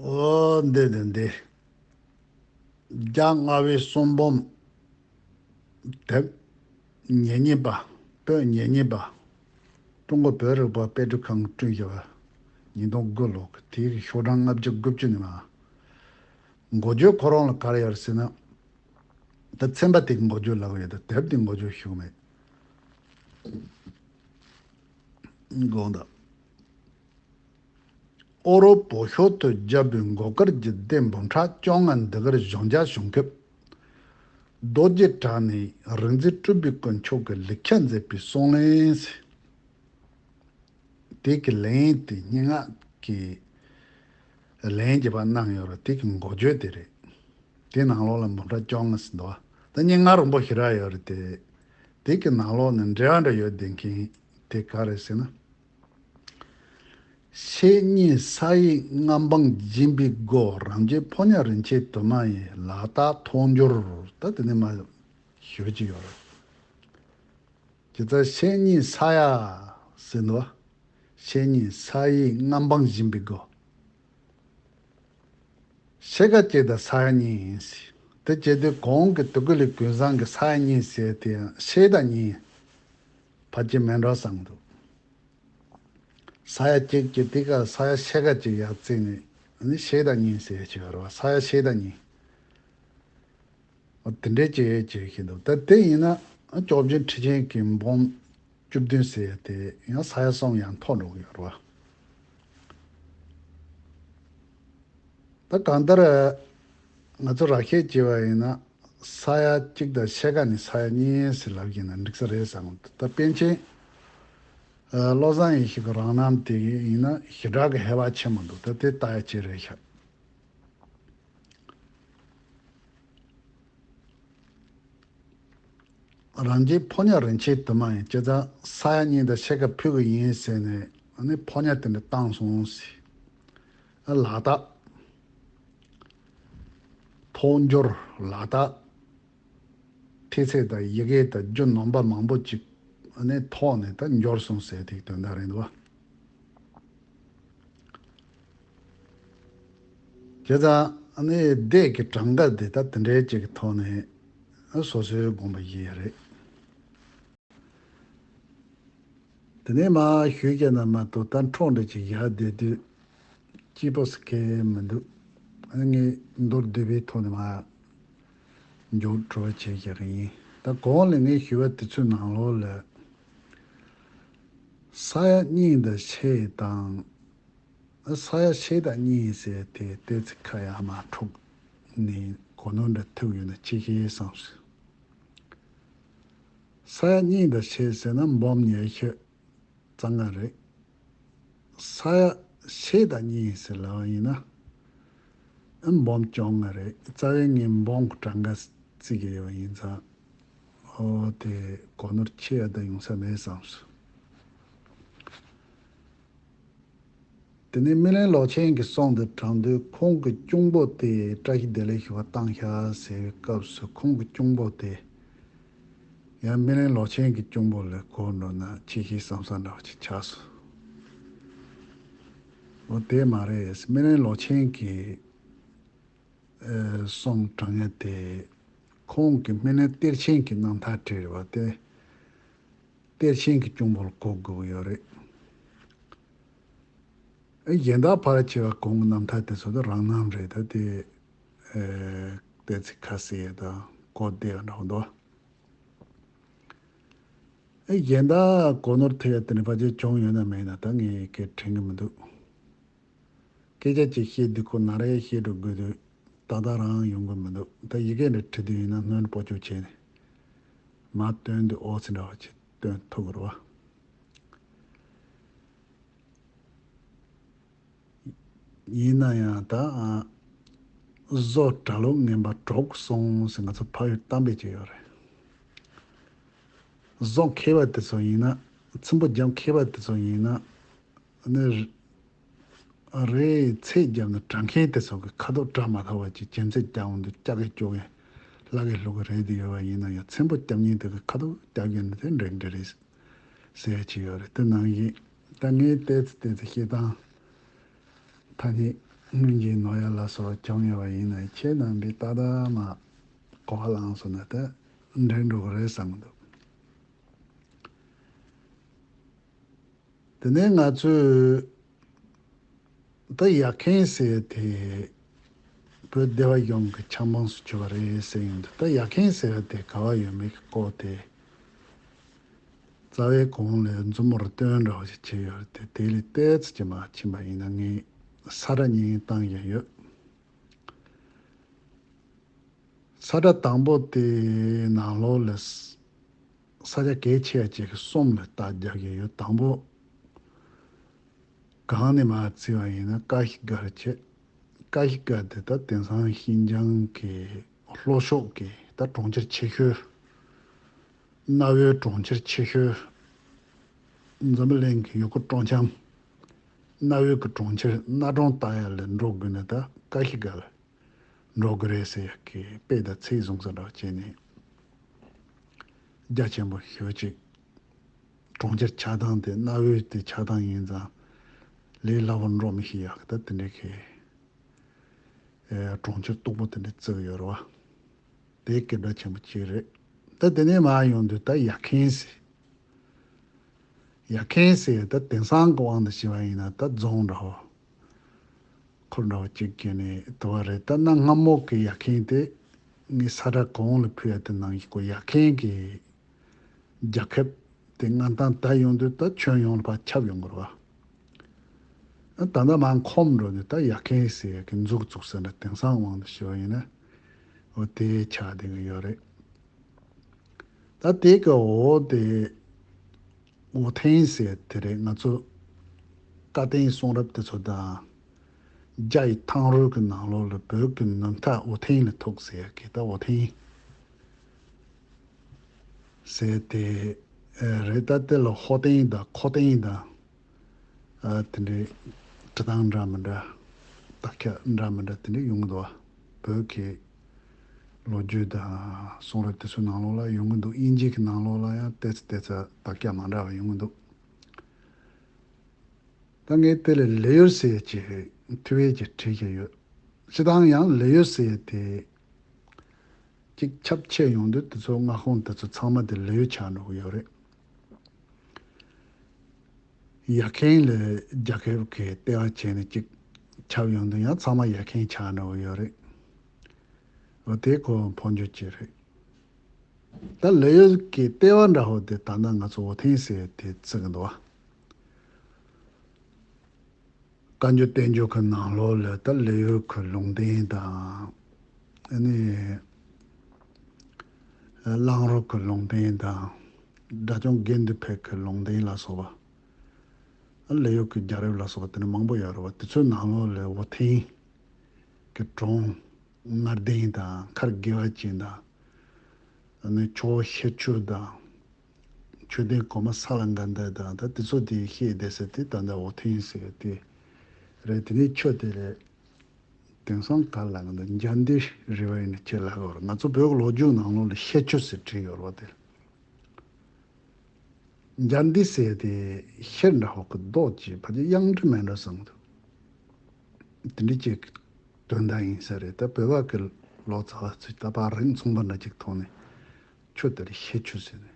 ཨོ་འདི་འདི་འདི། རྒྱ་རྔ་བའི་གསུང་འབུམ་དེབ་ཉེར་གཉིས་པ། པོད་ཉེར་གཉིས་པ། ཀྲུང་གོ་བོད་རིག་པ་དཔེ་སྐྲུན་ཁང་གིས་བསྐྲུན་བཞག་པ། ཉིས་སྟོང་དགུ་ལོ་གི། དེའི་ཤོག་གྲངས་ལྔ་བཅུ་དགུ་བཅུ་ནས་མར། འགོ་བརྗོད་ཁོ་རང་ལ་ག་རེ་ཡོད་རེད་ཟེར་ན། ད་ཚན་པ་དེ་གི་འགོ་བརྗོད་ལབ་ཡོད། ད་དེབ་དེ་འགོ་བརྗོད་ཞུ་གི་མེད། དགོངས་དག་ཨོ་རོད་བོད་ཤོག་ཏུ་བརྒྱབ་པའི་མགོ་དཀར་གྱི་སྡེ་འབུམ་ཕྲག་བཅོ་ལྔ་འདི་གར་གཞུང་བརྒྱ་བྱུང་སྐབས། རྡོ་རྗེ་བྲག་ནས་རིག་འཛིན་སྤྲུལ་པའི་དཀོན་མཆོག་གིས་ལེགས་སྦྱར་མཛད་པའི་གསུང་གླེང་ཟེར། དེ་གི་ལན་དེ་སྙན་ངག་གི་ལན་རྒྱས་པ་གནང་ཡོད་རེད། དེ་གི་འགོ་བརྗོད་དེ་རེད། དེ་ནང་ལོགས་ལ་འབུམ་ཕྲག་བཅོ་ལྔ་ཟེར་འདུག་ད་སྙན་ངག་རིང་པོ་ཞེ་དྲག་ཡོད་རེད་དེ། དེ་གི་ནང་ལོགས་ནས་འགྲེལ་བ་འདྲ་ཡོད་བསྡད་མཁན་དེ་ག་རེ་ཟེར་ན། བཤེས་གཉེན་ས་ཡི་མངའ་འབངས་སྦྱིན་པའི་སྒོ། རང་རྒྱལ་ཕོ་ཉ་རིན་ཆེན་དུ་མ་ཡི་ལག་རྟགས་ཐོག་འབྱོར། ད་དེ་ནས་མར་ཞུ་གི་ཡོད་རེད། དེ་ལྟར་བཤེས་གཉེན་ས་ཡ་ཟེར་འདུག་བཤེས་གཉེན་ས་ཡི་མངའ་འབངས་སྦྱིན་པའི་སྒོ། ཕྱེད་ཀ་གཅིག་དང་ས་ཡ་གཉིས་ཡིན་ཟེར། དེ་བྱས་དུས་གོང་གི་དུས་ཀུན་ལས་ཀུན་བཟང་གི་ས་ཡ་གཉིས་ཟེར་དེ་ཡང་ཕྱེད་དང་གཉིས་ཕལ་ཆེར་མེད་འགྲོ་བསམ་འདུག་ས་ཡ་གཅིག་གི་དེ་ག་ས་ཡ་ཕྱེད་ཀ་གཅིག་ཡར་བརྩིས་ནས་ནི་ཕྱེད་དང་གཉིས་ཟེར་ཡ་ཅིག་ཡོད་རེད་བ། ས་ཡ་ཕྱེད་དང་གཉིས། དེ་འདྲའི་ཅིག་ཅིག་བཞིན་འདུག་ད་དེ་ཡིན་ན་སྐྱོབ་རྗེ་ཁྲི་ཆེན་གྱི་འབུམ་བཅུ་བདུན་ཟེར་ཡ་དེ་ཡང་ས་ཡ་གསུམ་ཡང་མཐོ་འགྲོ་གི་ཡོད་རེད་བ། ད་གང་ལྟར་ང་ཚོ་ར་ཤེད་བྱས་པ་ཡིན་ན་ས་ཡ་གཅིག་དང་ཕྱེད་ཀ་ནས་ས་ཡ་གཉིས་ཟེར་ལབ་ཀྱིན་ན་འགྲིག་ས་རེད་བསམ་གི་འདུག་ད་པཎ་ཆེན་བློ་བཟང་ཡེ་ཤེས་ཀྱི་རང་རྣམ་དེ་ཡིན་ན་ཞེ་དྲག་གི་ཧེ་བག་ཆེ་མི་འདུག་ད་དེ་ལྟ་ཡ་ཅིག་རེད་ཤག་རང་རྒྱལ་ཕོ་ཉ་རིན་ཆེན་དུ་མ་ཡིན། བྱས་ཙང་ས་ཡ་གཉིས་དང་ཕྱེད་ཀ་ཕུལ་གི་ཡིན་ཟེར་ནས་ཨ་ནི་ཕོ་ཉ་དེ་འདྲ་བཏང་སོང་ཟེར། ཨ་ལག་རྟགས། ཐོག་འབྱོར་ལག་རྟགས། ཐེལ་ཙེ་དང་ཡི་གེ་དང་རྒྱུ་ནོམ་པ་མང་པོ་ཅིག་ཨ་ནི་ཐོག་ནས་ད་འབྱོར་སོང་ཟེར་དེའི་དོན་དག་རེད་འདུག་བ། བྱས་ཙང་ཨ་ནི་སྡེ་གི་གྲངས་ཀ་འདི་ད་དེ་འདྲའི་ཅིག་གི་ཐོག་ནས་ཨ་སོ་སོའི་དགོངས་པ་བཞེས་ཡ་རེད། དེ་ནས་མར་ཞུས་བྱས་ན་མ་གཏོགས་ད་འཕྲོ་འདྲ་ཅིག་བཞག་བསྡད་དུས་སྐྱིད་པོ་ཟེར་མཁན་མི་འདུག་ཨ་ངས་མདོར་བསྡུས་པའི་ཐོག་ནས་མར་མཇུག་སྒྲིལ་བ་བྱེད་བཞག་གི་ཡིན། ད་གོང་ལ་ངས་ཞུས་པ་དེ་ཚོའི་ནང་ལོགས་ལ་ས་ཡ་གཉིས་དང་ཕྱེད་དང་། ས་ཡ་ཕྱེད་དང་གཉིས་ཟེར་དེ་ཏོག་ཙམ་ཁ་ཡར་མར་འཁྲུགས་ནས་གོ་ནོར་འདྲ་ཐུག་ཡོད་ན་ཅི་ཤེས་བསམ་སོང་། ས་ཡ་གཉིས་དང་ཕྱེད་ཟེར་ན་འབུམ་ཉི་ཤུ་རྩ་ལྔ་རེད། ས་ཡ་ཕྱེད་དང་གཉིས་ཟེར་ལབ་པ་ཡིན་ན་ཨ་འབུམ་བཅོ་ལྔ་རེད། རྩ་བའི་ངས་འབུམ་གྱི་གྲངས་ཀ་བརྩི་གི་ཡོད་པ་ཡིན་ཙང་། ཨོ་དེ་གོ་ནོར་ཆེ་ཡ་ད་ཡོང་ས་མེད་བསམ་སོང་། དེ་ནས་སྨིན་གླིང་ལོག་ཆེན་གྱི་གསུང་དེ་དྲངས་དུས་ཁོང་གི་གཅུང་པོ་དེ་བཀྲ་ཤིས་བདེ་ལེགས་ཞུ་བ་བཏང་ཤག་ཟེར་བའི་སྐབས་སུ་ཁོང་གི་གཅུང་པོ་དེ་ཡང་སྨིན་གླིང་ལོག་ཆེན་གྱི་གཅུང་པོ་ལ་གོ་འགྲོ་ན་ཆེ་ཤེས་བསམ་ས་འདྲ་བ་ཅིག་ཆགས་སོང་། འོ་དེ་མ་རེད། སྨིན་གླིང་ལོག་ཆེན་གྱི་ཨེ་གསུང་དྲངས་ཡ་དེ་ཁོང་གི་སྨིན་གླིང་གཏེར་ཆེན་གྱི་རྣམ་ཐར་བྲིས་རེད་བ། དེ་གཏེར་ཆེན་གྱི་གཅུང་པོ་ལ་གོ་དགོས་ཀྱི་ཡོད་རེད། ཨེ་གཞན་དག་ཕལ་ཆེ་བ་གོང་གི་རྣམ་ཐར་དེ་ཚོ་དེ་རང་རྣམ་རེད། ད་དེ་ཨེ་ཏོག་ཙམ་ཁ་གསལ་ཡ་དང་གོ་བདེ་བ་འདྲ་བོ་འདུག་ཨེ་གཞན་དག་གོ་ནོར་ཐེབས་ཡ་དེ་འདྲ་ཕལ་ཆེར་བྱུང་ཡོད་ན་མེད་ན་ད་ངས་སྐད་དྲན་གྱི་མི་འདུག་སྐད་ཆ་ཅིག་བཤད་དུས་ཁོ་ན་རེ་བཤད་འགྲོ་དགོས་དུས་ཏག་ཏག་རང་ཡོང་གི་མི་འདུག་ད་ཡི་གེ་འདྲ་བྲིས་དུས་ཡིན་ན་སྣོན་སྤོ་ཆོག་བྱས་ནས་མར་སྟོན་དུས་ཨོ་ཙི་འདྲ་བ་ཅིག་སྟོན་ཐུབ་ཀྱི་རེད་བ། ཡིན་ན་ཡང་ད་ཨ་བཟོ་གྲྭ་ལོག་ངན་པ་གྲོགས་སོང་ཟེར་ང་ཚོ་ཕ་ཡུལ་གཏམ་དཔེ་ཅིག་ཡོད་རེད། བཟོ་མཁས་པ་དེ་ཚོ་ཡིན་ན་ཚིམ་པོ་རྒྱབ་མཁས་པ་དེ་ཚོ་ཡིན་ན་ནི་རེད། ཚད་བརྒྱབ་ན་དྲ་མཁན་དེ་ཚོ་གི་ཁ་དོག་བཀྲ་མ་ཐག་པ་ཅིག་ཅན་ཚད་རྒྱག་འོང་དུས་སྐྱག་གི་སྐྱོག་གི་ལྷག་གི་ལྷུག་གི་རེད་དེ་ཡོད་པ་ཡིན་ན་ཡང་ཚིམ་པོ་རྒྱབ་མཁན་དེ་གི་ཁ་དོག་རྒྱག་གི་ནི་དེ་འགྲིག་འགྲིག་རེད་ཟེར་ཡ་ཅིག་ཡོད་རེད། དེ་ནང་བཞིན་ད་ངས་ཏོག་ཙམ་ཏོག་ཙམ་བཤད་སྟངས་ཐ་སྙད་སྔོན་གྱི་ནོར་ཡ་ལ་སོགས་བྱུང་ཡོད་པ་ཡིན་ན་ཁྱེད་རྣམ་པས་ཏག་ཏག་མ་གོ་བ་བླངས་སོང་ན་ད་འགྲིག་འགྲོ་གི་རེད་བསམ་གི་འདུག་དེ་ནས་ང་ཚོས་ད་ཡ་མཁན་ཟེར་དེ་བོད་སྡེ་པ་གཞུང་གི་ཆབ་འབངས་སུ་གྱུར་པ་རེད་ཟེར་ཡོང་དུས། ད་ཡ་མཁན་ཟེར་དེ་ག་བ་ཡོད་མེད་ཀྱི་སྐོར་དེ་རྩ་བའི་གོང་ལ་མཛུབ་མོར་སྟོན་འདྲ་བ་ཞིག་བྱས་ཡོད་རེད་དེ། དེ་ལས་ཏོག་ཙམ་ཅིག་མར་ཕྱིན་པ་ཡིན་ན་ངས་ས་ཁྲ་གཉིས་བཏང་བཞིན་ཡོད། ས་ཁྲ་དང་པོ་དེའི་ནང་ལོགས་ལ་ས་ཆ་གལ་ཆེ་བ་བཅས་ཀྱི་གསུམ་ལ་རྟགས་རྒྱག་གི་ཡོད། དང་པོ་གང་ནས་མར་བརྩི་བ་ཡིན་ན་ཀ་ཤི་གྷར་བྱས། ཀ་ཤི་གྷར་དེ་ད་དེང་སང་ཤིན་ཅང་གི་ལྷོ་ཕྱོགས་ཀྱི་ད་གྲོང་ཁྱེར་ཆེ་ཤོས། གནའ་བོའི་གྲོང་ཁྱེར་ཆེ་ཤོས། འཛམ་བུ་གླིང་གི་ཡུལ་སྐོར་སྤྲོ་འཆམ། གནའ་བོའི་གི་གྲོང་ཁྱེར་གནའ་གྲོང་ལྟ་ཡ་ལ་འགྲོ་དགོས་ན་ད་ཀ་ཤི་གྷར་འགྲོ་གི་རེད་ཟེར་ཡག་གི་དཔེ་དང་ཚིག་བཟུང་ས་འདྲ་བྱས་ནས་རྒྱ་ཆེན་པོ་ཞེ་པོ་ཅིག་གྲོང་ཁྱེར་ཆགས་སྟངས་དེ་གནའ་བོའི་དེ་ཆགས་སྟངས་ཡིན་ཙང་ལས་སླ་པོ་འགྲོ་མི་ཤེས་ཡག་གི་ད་དེ་འདྲའི་གི་ཨེ་གྲོང་ཁྱེར་སྟུག་པོ་དེ་འདྲ་བརྩི་གི་ཡོད་རེད་བ། དེ་གི་འདྲ་ཆེན་པོ་གཅིག་རེད། ད་དེ་ནས་མར་ཡོང་དུས་ད་ཡ་མཁན་ཟེར། ཡ་མཁན་ཟེར་ད་དེང་སང་གི་དབང་དུ་བྱས་པ་ཡིན་ན་ད་རྫོང་འདྲ་བོ། འཁོར་འདྲ་བོ་གཅིག་གི་ནས་དུ་བ་རེད། ད་གནའ་སྔ་མོ་གི་ཡ་མཁན་དེ་ངས་ས་ཁྲ་གོང་ལ་ཕུལ་ཡ་དེ་ནང་བཞིན་ཁོ་ཡ་མཁན་གྱི་རྒྱལ་ཁབ་དེ་མངའ་ཐང་ད་ཡོང་དུས་ད་ཁྱོན་ཡོངས་ལ་ཕར་ཁྱབ་ཡོང་གི་རེད་བ། ད་ལྟ་མར་འཁོམ་འགྲོ་དུས་ད་ཡ་མཁན་ཟེར་ཡ་གི་མཛུབ་བཙུགས་ཟེར་ན་དེང་སང་དབང་དུ་བྱས་པ་ཡིན་ན་འོ་དེ་ཆགས་བསྡད་ཀྱི་ཡོད་རེད། ད་དེ་གི་འོག་དེ་འོ་ཐེན་ཟེར་དེ་རེད། ང་ཚོ་བཀའ་བསྟན་གསུང་རབ་དེ་ཚོ་དང་རྒྱ་ཡི་ཐང་རུལ་གྱི་ནང་ལོགས་ལ་བོད་ཀྱི་ནུབ་མཐའ་འོ་ཐེན་ལ་ཐུག་ཟེར་གི་ད་འོ་ཐེན་ཟེར་དེ་རེད། ད་དེ་ལ་ཧོ་ཐེན་དང་ཁོ་ཐེན་དང་། ཨ་དེ་འདྲའི་འབྲི་སྟངས་འདྲ་མི་འདྲ། དག་ཆ་འདྲ་མི་འདྲ་དེ་འདྲ་ཡོང་གི་འདུག་བ། བོད་ཀྱི་ལོ་རྒྱུས་དང་གསུང་རབ་དེ་ཚོའི་ནང་ལོགས་ལ་ཡོང་གི་འདུག་དབྱིན་ཇི་གི་ནང་ལོགས་ལ་ཡང་ཏོག་ཙམ་ཏོག་ཙམ་དག་ཆ་མ་འདྲ་བ་ཡོང་གི་འདུག་ད་ངས་དེ་ལ་ལེའུ་ཟེར་གྱི་ཐུ་བེ་གྱི་བྲིས་ཀྱི་ཡོད། སྤྱིར་བཏང་ཡང་ལེའུ་ཟེར་དེ་གཅིག་ཁྱབ་ཆེ་ཡོང་དུས་དེ་ཚོ་མངའ་ཁོངས་དེ་ཚོ་ཚང་མ་དེ་ལེའུ་ཆགས་འགྲོ་གི་ཡོད་རེད། ཡར་ཁེན་ལ་རྒྱ་སྐད་ཀྱི་ལྟེ་བ་བྱས་ནས་ཅིག་ཁྱབ་ཡོང་དུས་ཡང་ཚང་མ་ཡར་ཁེན་ཆགས་འགྲོ་གི་ཡོད་རེད། འོ་དེ་ཁོ་འཕོ་འགྱུར་ཅིག་རེད། ད་ལེའུ་གི་ལྟེ་བ་འདྲ་བོ་དེ་ད་ལྟ་ང་ཚོ་འོ་ཐེངས་ཟེར་དེ་བརྩི་གི་འདུག་བ། བཀའ་འགྱུར་བསྟན་འགྱུར་གྱི་ནང་ལོགས་ལ་ད་ལེའུ་གི་ལུང་བསྟན་དང་། ཨ་ནི་གླང་རོ་གི་ལུང་བསྟན་དང་། དགྲ་བཅོམ་དགེ་འདུན་ཕེབས་ཀྱི་ལུང་བསྟན་ལ་སོགས་པ། ལེའུ་གི་རྒྱལ་རབས་ལ་སོགས་པ་དེ་འདྲ་མང་པོ་ཡོད་རེད་བ། དེ་ཚོའི་ནང་ལོགས་ལ་འོ་ཐེངས་ཀྱི་གྲོང་ལྔ་ལྡན་དང་མཁར་དགེ་བ་ཅན་དང་། ཨ་ནི་ཆུ་བོ་ཤེར་ཕྱོགས་དང་། མཆོད་རྟེན་གོང་མ་ས་ལ་དགའ་ལྡན་དང་ད་དེ་ཚོ་དེ་བཤད་བསྡད་ཟེར་དེ་ད་ལྟ་འོ་ཐེངས་ཟེར་དེ་རེད། དེ་ནས་ཆུ་དེ་ལས་དེང་སང་ག་ལ་ང་ཚོ་འཇའ་འདི་རི་བ་ཡིན་ན་ཆེ་ལ་གོ་ར། ང་ཚོ་བོད་ཀྱི་ལོ་རྒྱུས་ནང་ལོགས་ལ་ཤེར་ཕྱོགས་ཟེར་བྲིས་ཡོད་རེད་བ། དེ་འཇའ་འདི་ཟེར་དེ་ཤེར་འདྲ་བོ་གི་མདོག་ཅིག་ཕལ་ཆེར་གཡང་འབྲི་མེད་འགྲོ་བསམ་འདུག་དེ་འདྲ་ཅིག་དོན་དག་ཡིན་ས་རེད། ད་བོད་པ་གི་ལོ་ཙཱ་བ་ཚོས་ད་པར་རིགས་མཚུངས་པ་འདྲ་ཅིག་ཐོག་ནས་ཆུ་དེར་ཤེར་ཆུ་ཟེར་ནས་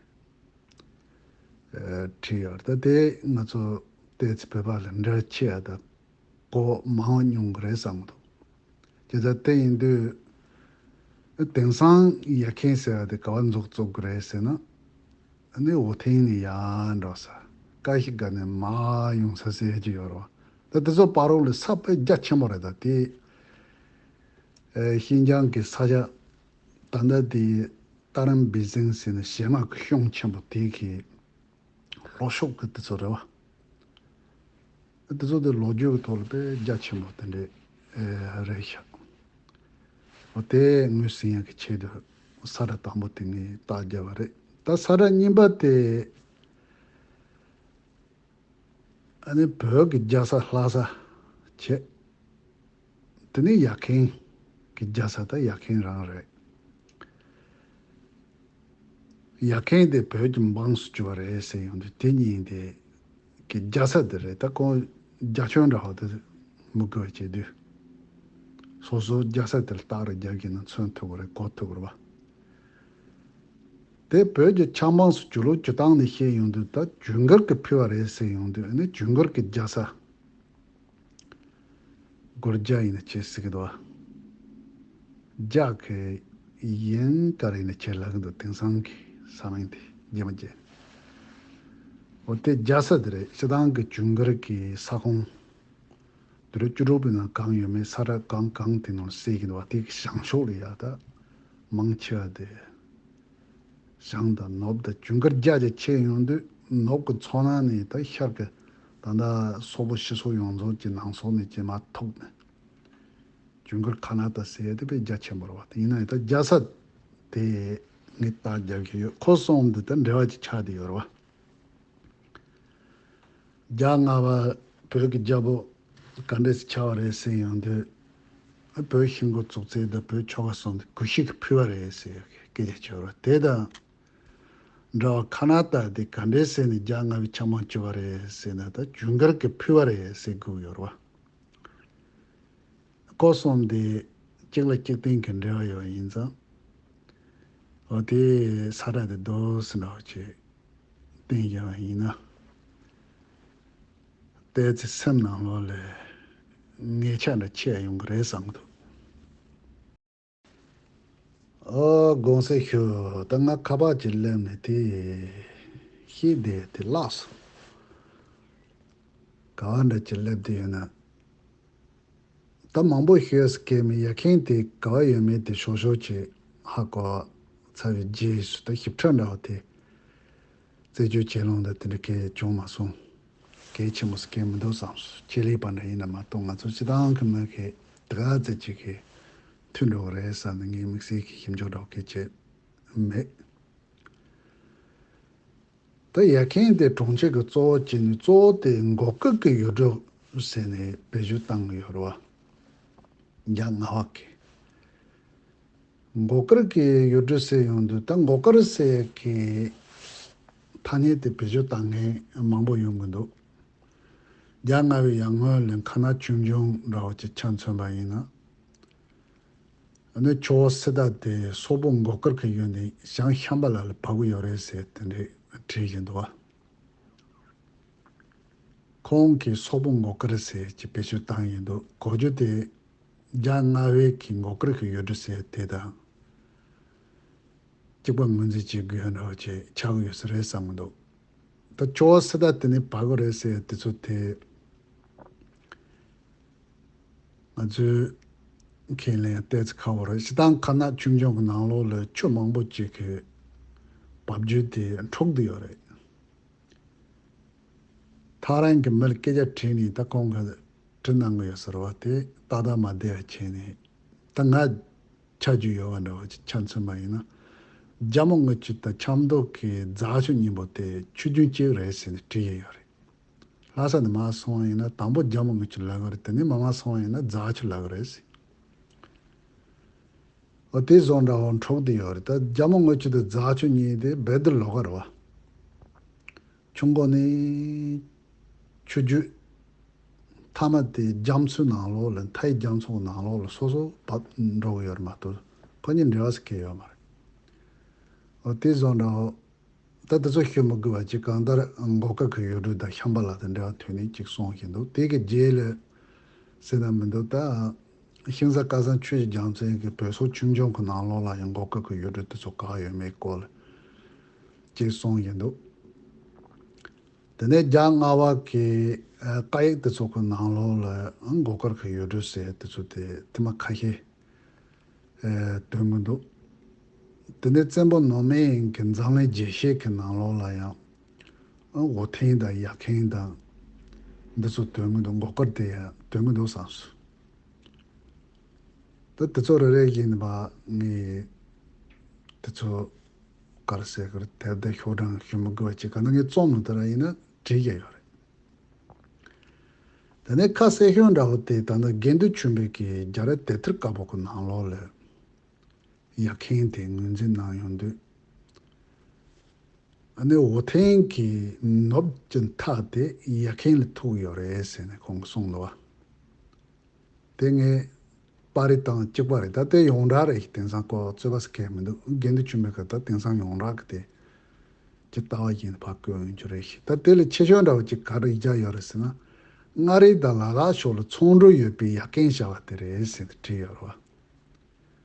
བྲིས་ཡོད། ད་དེ་ང་ཚོ་ཏོག་ཙམ་བོད་པ་ལ་འབྲེལ་བ་ཆེ་ཡ་ད་གོ་མང་བ་མྱོང་གི་རེད་བསམ་གི་འདུག་དེ་ལྟར་དེ་ཡིན་དུས་དེང་སང་ཡར་ཁེན་ཟེར་བ་དེ་ག་བ་འཛུགས་བཙུགས་ཀྱི་རེད་ཟེར་ན། ཨ་ནི་འོ་ཐེངས་ནས་ཡར་འགྲོ་ས། ཀ་ཤི་ཀ་ནས་མར་ཡོང་ས་ཟེར་གྱི་ཡོད་རེད་བ། ད་དེ་ཚོ་བར་རོགས་ལ་ས་དཔེ་རྒྱ་ཆེན་པོ་རེད། ད་དེ་ཨེ་ཤིན་ཅང་གི་ས་ཆ་ད་ལྟ་དེ་ཏཱ་རམ་བི་ཟིང་ཟེར་ནས་བྱེ་མ་གི་གཤོང་ཆེན་པོ་དེ་གི་ལྷོ་ཕྱོགས་ཀྱི་དེ་ཚོ་རེད་བ། དེ་ཚོ་དེ་ལོ་རྒྱུས་ཀྱི་ཐོག་ལ་དཔེ་རྒྱ་ཆེན་པོ་དེ་འདྲས་ཨེ་རེད་ཤག་འོ་དེ་ངོས་ཟིན་ཡག་གི་ཆེད་དུ་ས་ར་དང་པོ་དེ་ངས་རྟགས་བརྒྱབ་པ་རེད། ད་ས་ར་གཉིས་པ་དེ་ཨ་ནི་བོད་ཀྱི་རྒྱལ་ས་ལྷ་ས་བྱས། དེ་ནི་ཡར་ཁེན་གྱི་རྒྱལ་ས་ད་ཡར་ཁེན་རང་རེད། ཡར་ཁེན་དེ་བོད་ཀྱི་འབངས་སུ་གྱུར་པ་རེད་ཟེར་ཡོང་དུས་དེ་གཉིས་དེ་གི་རྒྱལ་ས་དེ་རེད། ད་ཁོང་རྒྱ་ཁྱོན་འདྲ་བོ་དེ་མི་དགོས་བྱེད་དུས་སོ་སོའི་རྒྱལ་ས་དེར་རྟགས་རེ་རྒྱག་གི་ན་མཚོན་ཐུབ་པ་རེད། གོ་ཐུབ་པ་རེད་བ། དེ་བོད་ཀྱི་ཆབ་འབངས་སུ་གྱུར་ལུགས་གྱུར་སྟངས་ནས་བཤད་ཡོང་དུས་ད་ཇུན་གར་གྱིས་ཕུལ་བ་རེད་ཟེར་ཡོང་དུས་ཨ་ནི་ཇུན་གར་གྱི་རྒྱལ་ས། སྒོར་རྒྱ་ཡིན་ན་ཆེ་ཟེར་གི་འདུག་རྒྱ་གི་ཡན་ག་རེ་ཡིན་ན་ཆེ་ལབ་གི་འདུག་དེང་སང་གི་ས་མིང་དེ་རྒྱ་མ་རྒྱ། འོ་དེ་རྒྱལ་ས་དེ་རེད། སྤྱི་བཏང་གི་ཇུན་གར་གྱི་ས་ཁོངས་དེ་རུ་བཅུ་དྲུག་པའི་ནང་གང་ཡོད་མེད་ས་ར་གང་གང་དེ་ནང་གསལ་གི་འདུག་དེ་གི་བྱང་ཕྱོགས་ལ་ཡ་ད་མང་ཆེ་བ་དེ། བྱང་དང་ནུབ་དང་ཇུན་གར་རྒྱ་ཆེ་ཡོང་དུས་ནུབ་ཀྱི་མཚོ་ནང་ནས་ད་ཤར་གྱི་ད་ལྟ་སོག་པོ་ཕྱི་སོག་ཡོངས་རྫོགས་ཀྱི་ནང་སོག་ནས་ཀྱི་མར་ཐུག་ནས་ཇུན་གར་ཁ་ན་ཏ་ཟེར་ཡ་དེ་དཔེ་རྒྱ་ཆེན་པོ་རེད་བ། དེ་ཡིན་ན་ཡང་ད་རྒྱལ་ས་དེ་ངས་རྟགས་རྒྱག་གི་ཡོད། ཁོ་གསུམ་འདི་ད་འབྲེལ་བ་ཅིག་ཆགས་བསྡད་ཡོད་རེད་བ། རྒྱལ་ལྔ་པ་བོད་ཀྱི་རྒྱལ་པོ་ག་འདྲས་སེ་ཆགས་པ་རེད་ཟེར་ཡོང་དུས། བོད་ཤིང་སྒོ་བཙུགས་ཚེ་དང་བོད་ཆོལ་ཁ་གསུམ་དེ་གུ་ཤྲི་གིས་ཕུལ་བ་རེད་ཟེར་སྐད་ཆ་བྱོས་རོགས། དེ་དང་འདྲ་བ་ཁ་ན་ཏ་དེ་ག་འདྲས་ཟེར་ནས་རྒྱལ་ལྔ་པའི་ཆབ་འབངས་བྱུང་བ་རེད་ཟེར་ན་ད་ཇུན་གར་གྱིས་ཕུལ་བ་རེད་ཟེར་དགོས་ཡོད་རེད་བ། སྐོར་གསུམ་དེ་གཅིག་ལ་གཅིག་བརྟེན་གྱི་འབྲེལ་བ་ཡོད་ཡིན་ཙང་། འོ་དེ་ས་ར་དེ་རྡོ་སི་འདྲ་བ་ཅིག་བརྟེན་བཞག་པ་ཡིན་ན། ཏོག་ཙམ་སེམས་ནང་ལོགས་ལ་ངེས་ཆ་འདྲ་ཆེ་ཡོང་གི་རེད་བསམ་གི་འདུག་ཨོ་དགོངས་སེལ་ཞུ། ད་ང་ཁ་པར་ཅིག་སླེབས་ནས་དེ་ཤེས་བསྡད་དེ་བརླགས་སོང་། ག་བ་འདྲ་ཅིག་སླེབས་བསྡད་ཡོད་ན། ད་མང་པོ་ཤོད་ས་གལ་མེད། ཡ་མཁན་དེ་ག་བ་ཡོད་མེད་དེ་ཤོག་ཤོག་ཅིག་ཧ་གོ་ཚར་བའི་རྗེས་སུ་ད་ཞིབ་ཕྲ་འདྲ་བ་དེ་རྩད་གཅོད་བྱེད་ལོང་ད་དེ་འདྲ་གལ་བྱུང་མ་སོང་། གལ་ཆེན་པོ་ཟེར་གལ་མི་འདུག་བསམ་སོང་། ཆེད་ལས་པ་འདྲ་ཡིན་ན་མ་གཏོགས་ང་ཚོ་སྤྱི་བཏང་གི་མི་གི་དེ་ག་ཙམ་ཅིག་གི་མཐུན་འགྲོ་གི་རེད་བསམ་ནས་ངའི་དམིགས་བསལ་གྱི་ཞིབ་འཇུག་འདྲ་བོ་གལ་ཆེ་མེད། ད་ཡ་མཁན་དེ་གྲོང་ཁྱེར་གྱི་གཙོ་བོ་བྱས་ནས་གཙོ་བོ་དེ་མགོ་དཀར་གྱི་ཡུལ་གྲུ་ཟེར་ནས་བེད་སྤྱོད་བཏང་གི་ཡོད་རེད་བ། རྒྱ་སྔ་བ་གི་མགོ་དཀར་གྱི་ཡུལ་གྲུ་ཟེར་ཡོང་དུས་ད་མགོ་དཀར་ཟེར་གྱི་ཐ་སྙད་དེ་བེད་སྤྱོད་བཏང་མཁན་མང་པོ་ཡོང་གི་འདུག་རྒྱ་སྔ་བའི་ཡར་སྔོན་ལ་ཁ་ན་ཆུང་ཆུང་འདྲ་བོ་ཅིག་ཆ་མཚོན་པ་ཡིན་ན། ཨ་ནི་ཆུ་བོ་སི་ཏ་དེ་སོག་པོ་མགོ་དཀར་གྱི་ཡུལ་ནས་བྱང་ཤམ་བྷ་ལ་ལ་བབས་ཀྱི་ཡོད་རེད་ཟེར་དེ་འདྲས་བྲིས་བཞིན་འདུག་བ། ཁོང་གིས་སོག་པོ་མགོ་དཀར་ཟེར་གྱི་བེད་སྤྱོད་བཏང་ཡིན་འདུག་གོ་རྒྱུ་དེ་རྒྱ་མངའ་བོད་ཀྱི་མགོ་དཀར་གྱི་ཡུལ་གྲུ་ཟེར་དེ་དང་གཅིག་པ་ངོས་འཛིན་བྱེད་དགོས་འདྲ་བ་ཅིག་ཆགས་ཡོད་ས་རེད་བསམ་གྱི་འདུག་ད་ཇོ་བོ་སི་ཏཱ་དེ་ནི་བར་གོ་རེད་ཟེར་དེ་ཚོ་དེ། ང་ཚོའི་ཁས་ལེན་ཏོག་ཙམ་ཁག་པོ་རེད། སྤྱིར་བཏང་ཁ་ནག་ཆོས་འབྱུང་གི་ནང་ལོགས་ལ་ཆོས་མང་པོ་ཅིག་གི་བབ་བརྗོད་དེ་འཁྲུག་བསྡད་ཡོད་རེད། ཐག་རིང་གི་མི་ལ་སྐད་ཆ་དྲིས་ནས་ད་ཁོང་གིས་དྲི་གནང་གི་ཡོད་ཟེར་བ་དེ་ཏག་ཏག་མ་བསྡད་པ་བྱས་ནས། ད་ང་ཆ་རྒྱུས་ཡོད་པ་འདྲ་བ་ཅིག་ཆ་མཚོན་པ་ཡིན་ན། རྒྱ་མོ་དངུལ་ཆུ་དང་ཆབ་མདོ་གི་རྫ་ཆུ་གཉིས་པོ་དེ་ཆུ་རྒྱུན་གཅིག་རེད་ཟེར་ནས་དྲིས་ཡས་ཡོད་རེད། ལྷ་ས་ནས་མར་སོང་བ་ཡིན་ན་དང་པོ་རྒྱ་མོ་དངུལ་ཆུ་ལབ་ཀྱི་རེད། དེ་ནས་མར་མར་སོང་བ་ཡིན་ན་རྫ་ཆུ་ལབ་ཀྱི་རེད་ཟེར། འོ་དེ་བཟོ་འདྲ་བོ་འཁྲུག་བསྡད་ཡོད་རེད། ད་རྒྱ་མོ་དངུལ་ཆུ་དང་རྫ་ཆུ་གཉིས་དེ་རྦད་དེ་ལོགས་ཀ་རེད་བ། ཆུ་མགོ་ནས་ཆུ་རྒྱུད་མཐའ་མ་དེ་རྒྱ་མཚོའི་ནང་ལོགས་ལ། མཐའི་རྒྱ་མཚོ་གི་ནང་ལོགས་ལ་སོ་སོ་བབས་འགྲོ་གི་ཡོད་རེད་མ་གཏོགས་ཁོ་གཉིས་འབྲེལ་བ་ཟེར་གྱི་ཡོད་མ་རེད། འོ་དེ་བཟོ་འདྲ་བོ། ད་དེ་ཚོ་ཤོད་མི་དགོས་པ་ཅིག་གང་ལྟར་མགོ་དཀར་གྱི་ཡུལ་གྲུ་དང་ཤམ་བྷ་ལ་དང་འབྲེལ་བ་དོན་ནི་ཅིག་གསུངས་བཞིན་འདུག་དེ་གི་རྗེས་ལ་ཟེར་ན་མི་འདུག་ད་ཤིང་བཟའ་སྐལ་བཟང་ཆོས་ཀྱི་རྒྱལ་མཚན་གྱི་བོད་སོག་ཆོས་འབྱུང་གི་ནང་ལོགས་ལ་ཡང་མགོ་དཀར་གྱི་ཡུལ་གྲུ་དེ་ཚོ་ག་ཡོད་མེད་སྐོར་ལ་ཅིག་གསུངས་བཞིན་འདུག་དེ་ནས་རྒྱ་མངའ་བ་གི་ཨ་བཀའ་ཡིག་དེ་ཚོ་གི་ནང་ལོགས་ལ་མགོ་དཀར་གྱི་ཡུལ་གྲུ་ཟེར་དེ་ཚོ་དེ་ཐེངས་མ་ཁ་ཤས། ཨེ་འདོན་གྱི་འདུག་དེ་ནས་བཙན་པོ་ནོར་མེད་ཀྱི་འཛམ་གླིང་རྒྱས་བཤད་ཀྱི་ནང་ལོགས་ལ་ཡང་ཨ་འུ་ཐེན་དང་ཡར་ཁེན་དང་འདི་ཚོ་འདོན་གྱི་འདུག་མགོ་དཀར་དེ་ཡང་འདོན་གྱི་འདུག་བསམ་སོང་། ད་དེ་ཚོ་རེ་རེ་བཞིན་པ་ངས་དེ་ཚོ་ག་རེ་ཟེར་གི་རེད། དེབ་དང་ཤོག་གྲངས་ཞུ་མི་དགོས་པ་ཅིག་ག་ན་ངས་རྩོམ་ནང་དེ་ར་ཡིན་ན་བྲིས་ཀྱི་ཡོད་རེད། དེ་ནས་ཁ་གསལ་ཤོས་འདྲ་བོ་དེ་ད་ནི་དགེ་འདུན་ཆོས་འཕེལ་གྱིས་རྒྱ་རི་དེབ་ཐེར་དཀར་པོ་གི་ནང་ལོགས་ལ་ཡར་ཁེན་དེ་ངོས་འཛིན་གནང་ཡོང་དུས། ཨ་ནི་འུ་ཐེན་གྱི་ནུབ་ཀྱི་མཐའ་དེ་ཡར་ཁེན་ལ་ཐུག་ཡོད་རེད་ཟེར་ནས་ཁོང་གིས་གསུངས་འདུག་བ། དེ་ངས་པར་རིས་དང་གཅིག་པ་རེད། ད་དེ་ཡོངས་གྲགས་རེད། དེང་སང་ཁོ་རྩོད་པ་ཟེར་མཁན་མི་འདུག་དགེ་འདུན་ཆོས་འཕེལ་གྱི་ད་དེང་སང་ཡོངས་གྲགས་ཀྱི་དེ་ཇི་ལྟ་བ་བཞིན་ཕར་བཀོད་ཡོང་རྒྱུ་རེད་ཤག་ད་དེ་ལས་ཆེ་ཤོས་འདྲ་བོ་ཅིག་ག་རེ་བརྒྱབ་ཡོད་རེད་ཟེར་ན། མངའ་རིས་དང་ལ་དྭགས་ཕྱོགས་ལ་ཚོང་འབྲེལ་ཡོད་པའི་ཡར་རྐྱེན་བྱ་བ་དེ་རེད་ཟེར་ཏེ་བྲིས་ཡོད་རེད་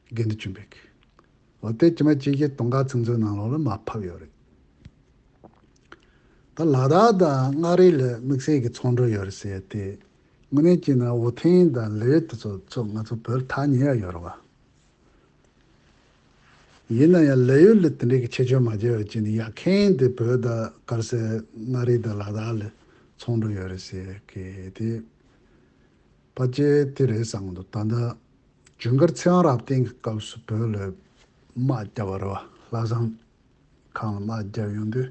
བ། དགེ་འདུན་ཆོས་འཕེལ་གྱིས། འོ་དེ་ཇི་མ་ཇི་བཞིན་དུང་དཀར་ཚིག་མཛོད་ནང་ལོགས་ལ་མར་ཕབ་ཡོད་རེད། ད་ལ་དྭགས་དང་མངའ་རིས་ལ་དམིགས་བསལ་གྱི་ཚོང་འབྲེལ་ཡོད་རེད་ཟེར་ཡ་དེ། དངོས་གནས་བྱས་ན་འུ་ཐེན་དང་ལི་ཡུལ་དེ་ཚོ་ཚོ་ང་ཚོ་བོད་ཐག་ཉེ་ཡ་ཡོད་རེད་བ། ཡིན་ན་ཡང་ལི་ཡུལ་ལ་དེ་འདྲའི་གི་ཁྱད་ཆོས་མ་བརྗེ་བ་བྱས་ནས་ཡར་ཁེན་དེ་བོད་དང་ག་རེ་ཟེར་མངའ་རིས་དང་ལ་དྭགས་ལ་ཚོང་འབྲེལ་ཡོད་རེད་ཟེར་གི་དེ་ཕལ་ཆེར་དེ་རེད་བསམ་གི་འདུག་ད་ལྟ་ཇུན་གར་ཚེ་དབང་རབ་བརྟན་གྱི་སྐབས་སུ་བོད་ལ་དམག་བརྒྱབ་པ་རེད་བ། ལྷ་བཟང་ཁང་ལ་དམག་བརྒྱབ་ཡོང་དུས།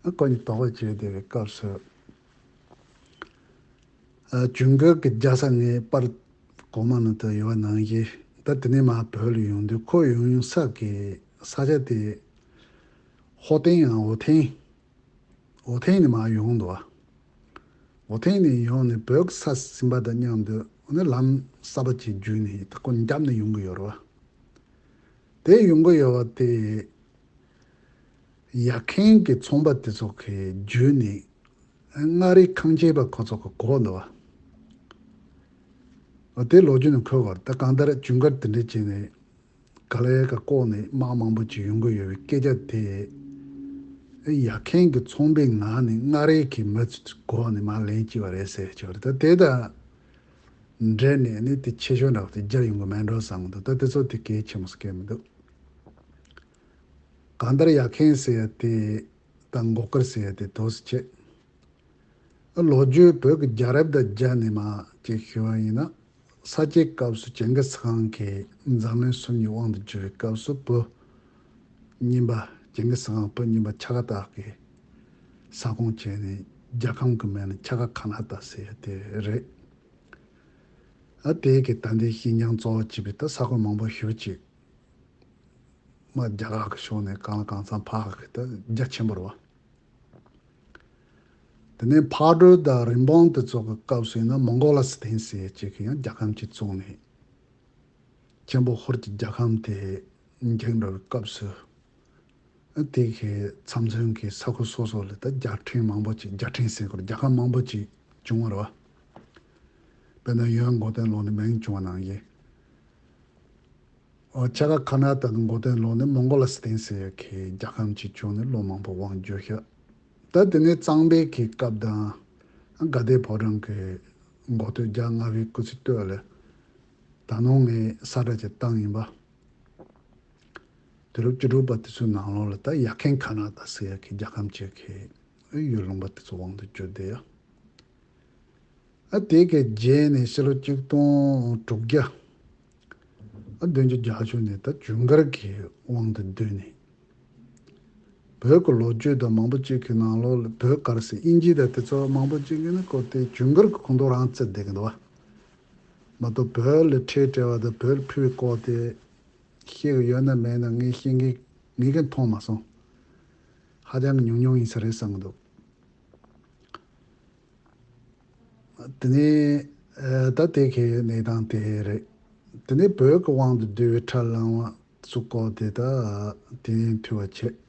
ཨ་ཁོ་གཉིས་དོགས་པ་བྱས་བསྡད་པའི་སྐབས་སུ། ཨ་ཇུན་གར་གྱི་རྒྱལ་ས་ངའི་པར་གོང་མ་ནང་དུ་ཡོད་པ་ནང་བཞིན། ད་དེ་ནས་མར་བོད་ལ་ཡོང་དུས་ཁོ་ཡོང་ཡོང་ས་གི་ས་ཆ་དེ་ཧོ་ཐེན་ཡང་འུ་ཐེན། འུ་ཐེན་ནས་མར་ཡོང་འདུག་བ། འུ་ཐེན་ནས་ཡོང་ནས་བོད་ཀྱི་ས་ཟིན་པ་དང་མཉམ་དུ་ཨ་ནི་ལམ་གསར་པ་ཅིག་བརྒྱུད་ནས་ད་ཁོ་བརྒྱབ་ནས་ཡོང་གི་ཡོད་རེད་བ། དེ་ཡོང་གི་ཡོད་པ་དེ། ཡར་ཁེན་གྱི་ཚོང་པ་དེ་ཚོ་གིས་བརྒྱུད་ནས་མངའ་རིས་ཁང་ཆེན་པ་ཁོ་ཚོ་གི་གོ་འདུག་བ། འོ་དེ་ལོ་རྒྱུས་ནང་འཁོད་པ་རེད། ད་གང་ལྟར་ཇུན་གར་དེ་འདྲ་བྱས་ནས་ག་ལེ་ག་ལྐོག་ནས་དམག་མང་པོ་ཅིག་ཡོང་གི་ཡོད་པའི་སྐད་ཆ་དེ། ཡར་ཁེན་གྱི་ཚོང་པའི་ངག་ནས་མངའ་རིས་ཀྱི་མི་ཚོ་གོ་ནས་མར་ལན་བྱས་པ་རེད་ཟེར་གྱི་རེད། ད་དེ་དང་འབྲེལ་ནས་ནི་དེ་ཆེ་ཤོས་འདྲ་བོ་དེ་རྒྱབ་ཡོང་གི་མེད་འགྲོ་བསམ་གི་འདུག་ད་དེ་ཚོ་དེ་གལ་ཆེན་པོ་ཟེར་གི་མི་འདུག་གང་ལྟར་ཡར་ཁེན་ཟེར་ཡ་དེ་དང་མགོ་དཀར་ཟེར་ཡ་དེ་དོགས་སུ་བྱེད། ལོ་རྒྱུས་བོད་ཀྱི་རྒྱལ་རབས་དང་སྦྱར་ནས་མར་ཅིག་ཞུ་བ་ཡིན་ན། ས་སྐྱའི་སྐབས་སུ་ཇིང་གིས་ཁཱན་གྱིས་འཛམ་གླིང་སུམ་གཉིས་དབང་དུ་བསྒྱུར་བའི་སྐབས་སུ་བོད་རྙིང་པ། ཇིང་གིས་ཁཱན་བོད་རྙིང་པ་ཕྱ་ག་སྟག་གི་ས་ཁོངས་བྱས་ནས་རྒྱལ་ཁམས་ཀྱི་མིང་ནི་ཕྱ་ག་ཁ་ན་ཏ་ཟེར་ཡ་དེ་རེད། ཨ་དེ་གི་ད་ལྟའི་ཤིན་ཅང་གཙོ་བོ་བྱས་པའི་ད་ས་ཁུལ་མང་པོ་ཞེ་པོ་ཅིག་མར་རྒྱ་གར་གྱི་ཕྱོགས་ནས་གང་ལ་གང་འཚམ་ཕར་གི་ད་རྒྱ་ཆེན་པོ་རེད་བ། དེ་ནས་ཕག་གྲུ་དང་རིན་སྤུངས་དེ་ཚོ་གི་སྐབས་སུ་ཡིན་ན་མོང་གོ་ལ་སི་ཐན་ཟེར་ཅིག་གིས་ཡང་རྒྱལ་ཁམས་ཅིག་བཙུགས་ནས་ཆེན་པོ་ཧོར་གྱི་རྒྱལ་ཁམས་དེ་འགྱིང་འགྲོ་བའི་སྐབས་སུ། དེ་གི་ཚབ་མཚོན་གྱི་ས་ཁུལ་སོ་སོ་ལ་ད་རྒྱལ་ཕྲན་མང་པོ་ཅིག་རྒྱལ་ཕྲན་ཟེར་དགོས་རྒྱལ་ཁབ་མང་པོ་ཅིག་བྱུང་བ་རེད་བ། དཔེར་ན་ཡོན་མགོ་སྟོན་ལོ་ནས་མིང་བྱུང་བ་ནང་བཞིན། ཨོ་ཆ་ག་ཁ་ན་ཏ་གི་མགོ་སྟོན་ལོ་ནས་མོང་གོ་ལ་སི་ཐན་ཟེར་ཡ་གི་རྒྱལ་ཁམས་ཅིག་བྱུང་ནས་ལོ་མང་པོ་དབང་བསྒྱུར་ཤག་ད་དེ་ནས་གཙང་པའི་གི་སྐབས་དང་དགའ་ལྡན་ཕོ་བྲང་གི་འགོ་སྟོད་རྒྱལ་ལྔ་པའི་སྐུ་ཚེ་སྟོད་ལ་ད་ནང་ངས་ས་བཀྲ་ཅིག་བཏང་ཡིན་པ། དུས་རབས་བཅུ་དྲུག་པ་དེ་ཚོའི་ནང་ལོགས་ལ་ད་ཡ་ཁན་ཁ་ན་ཏ་ཟེར་ཡ་གི་རྒྱལ་ཁམས་ཅིག་གི་ཡུལ་ལུང་པ་དེ་ཚོ་དབང་དུ་བསྒྱུར་བསྡད་ཡ། ཨ་དེ་གི་རྗེས་ནས་ཕྱི་ལོ་གཅིག་སྟོང་དྲུག་བརྒྱ། ཨ་བདུན་ཅུ་གྱ་དྲུག་ནས་ད་ཇུན་གར་གྱི་དབང་དུ་བསྡུས་ནས། བོད་ཀྱི་ལོ་རྒྱུས་དང་མང་པོ་ཅིག་གི་ནང་ལོགས་ལ་བོད་ག་རེ་ཟེར་དབྱིན་ཇི་དང་དེ་ཚོ་མང་པོ་ཅིག་གིས་ནི་ཁོ་དེ་ཇུན་གར་གྱི་ཁོངས་གཏོགས་རང་བརྩི་བསྡད་ཀྱི་འདུག་བ། མ་གཏོགས་བོད་ལ་ཁྲལ་སྤྲད་པ་དང་བོད་ལ་ཕུལ་བའི་སྐོར་དེ་ཤེས་ཀྱི་ཡོད་ན་མེད་ན་ངས་ཤེས་མཁན་ངས་ཀྱང་མཐོང་མ་སོང་། ཧ་ཅང་གི་ཉུང་ཉུང་ཡིན་ས་རེད་བསམ་གྱི་འདུག་དེ་ནས་ཨ་ད་དེ་གའི་གནས་སྟངས་དེ་རེད། དེ་ནས་བོད་ཀྱི་དབང་དུ་བསྡུ་བའི་ཁྲ་ལམ་བ་ཚུགས་སྐོར་དེ་ད་དེ་ནས་ཐུ་བ་བྱེད།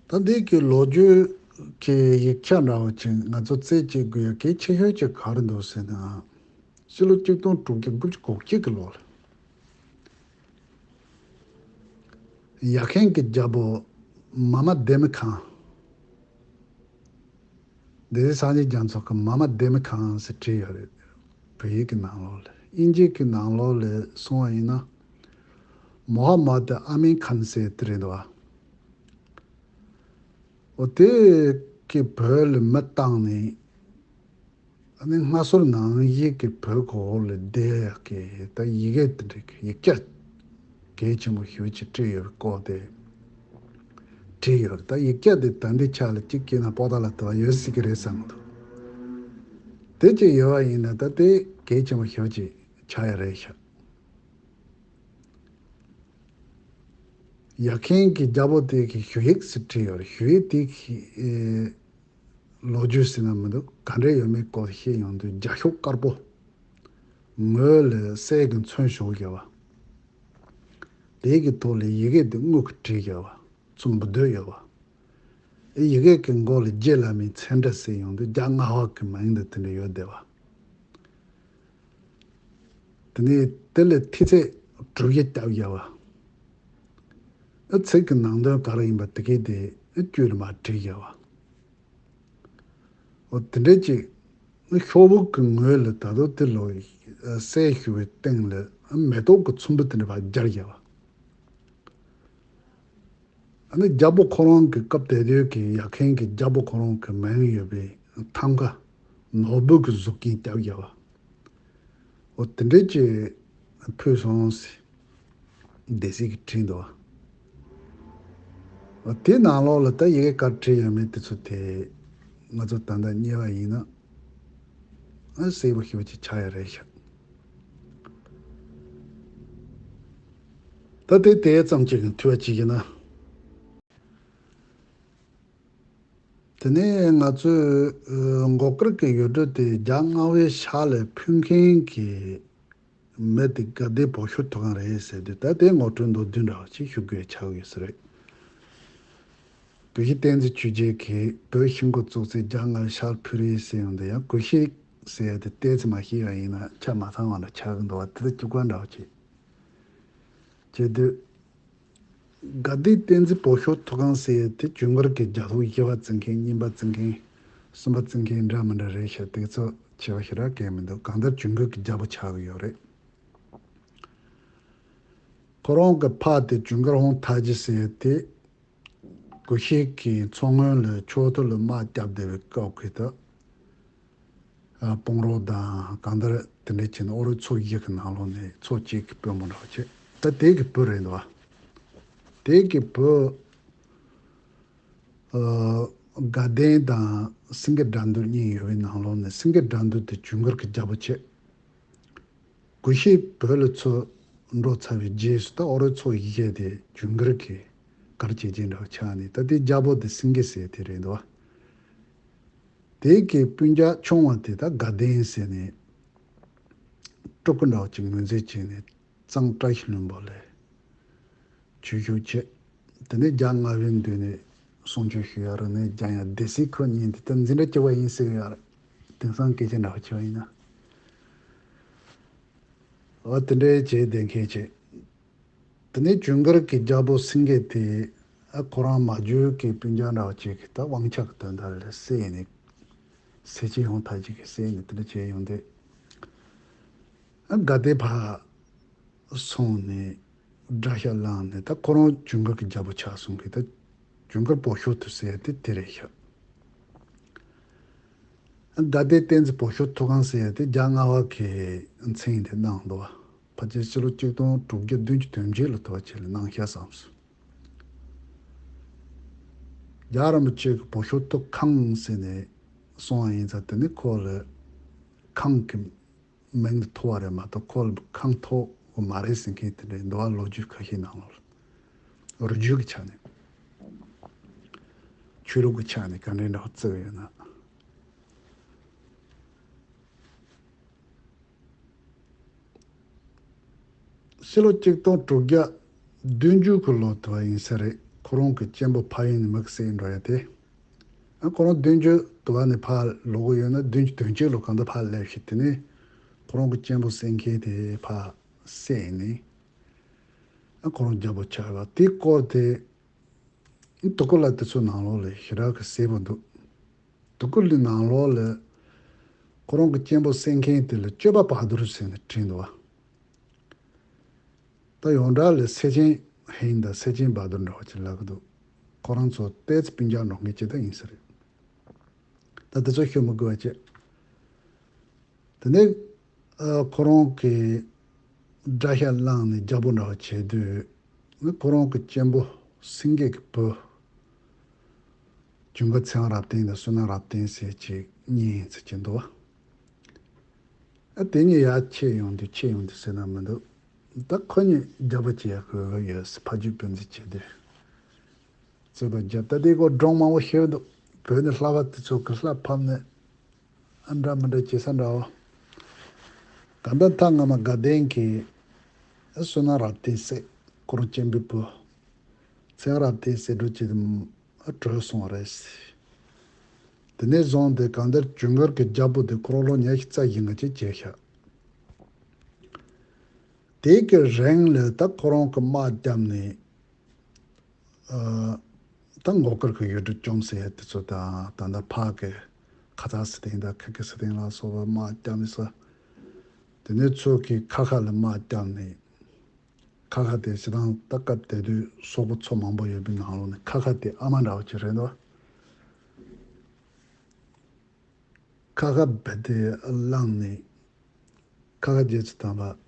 ད་འདི་གི་ལོ་རྒྱུས་ཀྱི་ཡིག་ཆ་འདྲ་བོ་ཅིག་ང་ཚོ་རྩད་གཅོད་དགོས་ཡ་གལ་ཆེ་ཤོས་ཅིག་ག་རེ་འདུག་ཟེར་ན། ཕྱི་ལོ་གཅིག་སྟོང་དྲུག་བརྒྱ་དགུ་བཅུ་གོ་གཅིག་གི་ལོ་ལ། ཡ་ཁན་གྱི་རྒྱལ་པོ་མ་མ་དེ་མི་ཁང་། སྡེ་སྲིད་སངས་རྒྱས་རྒྱ་མཚོ་གི་མ་མ་དེ་མི་ཁང་ཟེར་བྲིས་ཡོད་རེད། བོད་ཡིག་གི་ནང་ལོགས་ལ། དབྱིན་ཇི་གི་ནང་ལོགས་ལ་སོང་བ་ཡིན་ན། མོ་ཧ་མ་དི་ཨ་མིན་ཁན་ཟེར་དེ་རེད་འདུག་བ། འོ་དེ་གི་བོད་ལ་མི་བཏང་ནས། ཨ་ནི་སྔ་སོར་ནང་བཞིན་གྱི་བོད་གོ་ལ་བསྡད་ཡག་གི་ད་ཡི་གེ་དེ་འདྲ་གི་ཡིག་ཆ་གལ་ཆེན་པོ་ཞེ་པོ་ཅིག་བྲིས་ཡོད་པའི་སྐོར་དེ་བྲིས་ཡོད་རེད། ད་ཡིག་ཆ་དེ་ད་ལྟའི་ཆ་ལ་གཅིག་སྐྱེས་ན་པོ་ཏཱ་ལ་དུ་བ་ཡོད་སྲིད་ཀྱི་རེད་བསམ་གྱི་འདུག་དེ་གཅིག་ཡོད་པ་ཡིན་ན་ད་དེ་གལ་ཆེན་པོ་ཞེ་པོ་ཅིག་ཆགས་ཡ་རེད་ཤག་ཡ་ཁན་གྱི་རྒྱལ་པོ་དེ་གི་ཞུ་ཡིག་ཟེར་བྲིས་ཡོད་རེད། ཞུ་ཡིག་དེ་གི་ཨེ། ལོ་རྒྱུས་ཟེར་ན་མི་འདུག་ག་འདྲ་ཡོད་མེད་སྐོར་བཤད་ཡོང་དུས་རྒྱ་ཤོག་དཀར་པོ། ངོས་ལ་གསེར་གྱི་ཚོན་བྱུགས་ཡོད་པ། དེ་གི་ཐོག་ལ་ཡི་གེ་དེ་དངུལ་གྱིས་བྲིས་ཡོད་པ། ཚོམ་བུ་བརྡོལ་ཡོད་པ། ཨེ་ཡི་གེ་གི་མགོ་ལ་རྗེ་བླ་མའི་མཚན་འདྲ་ཟེར་ཡོང་དུས་རྒྱ་སྔ་བ་གི་མིང་འདི་དེ་འདྲ་ཡོད་བསྡད་པ། དེ་ནས་དེ་ལ་ཐིག་ཚད་དྲུག་བརྒྱ་བརྒྱབ་ཡོད་པ། ཨེ་ཚིག་གི་ནང་དོན་ག་རེ་ཡིན་པ་དེ་གས་དེ་ཨེ་དཀྱུས་ལ་མར་བྲིས་ཡོད་པ། འོ་དེ་འདྲ་ཅིག་ཤོག་བུ་གི་ངོས་ལ་ད་དུང་དེ་ལོ་གསལ་ཞུ་བའི་སྟེང་ལ་མེ་ཏོག་གི་ཚོམ་བུ་དེ་འདྲ་བ་སྦྱར་ཡོད་པ། ཨ་ནི་རྒྱལ་པོ་ཁོ་རང་གི་སྐབས་དེ་དུས་ཀྱི་ཡ་ཁན་གྱི་རྒྱལ་པོ་ཁོ་རང་གི་མིང་ཡོད་པའི་ཐང་ག་ནོར་བུ་གི་གཟུགས་ཅན་བརྒྱབ་ཡོད་པ། འོ་དེ་འདྲས་ཀྱི་ཕུལ་སོང་ཟེར། སྡེ་སྲིད་ཀྱིས་བྲིས་འདུག་འོ་དེ་ནང་ལོགས་ལ་ད་ཡི་གེ་ག་རེ་བྲིས་ཡོད་མེད་དེ་ཚོ་དེ་ང་ཚོ་ད་ལྟ་རྙེད་པ་ཡིན་ན་ཨ་གསལ་པོ་ཞེ་པོ་ཅིག་ཆགས་ཡ་རེད་ཤག་ད་དེ་དེ་ཙམ་ཅིག་གི་ཐུགས་རྗེ་ཆེ་ཞུ་ན། དེ་ནས་ང་ཚོས་མགོ་དཀར་གྱི་ཡུལ་གྲུ་དེ་རྒྱ་སྔ་བའི་ཤར་ལ་ཕུལ་མཁན་གྱི་མི་དེ་དགའ་ལྡན་བོད་ཤོར་ཐུག་གང་རེད་ཟེར་དུས་ད་ལྟའི་ངོ་སྤྲོད་མདོར་བསྡུས་འདྲ་བ་ཞིག་ཞུ་དགོས་ཆགས་ཡོད་ས་རེད། དགེ་བཤེས་བསྟན་འཛིན་ཆོས་རྒྱན་གྱིས་བོད་ཤིང་འགོ་བཙུགས་ཚེ་རྒྱ་སྔ་བའི་ཤར་ཕུལ་རེད་ཟེར་ཡོང་དུས་ཡང་དགེ་བཤེས་ཟེར་ཡ་དེ་ཏོག་ཙམ་མ་ཤེས་པ་ཡིན་ན་ཆ་མ་ཚང་བ་འདྲ་ཆགས་ཀྱི་འདུག་བ། དེ་ལྟར་སྐྱུག་པ་འདྲ་བ་བྱེད། བྱེད་དུས། དགའ་ལྡན་བསྟན་འཛིན་བོད་ཤོར་ཐུག་གང་ཟེར་ཡས་དེ་ཇུན་གར་གྱི་རྒྱལ་པོ་བཞི་པ་བརྩི་མཁན་གཉིས་པ་བརྩི་མཁན་གསུམ་པ་བརྩི་མཁན་འདྲ་མི་འདྲ་རེད་ཤག་དེ་ཚོ་ཆེ་བ་ཞེ་དྲག་གང་མི་འདུག་གང་ལྟར་ཇུན་གར་གྱི་རྒྱལ་པོ་ཆགས་ཀྱི་ཡོད་རེད། ཁོ་རང་གི་ཕ་དེ་ཇུན་གར་ཧོང་ཐའ་ཇི་ཟེར་ཡས་དེ་དགེ་བཤེས་ཀྱི་མཚོ་སྔོན་ལ་ཆོས་ཐོག་ལ་དམག་བརྒྱབ་བསྡད་པའི་སྐབས་ཀྱི་ད། ཨ་སྤུན་རོགས་དང་གང་ལྟར་དེ་འདྲ་བྱས་ནས་ཨོ་རོད་ཚོ་བཞི་གི་ནང་ལོགས་ནས་ཚོ་གཅིག་གི་དཔོན་པོ་འདྲ་བ་བྱས། ད་དེ་གི་བུ་རེད་འདུག་བ། དེ་གི་བུ་ཨ་དགའ་ལྡན་དང་སེང་གེ་དགྲ་འདུལ་གཉིས་ཡོད་པའི་ནང་ལོགས་ནས་སེང་གེ་དགྲ་འདུལ་དེ་ཇུན་གར་གི་རྒྱལ་པོ་བྱས། དགེ་བཤེས་བོད་ལ་ཚུར་འགྲོ་ཚར་བའི་རྗེས་སུ་ད་ཨོ་རོད་ཚོ་བཞི་དེ་ཇུན་གར་གི་གར་བྱེད་ཀྱི་འདྲ་བ་ཆགས་ནས་ད་དེ་རྒྱལ་པོ་དེ་སེང་གེ་ཟེར་དེ་རེད་འདུག་བ། དེ་གི་སྤུན་ཀྱག་ཆུང་བ་དེ་ད་དགའ་ལྡན་ཟེར་ནས་སྤྲུལ་སྐུ་འདྲ་བ་ཅིག་ངོས་འཛིན་བྱས་ནས་གཙང་བཀྲ་ཤིས་ལྷུན་པོ་ལ་བྱོས་བཞུགས་བྱས། དེ་ནས་རྒྱ་མངའ་བའི་མདུན་ནས་གསུང་ཆོས་ཞུ་ཡ་རེད། ནས་རྒྱ་ཡང་སྡེ་སྲིད་ཁོ་གཉིས་འདི་ལྟར་འཛིན་གྲྭ་བཅུ་པ་ཡིན་ཟེར་གི་ཡོད་རེད། དེང་སང་སྐད་ཆ་འདྲ་བོ་བྱས་པ་ཡིན་ན། འོ་དེ་འདྲའི་བྱས་བསྡད་མཁན་བྱས། དེ་ནས་ཇུན་གར་གྱི་རྒྱལ་པོ་སེང་གེ་དེ་ཨ་ཁོ་རང་མ་བརྒྱུད་ཀྱི་སྤུན་ཀྱག་འདྲ་བོ་ཅིག་གིས་ད་དབང་ཆ་གི་དོན་དག་ལ་བསད་ནས་བསད་ཅི་ཡོང་ཐག་ཅིག་གིས་བསད་ནས་དེ་འདྲ་བྱས་ཡོང་དུས། ཨ་དགའ་བདེ་ཕར་སོང་ནས་དགྲ་ཤ་བླངས་ནས་ད་ཁོ་རང་ཇུན་གར་གྱི་རྒྱལ་པོ་ཆགས་སོང་གི། ད་ཇུན་གར་བོད་ཤོར་ཐུབ་ཟེར་ཡ་དེ་དེ་རེད་ཤག་དགའ་བདེ་བསྟན་འཛིན་བོད་ཤོར་ཐུབ་ཁང་ཟེར་ཡ་དེ་རྒྱ་མངའ་བ་གི་མཚན་དེ་གནང་འདུག་བ། ཕལ་ཆེར་ཕྱི་ལོ་ཆིག་སྟོང་དྲུག་བརྒྱ་བདུན་ཅུ་དོན་བརྒྱད་ལ་ཐུབ་པ་ཅིག་ལ་གནང་ཤག་བསམ་སོང་། རྒྱལ་བ་རིན་པོ་ཆེ་གི་བོད་ཤོར་ཐུབ་ཁང་ཟེར་ནས་གསུངས་པ་ཡིན་ཙང་དེ་ནི་ཁོ་ལ་ཁང་གི་མིང་དུ་ཐོགས་པ་རེད་མ་གཏོགས་ཁོ་ལ་ཁང་ཐོགས་དགོས་མ་རེད་ཟེར་མཁན་དེ་འདྲའི་འདུག་བ། ལོ་རྒྱུས་ཁ་ཤས་ནང་ལོགས་ལ། རུས་རྒྱུད་ཀྱི་ཆ་ནས། ཆོས་ལུགས་ཀྱི་ཆ་ནས་ག་འདྲའི་འདྲ་བོ་བརྩི་གི་ཡོད་ན། ཕྱི་ལོ་ཆིག་སྟོང་དྲུག་བརྒྱ་བདུན་ཅུ་གི་ལོ་དུ་བ་ཡིན་ས་རེད། ཁོ་རང་གི་གཅེན་པོ་ཕ་ཡུལ་ནས་མི་གི་བསད་འགྲོ་ཡ་དེ། ཨ་ཁོ་རང་བདུན་ཅུ་དུ་བ་ནས་ཕར་ལོག་གི་ཡོད་ན་བདུན་ཅུ་དོན་གཅིག་ལོ་གང་ལྟར་ཕར་སླེབས་ཤིག་དེ་ནས་ཁོ་རང་གི་གཅེན་པོ་བསད་མཁན་དེ་ཕར་བསད་ནས། ཨ་ཁོ་རང་རྒྱལ་པོ་ཆགས་པ་དེ་སྐོར་དེ། དུ་ཀུ་ལ་དེ་ཚོའི་ནང་ལོགས་ལ་ཞེ་དྲག་གི་གསལ་པོ་འདུག་དུ་ཀུ་ལི་ནང་ལོགས་ལ་ཁོ་རང་གི་གཅེན་པོ་བསད་མཁན་དེ་ལ་སྤྱོད་པ་བག་སྡུར་ཟེར་ནས་བྲིས་འདུག་བ། ད་ཡོངས་གྲགས་ལ་སེ་ཆེན་ཧིན་དང་སེ་ཆེན་བག་སྡུར་འདྲ་བོ་ཅིག་ལབ་ཀྱི་འདུག་ཁོ་རང་ཚོ་ཏོག་ཙམ་སྤུན་ཀྱག་འགྲོ་མཁན་ཅིག་ད་ཡིན་ས་རེད། ད་དེ་ཚོ་ཤོད་མི་དགོས་པ་བྱས། དེ་ནས་ཨ་ཁོ་རང་གི་དགྲ་ཤ་བླངས་ནས་རྒྱལ་པོ་འདྲ་བ་བྱེད་དུས། ཁོ་རང་གི་གཅེན་པོ་སེང་གེ་གི་བུ་ཇུན་གར་ཚེ་དབང་རབ་བརྟན་དང་བསོད་ནམས་རབ་བརྟན་ཟེར་གཅིག་གཉིས་ཡིན་ཟེར་གྱི་འདུག་བ། ཨ་དེ་གཉིས་ཡར་ཆེ་ཡོང་དུས་ཆེ་ཡོང་དུས་ཟེར་ན་མི་འདུག་ད་ཁོ་གཉིས་རྒྱལ་པོ་བྱེད་ཡག་གི་འོས་ཡོད་ཟེར་ཕ་རྒྱུད་སྤུན་ཟེར་བྱེད་དུས། རྩོད་པ་བརྒྱབ། ད་དེའི་སྐོར་སྒྲུང་མང་པོ་ཤོད་འདུག་བོད་ནས་བསླབ་པ་དེ་ཚོ་གི་བསླབ་ཕམ་ནས་ཨ་འདྲ་མི་འདྲ་བྱེད་ས་འདྲ་བོ། ད་ལྟ་ཐ་སྔ་མ་དགའ་ལྡན་གྱིས་བསོད་ནམས་རབ་བརྟན་བསད། ཁོ་རང་གཅེན་པོའི་བུ་ཚེ་དབང་རབ་བརྟན་བསད་འགྲོ་བྱེད་དུ་བྲོས་སོང་བ་རེད། དེ་ནས་བཟུང་སྟེ་གང་ལྟར་ཇུན་གར་གྱི་རྒྱལ་པོ་དེ་ཁོ་རང་ལོ་ཉི་ཤུ་རྩ་བཞི་ལྔ་ཅིག་བྱས་ཤག་དེ་གི་རིང་ལ་ད་ཁོ་རང་གི་དམག་བརྒྱབ་ནས། ཨ། ད་མགོ་དཀར་གྱི་ཡུལ་གྲུ་བཅོམ་ཟེར་ཡ་དེ་ཚོ་དང་ད་ལྟ་ཕར་གི་ཁ་ཚ་སི་ཐན་དང་ཁ་ཁི་སི་ཐན་ལ་སོགས་པ་དམག་བརྒྱབ་ནས་ས། དེ་ནས་ཚུར་གི་ཁ་ཁ་ལ་དམག་བརྒྱབ་ནས། ཁ་ཁ་དེ་སྤྱིར་བཏང་ད་སྐབས་དེ་དུས་སོག་པོ་ཚོ་མང་པོ་ཡོད་པའི་ནང་ལོགས་ནས་ཁ་ཁ་དེ་ཨ་མ་འདྲ་བོ་ཅིག་རེད་འདུག་ཁ་ཁ་བེ་དེ་བླངས་ནས། ཁ་ཁ་རྗེ་བཙུན་དམ་པ་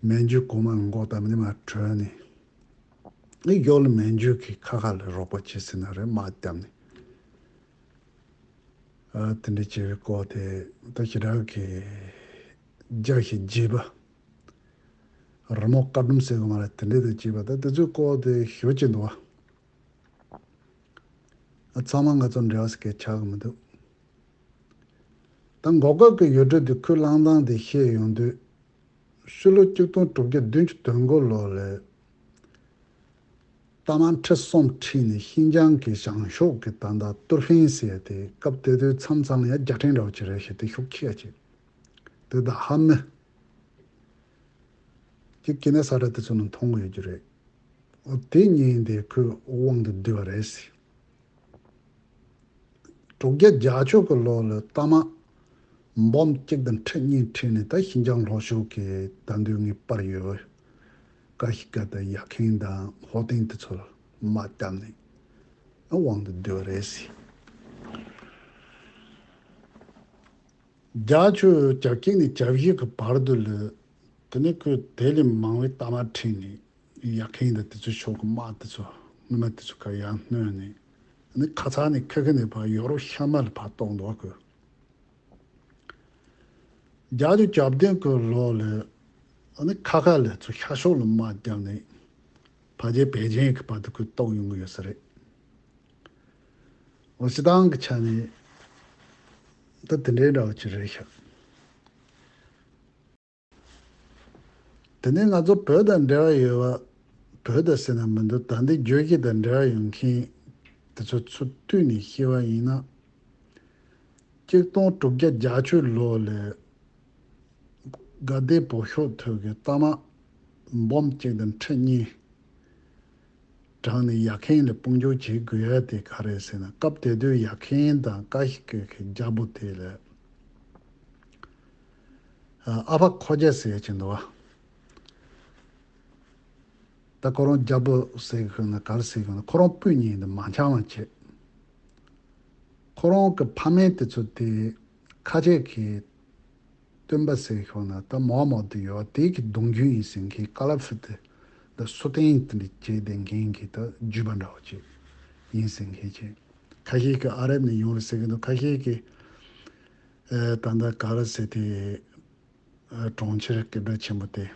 མན་ཇུ་གོང་མ་མགོ་བཏབ་ནས་མར་བྲོས་ནས། ཨེ་ཡོ་ལ་མན་ཇུ་གིས་ཁ་ཁ་ལ་རོགས་པ་བྱེད་ཟེར་ན་རེད་དམག་བརྒྱབ་ནས། ཨ་དེ་འདྲ་བྱས་པའི་སྐོར་དེ་ད་ཞེ་དྲག་གི་རྒྱ་ཞིག་རྒྱས་པ། རི་མོ་བཀའ་སྒྲུབ་ཟེར་གི་མ་རེད་དེ་འདྲ་དེ་བྱས་པ་ད་དེ་ཚོའི་སྐོར་དེ་ཞུ་གི་འདུག་བ། ཚང་མ་ང་ཚོ་འབྲེལ་བ་ཟེར་མཁན་ཆགས་ཀྱི་མི་འདུག་ད་མགོ་དཀར་གྱི་ཡུལ་གྲུ་དེ་ཁོའི་གླེང་སྟངས་དེ་བཤད་ཡོང་དུས། ཕྱི་ལོ་ཆིག་སྟོང་དྲུག་བརྒྱ་བདུན་ཅུ་དོན་དགུ་ལོ་ལ། རྟ་དམག་ཁྲི་གསུམ་ཁྲིད་ནས་ཤིན་ཅང་གི་བྱང་ཕྱོགས་ཀྱི་ད་ལྟ་ཏུར་ཕིན་ཟེར་ཏེ་སྐབས་དེ་དུས་མཚམས་མཚམས་ལ་ཡང་རྒྱལ་ཕྲན་འདྲ་བོ་ཅིག་རེད་ཞེས་ཏེ་ཤུགས་ཆེ་ཡ་ཅིག་དེ་དང་ཧ་མི། ཅིག་ཀི་ནེ་ས་ཁྲ་དེ་ཚོ་ནང་མཐོང་གི་ཡོད་རྒྱུ་རེད། འོ་དེ་གཉིས་དེ་ཁོའི་དབང་དུ་བསྡུས་པ་རེད་ཟེར། དྲུག་བརྒྱ་བརྒྱད་ཅུ་གི་ལོ་ལ་རྟ་དམག་འབུམ་གཅིག་དང་ཁྲི་གཉིས་ཁྲིད་ནས་ད་ཤིན་ཅང་ལྷོ་ཕྱོགས་ཀྱི་ད་དུང་ངའི་པར་ཡོད་པའི་ཀ་ཤི་ཀ་དང་ཡ་ཁེན་དང་ཧོ་ཏིང་དེ་ཚོ་ལ་དམག་བརྒྱབ་ནས་དབང་དུ་བསྡུས་པ་རེད་ཟེར། བརྒྱད་ཅུ་གྱ་གཅིག་ནས་གྱ་བཞི་གི་བར་དུ་ལ། དེ་ནས་ཁོས་དེ་ལས་མང་བའི་རྟ་དམག་ཁྲིད་ནས་ཡ་ཁེན་དང་དེ་ཚོའི་ཕྱོགས་ཀྱི་དམག་དེ་ཚོ་མི་མ་དེ་ཚོ་ག་ཡར་བསྣུན་ནས། ཨ་ནི་ཁ་ཚ་ནས་ཁ་ཁ་ནས་ཕར་ཡོ་རོབ་ཤར་མ་ལ་ཕར་གཏོང་འདུག་གོ། བརྒྱད་ཅུ་གྱ་བདུན་གི་ལོ་ལ་ཨ་ནི་ཁ་ཁ་ལ་ཚོ་ཤར་ཕྱོགས་ལ་དམག་བརྒྱབ་ནས་ཕལ་ཆེར་པེ་ཅིན་གྱི་བར་དུ་ཁོས་གཏོང་ཡོང་གི་ཡོད་ས་རེད། འོ་སྤྱིར་བཏང་གི་ཆ་ནས་ད་དེ་འདྲའི་འདྲ་བོ་ཅིག་རེད་ཤག་དེ་ནས་ང་ཚོ་བོད་དང་འབྲེལ་བ་ཡོད་པ་ བོད་ད་ཟེར་ན་མི་འདུག་ད་འདི་བརྗོད་གཞི་དང་འབྲེལ་བ་ཡོད་མཁན་དེ་ཚོ་ཚུར་བཏུས་ནས་བཤད་པ་ཡིན་ན། གཅིག་སྟོང་དྲུག་བརྒྱ་བརྒྱད་ཅུ་ལོ་ལ་དགའ་ལྡན་བོད་ཤོག་ཐོག་གི་ལྟ་མ་འབུམ་གཅིག་དང་ཁྲི་གཉིས་དྲངས་ནས་ཡར་འཁོན་ལ་དཔུང་འཇུག་བྱེད་དགོས་ཡ་དེ་ག་རེ་ཟེར་ན། སྐབས་དེ་དུས་ཡར་འཁོན་དང་བཀའ་ཤག་གི་རྒྱལ་པོ་དེ་ལ་ཨ་ཕ་ཁོ་རྒྱལ་ཟེར་ཡ་ཅིག་འདུག་བ། ད་ཁོ་རང་རྒྱལ་པོ་ཟེར་གི་ན་ག་རེ་ཟེར་གི་ན། ཁོ་རང་སྤུན་གཉིས་འདི་མ་འཆམ་ལ་བྱེད། ཁོ་རང་གི་ཕ་མེས་དེ་ཚོ་དེ་ཁ་ཆེ་གི་སྟོན་པ་ཟེར་ཤོག་ན་ད་མོ་མོ་དེ་ཡོད་དེ་གི་གདུང་རྒྱུད་ཡིན་ཟེར་མཁན་ཀ་ལ་ཕུ་དེ་ད་སུ་ཏན་དེ་འདྲ་བྱས་དེ་འགན་གི་ད་རྒྱུད་པ་འདྲ་བ་ཅིག་ཡིན་ཟེར་མཁན་ཅིག། ཁ་ཤས་ཀྱི་ཨ་རབ་ནས་ཡོང་རེད་ཟེར་གི་འདུག། ཁ་ཤས་ཀྱི་ཨ་ད་ད་ག་རེ་ཟེར་དེ་ཨ་གྲོང་ཁྱེར་སྐད་གྲགས་ཆེན་པོ་དེ།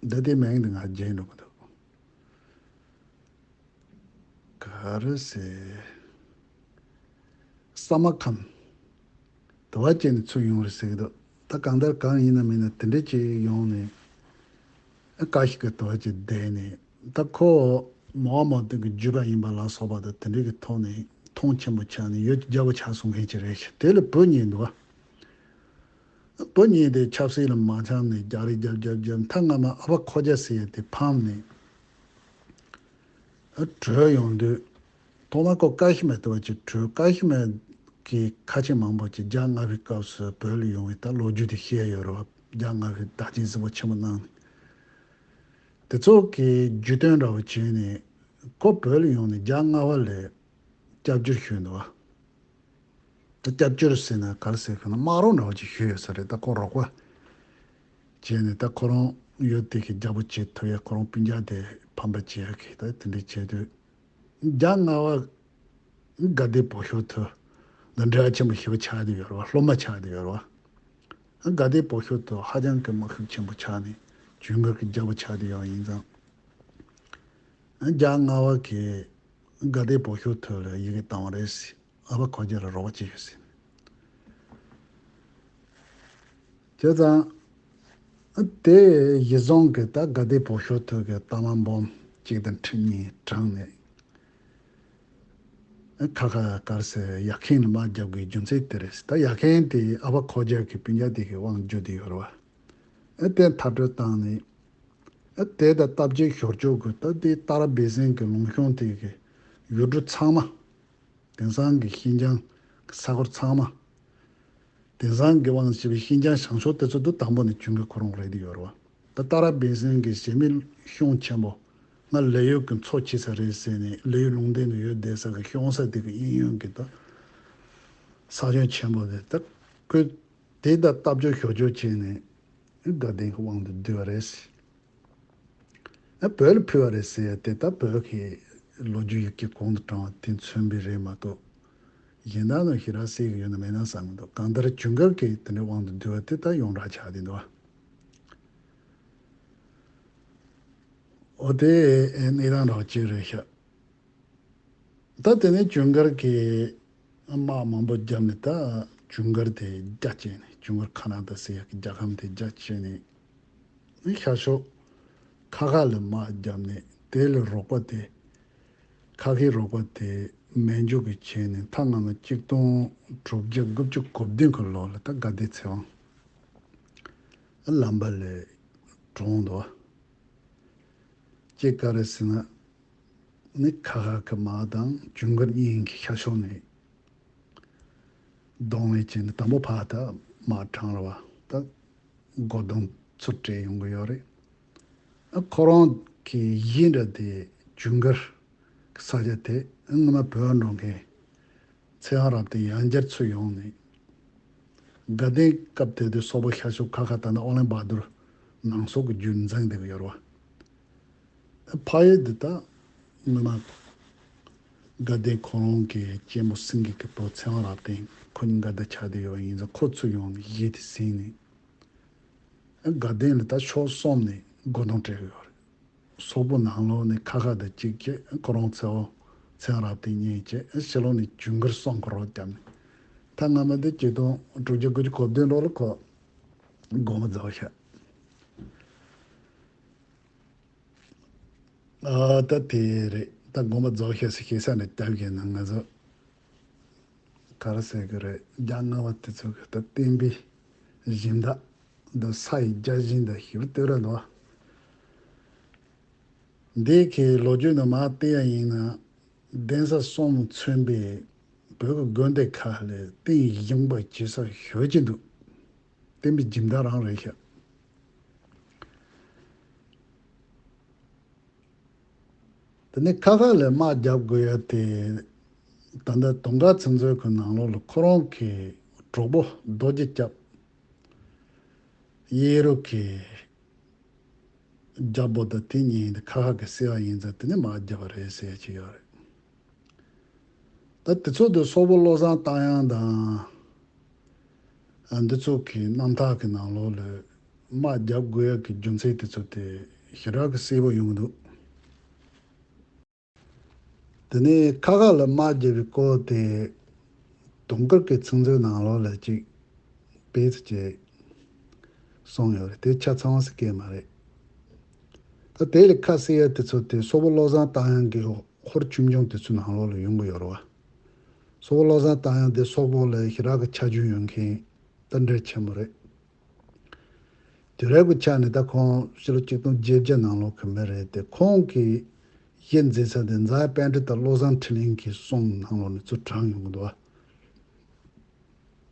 འདི་དེ་མིང་འདི་ང་བརྗེད་འགྲོ་གི་འདུག། ག་རེ་ཟེར། ས་མ་ཁམས། དུ་བ་ཅན་ནས་ཚུར་ཡོང་རེད་ཟེར་གི་འདུག། ད་གང་ལྟར་གང་ཡིན་ན་མིན་ན་དེ་འདྲ་ཅིག་ཡོང་ནས། ཨ་བཀའ་ཤག་གི་དུ་བ་ཅིག་བསྡད་ནས། ད་ཁོ་མོ་མོ་དེ་གི་རྒྱུད་པ་ཡིན་པ་ལ་སོགས་པ་དང་དེ་འདྲ་གི་ཐོག་ནས་མཐོང་ཆེན་པོ་ཆགས་ནས་ཡོད་ཀྱི་རྒྱལ་པོ་ཆགས་སོང་མཁན་ཅིག་རེད་ཤག། དེ་ལ་བུ་གཉིས་འདུག་བ། བུ་གཉིས་དེ་ཆབ་སྲིད་ལ་མ་འཆམ་ནས་རྒྱག་རེས་རྒྱབ་རྒྱབ་རྒྱབ། མཐའ་མ་མ་ཨ་ཕ་ཁོ་རྒྱལ་ཟེར་ཡས་དེ་ཕམ་ནས་ཨ་བྲོས་ཡོང་དུས། ཐོག་མ་ཁོ་ཀ་ཤི་མ་ལྟ་བུ་ཅིག་བྲོས། ཀ་ཤི་མ་གི་ཁ་ཆེ་མང་པོ་ཅིག་རྒྱ་མངའ་བའི་སྐབས་སུ་བོད་ལ་ཡོང་བའི་ད་ལོ་རྒྱུས་དེ་བཤད་ཡོད་རེད་བ། རྒྱ་མངའ་བའི་བདག་ཆེན་གཟིགས་པོ་ཆེན་པོ་གནང་ནས། དེ་ཚོ་གི་རྒྱུས་སྟོན་འདྲ་བོ་བྱས་ནས་ཁོ་བོད་ལ་ཡོང་ནས་རྒྱ་མངའ་བ་ལ་སྐྱབས་བཅོལ་ཞུས་འདུག་བ། ད་སྐྱབས་བཅོལ་ཟེར་ན་ག་རེ་ཟེར་གི་ན། དམག་རོགས་འདྲ་བོ་ཅིག་ཞུས་ཡོད་ས་རེད། ད་ཁོ་རོགས་པ་བྱས་ནས་ད་ཁོ་རང་ཡོད་དེ་གི་རྒྱལ་པོ་བྱེད་ཐུབ་ཡ། ཁོ་རང་སྤུན་ཀྱག་དེ་ཕམ་པ་བྱེད་ཡ་གི་ད་དེ་འདྲ་བྱས་དུས། རྒྱ་མངའ་བ་དགའ་ལྡན་བོད་ཤོག་ཐོག་ལ་འབྲེལ་བ་ཆེན་པོ་ཞེ་པོ་ཆགས་བསྡད་ཡོད་རེད་བ། སློབ་མ་ཆགས་བསྡད་ཡོད་རེད་བ། དགའ་ལྡན་བོད་ཤོག་ཐོག་ཧ་ཅང་གི་དམག་ཤུགས་ཆེན་པོ་ཆགས་ནས་ཇུན་གར་གི་རྒྱལ་པོ་ཆགས་བསྡད་ཡོད་ཡིན་ཙང་། རྒྱ་མངའ་བ་གི་དགའ་ལྡན་བོད་ཤོག་ཐོག་ལ་ཡི་གེ་བཏང་བ་རེད་ཟེར། ཨ་ཕ་ཁོ་རྒྱལ་ལ་རོགས་པ་བྱས་ཡོད་ཟེར། བྱས་ཙང་། དེ་གཞི་བཟུང་གི་ད་དགའ་ལྡན་བོད་ཤོག་ཐོག་གི་ལྟ་མ་འབུམ་གཅིག་དང་ཁྲི་གཉིས་དྲངས་ནས། ཁ་ཁ་ག་རེ་ཟེར། ཡར་འཁོན་ལ་དམག་རྒྱབ་དགོས་རྒྱུ་མཚན་དེ་རེད། ད་ཡར་འཁོན་དེ་ཨ་ཕ་ཁོ་རྒྱལ་གི་སྤུན་ཀྱག་དེ་གི་དབང་བསྒྱུར་བསྡད་ཡོད་རེད་བ། ཨ་དེ་མཐར་སྐྲོད་བཏང་ནས། ཨ་དེ་ད་སྟབས་ཅིག་ཞོར་ཕྱོགས་གི་ད་དེ་ཏཱ་ར་བྷེ་ཟན་གི་ལུང་གཤོང་དེ་གི་ཡུལ་གྲུ་ཚང་མ། དེང་སང་གི་ཤིན་ཅང་གི་ས་ཁུལ་ཚང་མ། དེང་སང་གི་དབང་བྱས་པའི་ཤིན་ཅང་བྱང་ཕྱོགས་དེ་ཚོ་དུ་དང་པོ་ནས་ཇུན་གར་ཁོ་རང་རེད་དེ་ཡོད་རེད་བ། ད་ཏཱ་ར་བྷེ་ཟན་གི་གཞན་མི་གཤོང་ཆེན་པོ། ང་ལི་ཡུལ་གི་མཚོ་ཆེ་ས་རེད་ཟེར་ནས་ལི་ཡུལ་ལུང་བསྟན་དུ་ཡོད་བསྡད་ས་གི་གཤོང་ས་དེ་གི་གཡས་གཡོན་གི་ད་ས་ཁྱོན་ཆེན་པོ་དེ་ད་ཁོས་དེ་ད་སྟབས་ཅིག་ཞོར་ཕྱོགས་བྱས་ནས་དགའ་ལྡན་གི་དབང་དུ་བསྡུས་པ་རེད། ཨ་བོད་ལ་ཕུལ་བ་རེད་ཟེར་ཡ་དེ་ད་བོད་ཀྱི་ལོ་རྒྱུས་ཡི་གེ་གོང་དུ་དྲངས་པ་དེ་མཚོན་པའི་རེད་མ་གཏོགས། གཞན་དག་ནང་ཞེ་དྲག་གསལ་གྱི་ཡོད་ན་མེད་ན་བསམ་གྱི་འདུག། གང་ལྟར་ཇུན་གར་གྱི་དེ་འདྲའི་དབང་དུ་བསྡུ་བ་དེ་ད་ཡོངས་གྲགས་ཆགས་བསྡད་འདུག། འོ་དེ་གནས་སྟངས་འདྲ་བ་ཅིག་རེད་ཤག། ད་དེ་ནས་ཇུན་གར་གྱི་དམག་མང་པོ་བརྒྱབ་ནས་ད་ཇུན་གར་དེ་རྒྱ་བསྐྱེད་ནས། ཇུན་གར་ཁ་ན་ཌ་ཟེར་ཡག་གི་རྒྱལ་ཁམས་དེ་རྒྱ་བསྐྱེད་ནས། ཤར་ཕྱོགས་ཁ་ཁ་ལ་དམག་བརྒྱབ་ནས། དེ་ལ་རོགས་པ་དེ། ཁ་ཁའི་རོགས་པ་དེ་མན་ཇུ་གིས་བྱས་ནས་མཐའ་མ་ལ་གཅིག་སྟོང་དྲུག་བརྒྱ་དགུ་བཅུ་གོ་བདུན་གི་ལོ་ལ་ད་དགའ་ལྡན་ཚེ་དབང་ལམ་བར་ལ་གྲོངས་འདུག། ཅིག་ག་རེ་ཟེར་ན། ནི་ཁ་ཁ་གི་དམག་དང་ཇུན་གར་གཉིས་ཀྱི་ཤར་ཕྱོགས་ནས་གདོང་ལེན་བྱས་ནས་དང་པོ་ཕར་ད་དམག་དྲངས་རེད་བ། ད་སྒོ་རྡུང་ཚུར་སྤྲད་ཡོང་གི་ཡོད་རེད། ཨ་ཁོ་རང་གི་གཞིས་འདྲ་དེ་ཇུན་གར་གི་ས་ཆ་དེ་སྔོན་མ་བོད་འགྲོ་མཁན་ཚེ་དབང་རབ་བརྟན་ཡང་བསྐྱར་ཚུར་ཡོང་ནས། དགའ་ལྡན་སྐབས་དེ་དུས་སོག་པོ་ཤར་ཕྱོགས་ཁ་ཁ་ད་ནི་ཨོ་ལན་བྷ་དུར་ནང་སོག་གི་རྒྱུད་འཛིན་བསྡད་ཀྱི་ཡོད་རེད་བ། ཕ་ཡུལ་འདི་ད་སྔོན་མ་དགའ་ལྡན་ཁོ་རང་གི་གཅེན་མོ་སེང་གེ་གི་བུ་ཚེ་དབང་རབ་བརྟན་ཁོ་གཉིས་ཀ་འདི་ཆགས་བསྡད་ཡོད་ཡིན་ཙང་། ཁོ་ཚུར་ཡོང་ནས་གཞིས་དེ་ཟིན་ནས། དགའ་ལྡན་ལ་ད་ཕྱོགས་གསུམ་ནས་སྒོ་རྡུང་སྤྲད་ཀྱི་ཡོད་རེད། སོག་པོ་ནང་ལོགས་ནས་ཁ་ཁ་དང་གཅིག་བྱས། ཁོ་རང་ཚེ་དབང་ཚེ་དབང་རབ་བརྟན་གཉིས་བྱས། ཕྱི་ལོགས་ནས་ཇུན་གར་གསུམ་གྱིས་རོགས་བརྒྱབ་ནས། ད་སྔ་མ་དེ་གཅིག་སྟོང་དྲུག་བརྒྱ་དགུ་བཅུ་གོ་བདུན་ལོ་ལ་ཁོ་དགོངས་པ་རྫོགས་ཤག། ཨ་ད་དེ་རེད། ད་དགོངས་པ་རྫོགས་ཤག་ཟེར་ཤེས་ས་ནས་སྟབས་ཀྱིས་ན་ང་ཚོ་ག་རེ་ཟེར་གི་རེད། རྒྱ་སྔ་བ་དེ་ཚོ་གི་ད་བསྟན་པའི་གཞི་བདག་འདི་ས་ཡི་བརྒྱ་བྱིན་དང་ཞིབ་བསྟོད་ར་འདུག་འདི་གི་ལོ་རྒྱུས་ནི་མར་བལྟས་ཡ་ཡིན་ན། གདན་ས་གསུམ་མཚོན་པའི་བོད་ཀྱི་དགོན་སྡེ་ཁག་ལས་རྟེན་བཞེངས་པ་བྱེད་ས་ཞེ་ཅིག་འདུག་བསྟན་པའི་སྦྱིན་བདག་རང་རེད་ཤག་དེ་ནས་ཁ་ཁ་ལ་དམག་རྒྱབ་དགོས་ཡ་དེ། ད་ལྟ་དུང་དཀར་ཚང་ཚོའི་ཁོའི་ནང་ལོགས་ལ་ཁོ་རང་གི་གྲོགས་པོ་རྡོ་རྗེ་སྐྱབས་གཡས་རུ་གི་རྒྱལ་པོ་དང་དེ་གཉིས་དེ་ཁ་ཁ་གི་སྲས་པ་ཡིན་ཙང་དེ་ནས་དམག་རྒྱབ་པ་རེད་ཟེར་གྱི་ཡོད་རེད། ད་དེ་ཚོ་དེ་སོག་པོ་བློ་བཟང་རྟ་དབྱངས་དང་། ཨ་འདི་ཚོ་གི་རྣམ་ཐར་གི་ནང་ལོགས་ལ་དམག་རྒྱབ་དགོས་ཡ་གི་རྒྱུ་མཚན་དེ་ཚོ་དེ་ཞེ་དྲག་གི་གསལ་པོ་ཡོང་གི་འདུག་དེ་ནས་ཁ་ཁ་ལ་དམག་རྒྱབ་པའི་སྐོར་དེ་དུང་དཀར་གྱི་ཚིག་མཛོད་ནང་ལོགས་ལ་ཅིག་དཔེ་ཚོ་ཅིག་གསུངས་ཡོད་རེད། དེ་ཆ་ཚང་བ་ཟེར་གྱི་མ་རེད། ད་དེ་ལས་ཁ་གསལ་ཡ་དེ་ཚོ་དེ་སོག་པོ་བློ་བཟང་རྟ་དབྱངས་ཀྱི་ཧོར་ཆོས་འབྱུང་དེ་ཚོའི་ནང་ལོགས་ལ་ཡོང་གི་ཡོད་རེད་བ། སོག་པོ་བློ་བཟང་རྟ་དབྱངས་དེ་སོག་པོ་ལ་ཞེ་དྲག་གི་ཆ་རྒྱུས་ཡོད་མཁན་ད་འདྲ་ཆེན་པོ་རེད། དུས་རབས་ཀྱི་ཆ་ནས་ད་ཁོང་ཕྱི་ལོ་ཆིག་སྟོང་བརྒྱད་བརྒྱ་ནང་ལོགས་ཀྱི་མི་རེད་དེ། ཁོང་གིས་གཞི་འཛིན་ས་དེ་རྫ་དཔལ་སྤྲུལ་དང་བློ་བཟང་འཕྲིན་ལས་ཀྱི་གསུང་ནང་ལོགས་ནས་ཚུར་དྲངས་ཡོང་གི་འདུག་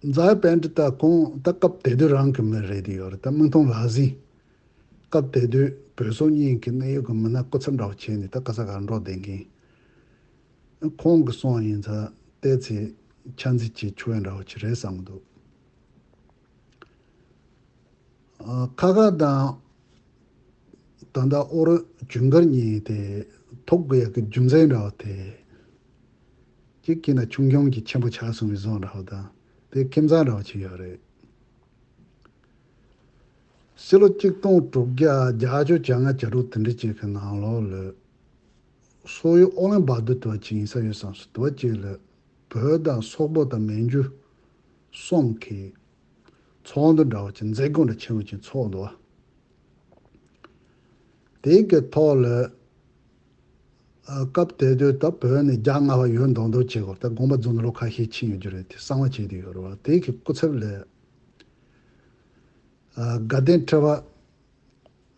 བ། རྫ་དཔལ་སྤྲུལ་དང་ཁོང་ད་སྐབས་དེ་དུས་རང་གི་མི་རེད་དེ་ཡོད་རེད། ད་མིག་མཐོང་ལག་ཟིན། སྐབས་དེ་དུས་བོད་སོག་གཉིས་ཀྱི་གནད་ཡོད་ཀྱི་མི་སྣ་སྐུ་ཚབ་འདྲ་བོ་བྱས་ནས་ད་ག་ས་གར་འགྲོ་བསྡད་མཁན། ཁོང་གི་གསུང་ཡིན་ཙང་བལྟས་ཚེ་ཆ་འཛིན་བྱེད་ཆོག་ཡ་འདྲ་བོ་ཅིག་རེད་བསམ་གྱི་འདུག་ཨ་ཁ་ཁ་དང་ད་ལྟ་ཨོ་རོད་ཇུན་གར་གཉིས་དེ་ཐུག་དགོས་ཡ་གི་རྒྱུ་མཚན་འདྲ་བོ་དེ། གཅིག་གིས་ན་ཆུང་ཆུང་གི་ཆེན་པོ་ཆགས་སོང་བའི་བཟོ་འདྲ་བོ་དང་དེ་ཁྱིམ་ཚང་འདྲ་བོ་ཅིག་ཡོད་རེད། ཕྱི་ལོ་ཆིག་སྟོང་དྲུག་བརྒྱ་བརྒྱད་ཅུ་གྱ་ལྔ་གྱ་དྲུག་དེ་འདྲ་ཅིག་གི་ནང་ལོགས་ལ། སོག་ཡུལ་ཨོ་ལན་སྦག་ཏུ་དུ་བ་ཅིག་ཡིན་ས་ཡོད་བསམ་སོང་། དུ་བ་ཅིག་ལ་བོད་དང་སོག་པོ་དང་མན་ཇུ་གསུམ་གྱི་ཚོགས་འདུ་འདྲ་བོ་ཅིག་མཛད་སྒོ་འདྲ་ཆེན་པོ་ཅིག་ཚོགས་འདུག་བ། དེ་གི་ཐོག་ལ་ཨ་སྐབས་དེ་དུས་ད་བོད་ནས་རྒྱ་སྔ་བ་ཡོད་མདོག་མདོག་བྱེད་དགོས། ད་དགོངས་པ་རྫོགས་ནས་ལོ་ཁ་ཤས་ཕྱིན་ཡོད་རྒྱུ་རེད། དེ་གསང་བ་བྱས་ཏེ་ཡོད་རེད་བ། དེ་གི་སྐུ་ཚབ་ལ་ཨ་དགའ་ལྡན་ཁྲི་པ་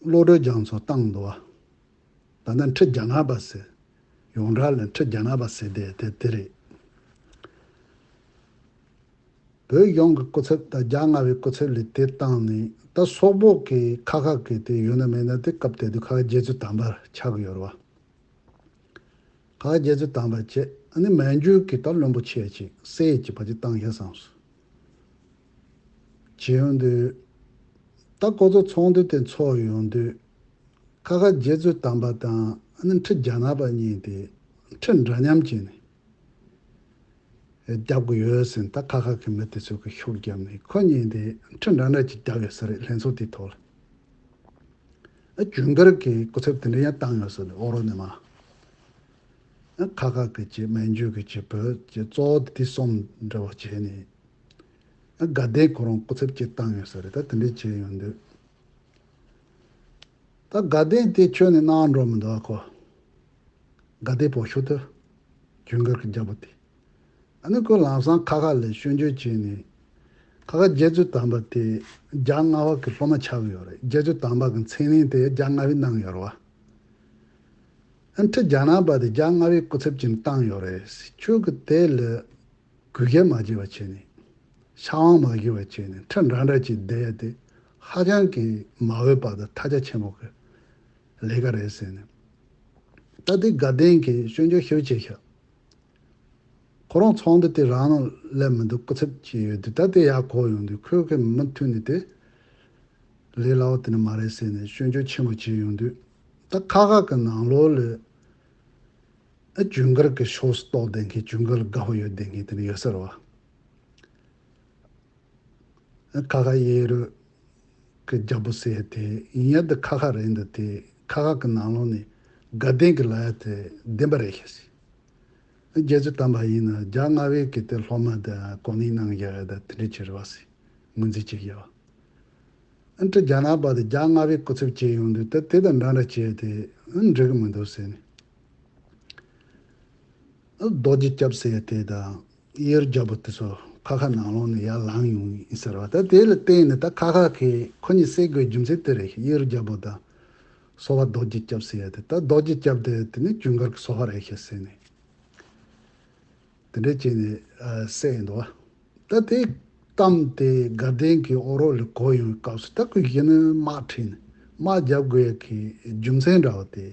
བློ་གྲོས་རྒྱ་མཚོ་བཏང་འདུག་བ། ད་ནི་ཁྲི་བརྒྱ་ནག་པ་ཟེར། ཡོངས་གྲགས་ལ་ཁྲི་བརྒྱ་ནག་པ་ཟེར་དེ་དེ་དེ་རེད། བོད་གཞུང་གི་སྐུ་ཚབ་དང་རྒྱ་སྔ་བའི་སྐུ་ཚབ་ལ་དེ་བཏང་ནས་ད་སོག་པོ་གི་ཁ་ཁ་གི་དེ་ཡོད་ན་མེད་ན་དེ་སྐབས་དེ་དུས་ཁ་ཁ་རྗེ་བཙུན་དམ་པར་ཆགས་ཀྱི་ཡོད་རེད་བ། ཁ་ཁ་རྗེ་བཙུན་དམ་པ་བྱས། ཨ་ནི་མན་ཇུ་གི་ད་བློན་པོ་ཆེ་ཅིག་སྲས་ཅིག་ཕལ་ཆེར་བཏང་ཤག་བསམ་སོང་། བྱས་ཡོང་དུས་ད་ཁོ་ཚོ་ཚོགས་འདུ་དེ་ཚོགས་ཡོང་དུས་ཁ་ཁ་རྗེ་བཙུན་དམ་པ་དང་ཨ་ནི་ཁྲི་བརྒྱ་ནག་པ་གཉིས་དེ་ཁྲི་འདྲ་མཉམ་བྱས་ནས་རྒྱབ་ཀྱི་ཡོད་ཟེར། ད་ཁ་ཁ་གི་མི་དེ་ཚོ་གི་ཤུགས་བརྒྱབ་ནས་ཁོ་གཉིས་དེ་ཁྲི་འདྲ་འདྲ་ཅིག་བརྒྱབ་ཡོད་ས་རེད། ལྷན་ཚོགས་དེའི་ཐོག་ལ། ཨ་ཇུན་གར་གྱི་སྐུ་ཚབ་དེ་འདྲ་ཡང་བཏང་ཡོད་ས་རེད། ཨོ་རོ་ནས་མ། ཨ་ཁ་ཁ་གི་ཅིག་མན་ཇུ་གི་ཅིག་བོད་ཀྱི་གཙོ་བོ་དེ་གསུམ་འདྲ་བོ་བྱས་ནས། ཨ་དགའ་ལྡན་ཁོ་རང་སྐུ་ཚབ་ཅིག་བཏང་ཡོད་ས་རེད། ད་དེ་འདྲ་བྱས་ཡོང་དུས། ད་དགའ་ལྡན་དེ་ཁྱོན་ནས་གནང་འགྲོ་མི་འདུག་ཨ་ཁོ། དགའ་ལྡན་བོད་ཤོག་ཐོ། ཇུན་གར་གྱི་རྒྱལ་པོ་དེ། ཨ་ནི་ཁོས་ལམ་སང་ཁ་ཁ་ལ་སྐྱོན་བརྗོད་བྱས་ནས། ཁ་ཁ་རྗེ་བཙུན་དམ་པ་དེ་རྒྱ་སྔ་བ་གི་སློབ་མ་ཆགས་ཀྱི་ཡོད་རེད། རྗེ་བཙུན་དམ་པ་གི་མཚན་གནས་དེ་རྒྱ་སྔ་བས་གནང་ཡོད་རེད་བ། ཨ་ཁྲི་རྒྱ་ནག་པ་དེ་རྒྱ་སྔ་བའི་སྐུ་ཚབ་ཅིག་བཏང་ཡོད་རེད། ཁྱོད་ཀྱིས་དེ་ལ་གུས་ཞབས་མ་བྱས་པ་བྱས་ནས། ཕྱག་དབང་མ་ཞུས་པ་བྱས་ནས་ཁྲི་འདྲ་འདྲ་ཅིག་བསྡད་ཡ་དེ་ཧ་ཅང་གི་མ་འོས་པ་དང་ཐལ་ཆ་ཆེན་པོ་གི་ལས་ཀ་རེད་ཟེར་ནས། ད་དེ་དགའ་ལྡན་གྱིས་སྐྱོན་བརྗོད་ཞེ་པོ་བྱས་ཤག་ཁོ་རང་ཚོགས་འདུ་དེ་རང་སླེབས་མི་འདུག་སྐུ་ཚབ་ཅིག་ཡོད་དུས། ད་དེ་ཡར་གོ་ཡོང་དུས་ཁོས་ཁོའི་མུ་མཐུད་ནས་དེ་ལས་སླ་བོ་དེ་ནི་མ་རེད་ཟེར་ནས་སྐྱོན་བརྗོད་ཆེན་པོ་བྱས་ཡོང་དུས། ད་ཁ་ཁ་གི་ནང་ལོགས་ལ་ཨ་ཇུན་གར་གྱི་ཕྱོགས་སུ་གཏོགས་བསྡད་མཁན། ཇུན་གར་ལ་དགའ་པོ་ཡོད་བསྡད་མཁན་དེ་འདྲ་ཡོད་ས་རེད་བ། ཨ་ཁ་ཁ་གཡས་རུ་གི་རྒྱལ་པོ་ཟེར་ཡ་དེ་ཡིན་ཡ་འདི་ཁ་ཁ་རེད། འདི་དེ་ཁ་ཁ་གི་ནང་ལོགས་ནས་དགའ་ལྡན་གྱི་ལབ་ཡ་དེ་བདེན་པ་རེད་ཤག་ཟེར། ཨ་རྗེ་བཙུན་དམ་པ་ཡིན་ན་རྒྱ་སྔ་བའི་གི་དེ་སློབ་མ་དང་གོ་གནས་གནང་ཡ་དང་དེ་འདྲ་ཅིག་རེད་བ་ཟེར། ངོས་འཛིན་བྱེད་ཡ་བ། ཨ་ནི་རྒྱ་ནག་པ་དེ་རྒྱ་སྔ་པའི་སྐུ་ཚབ་བྱས་ཡོང་དུས་ད་དེ་དང་འདྲ་འདྲ་བྱས་ཏེ་ཨ་ནི་འགྲིག་གི་མི་འདུག་ཟེར་ནས། ཨ་རྡོ་རྗེ་སྐྱབས་ཟེར་ཡ་དེ་དང་གཡུ་རུ་རྒྱལ་པོ་དེ་ཚོ་ཁ་ཁ་ནང་ལོགས་ནས་ཡར་ལངས་ཡོང་ཡིན་ཟེར་བ། ད་དེ་ལ་བརྟེན་ནས་ད་ཁ་ཁ་གིས་ཁོ་གཉིས་བསད་དགོས་རྒྱུ་མཚན་དེ་རེད། གཡུ་རུ་རྒྱལ་པོ་དང་སོ་པ་རྡོ་རྗེ་སྐྱབས་ཟེར་ཡ་དེ། ད་རྡོ་རྗེ་སྐྱབས་དེ་དེ་ནི་ཇུན་གར་གྱི་སོ་པ་རེད་ཤག་ཟེར་ནས། དེ་འདྲ་བྱས་ནས་ཨ་བསད་ཡིན་འདུག་བ། ད་དེ་གཏམ་དེ་དགའ་ལྡན་གྱི་ཨོ་རོག་ལ་གོ་ཡོང་བའི་སྐབས་སུ་ད་ཁོས་གཞི་ནས་དམག་ཁྲིད་ནས་དམག་རྒྱབ་དགོས་ཡ་གི་རྒྱུ་མཚན་འདྲ་བ་དེ།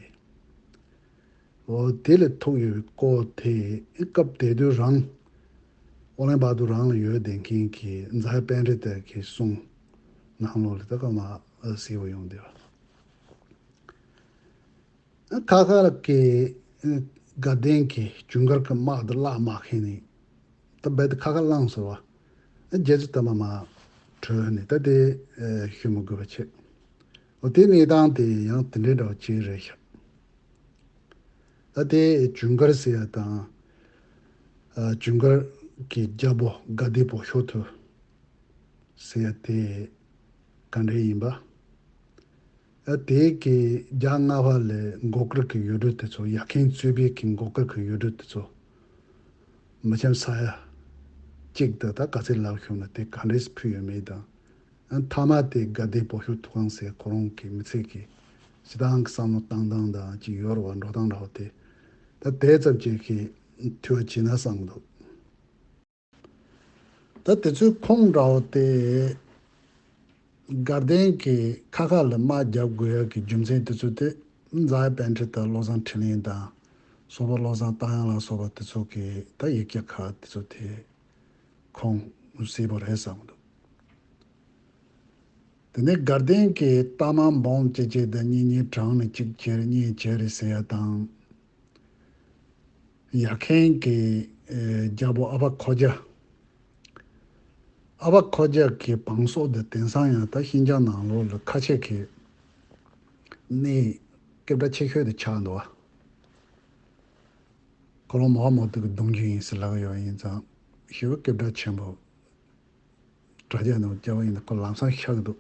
འོ་དེ་ལས་ཐུག་ཡོད་པའི་སྐོར་དེ་སྐབས་དེ་དུས་རང་ཨོ་ལན་བར་དུ་རང་ལ་ཡོད་བསྡད་མཁན་གྱི་རྫ་དཔལ་འབྲི་ཏ་གི་གསུང་ནང་ལོགས་ལ་ད་ཁ་མ་གསལ་པོ་ཡོང་བསྡད་པ། ཁ་ཁ་གི་དགའ་ལྡན་གྱི་ཇུན་གར་གྱི་དམག་དེ་བརླག་མ་ཁེལ་ནས་ད་རྦད་དེ་ཁ་ཁ་བླངས་སོང་བ། རྗེ་བཙུན་དར་མ་མར་བྲོས་ནས་ད་དེ་ཞུ་མི་དགོས་པ་བྱས། འོ་དེ་གནས་སྟངས་དེ་ཡང་དེ་འདྲའི་འདྲ་བ་ཅིག་རེད་ཤག་ད་དེ་ཇུན་གར་ཟེར་ཡ་དང་ཇུན་གར་གྱི་རྒྱལ་པོ་དགའ་ལྡན་པོ་ཤོ་ཐུ་ཟེར་ཡ་དེ་ག་འདྲ་ཡིན་པ། ཨ་དེ་གི་རྒྱ་སྔ་པ་ལས་མགོ་དཀར་གྱི་ཡུལ་གྲུ་དེ་ཚོ། ཡར་མཁན་གཙོས་པའི་གི་མགོ་དཀར་གྱི་ཡུལ་གྲུ་དེ་ཚོ་མི་འཆམ་ས་ཡ་གཅིག་ཏུ་ད་ག་ཚོད་ལབ་བྱུང་ན་དེ་ག་འདྲས་ཕུལ་ཡོད་མེད་དང་། ཨ་མཐའ་མ་དེ་དགའ་ལྡན་པོ་ཤོ་ཐུ་ཁང་ཟེར་ཁོ་རང་གི་མི་ཚེ་གི་སྤྱི་བཏང་གི་བསམ་བློ་བཏང་སྟངས་དང་ཅིག་ཡོད་རེད་བ། འགྲོ་སྟངས་འདྲ་བ་དེ་ད་དེ་ཙམ་ཅིག་གི་ཐུགས་བྱས་ན་བསམ་གི་འདུག་ད་དེ་ཚོའི་ཁོངས་འདྲ་བོ་དེ་དགའ་ལྡན་གྱི་ཁ་ཁ་ལ་དམག་རྒྱབ་དགོས་ཡ་གི་རྒྱུ་མཚན་དེ་ཚོ་དེ་རྫ་དཔལ་འབྲི་ཏ་བློ་བཟང་འཕྲིན་ལས་དང་སོག་པོ་བློ་བཟང་རྟ་དབྱངས་ལ་སོགས་པ་དེ་ཚོ་གི་ད་ཡིག་བརྒྱ་ཁག་དེ་ཚོ་དེ་ཁོངས་གསལ་པོ་རེད་བསམ་གི་འདུག་དེ་ནས་དགའ་ལྡན་གྱི་རྟ་དམག་འབུམ་གཅིག་བྱས་ཏེ་གཉིས་གཉིས་བགྲངས་ནས་གཅིག་བྱས་རེད། གཉིས་བྱས་རེད་ཟེར་ཡ་དང་། ཡར་མཁན་གྱི་ཨེ་རྒྱལ་པོ་ཨ་ཕ་ཁོ་རྒྱ། ཨ་ཕ་ཁོ་རྒྱ་གི་བང་སོ་དེ་དེང་སང་ཡང་ད་ཤིན་ཅང་ནང་ལོགས་ལ་ཁ་ཆེ་གི་གནས་སྐད་གྲགས་ཆེ་ཤོས་དེ་ཆགས་འདུག་བ། ཁོ་རང་མོ་ཧ་མོ་ཏི་གི་གདུང་རྒྱུད་ཡིན་ཟེར་ལབ་ཡོད་ཡིན་ཙང་ཞེ་པོ་སྐད་གྲགས་ཆེན་པོ། དྲ་རྒྱ་ནང་སྐྱེ་བ་ཡིན་ན་ཁོ་ལམ་སང་ཤི་གི་འདུག་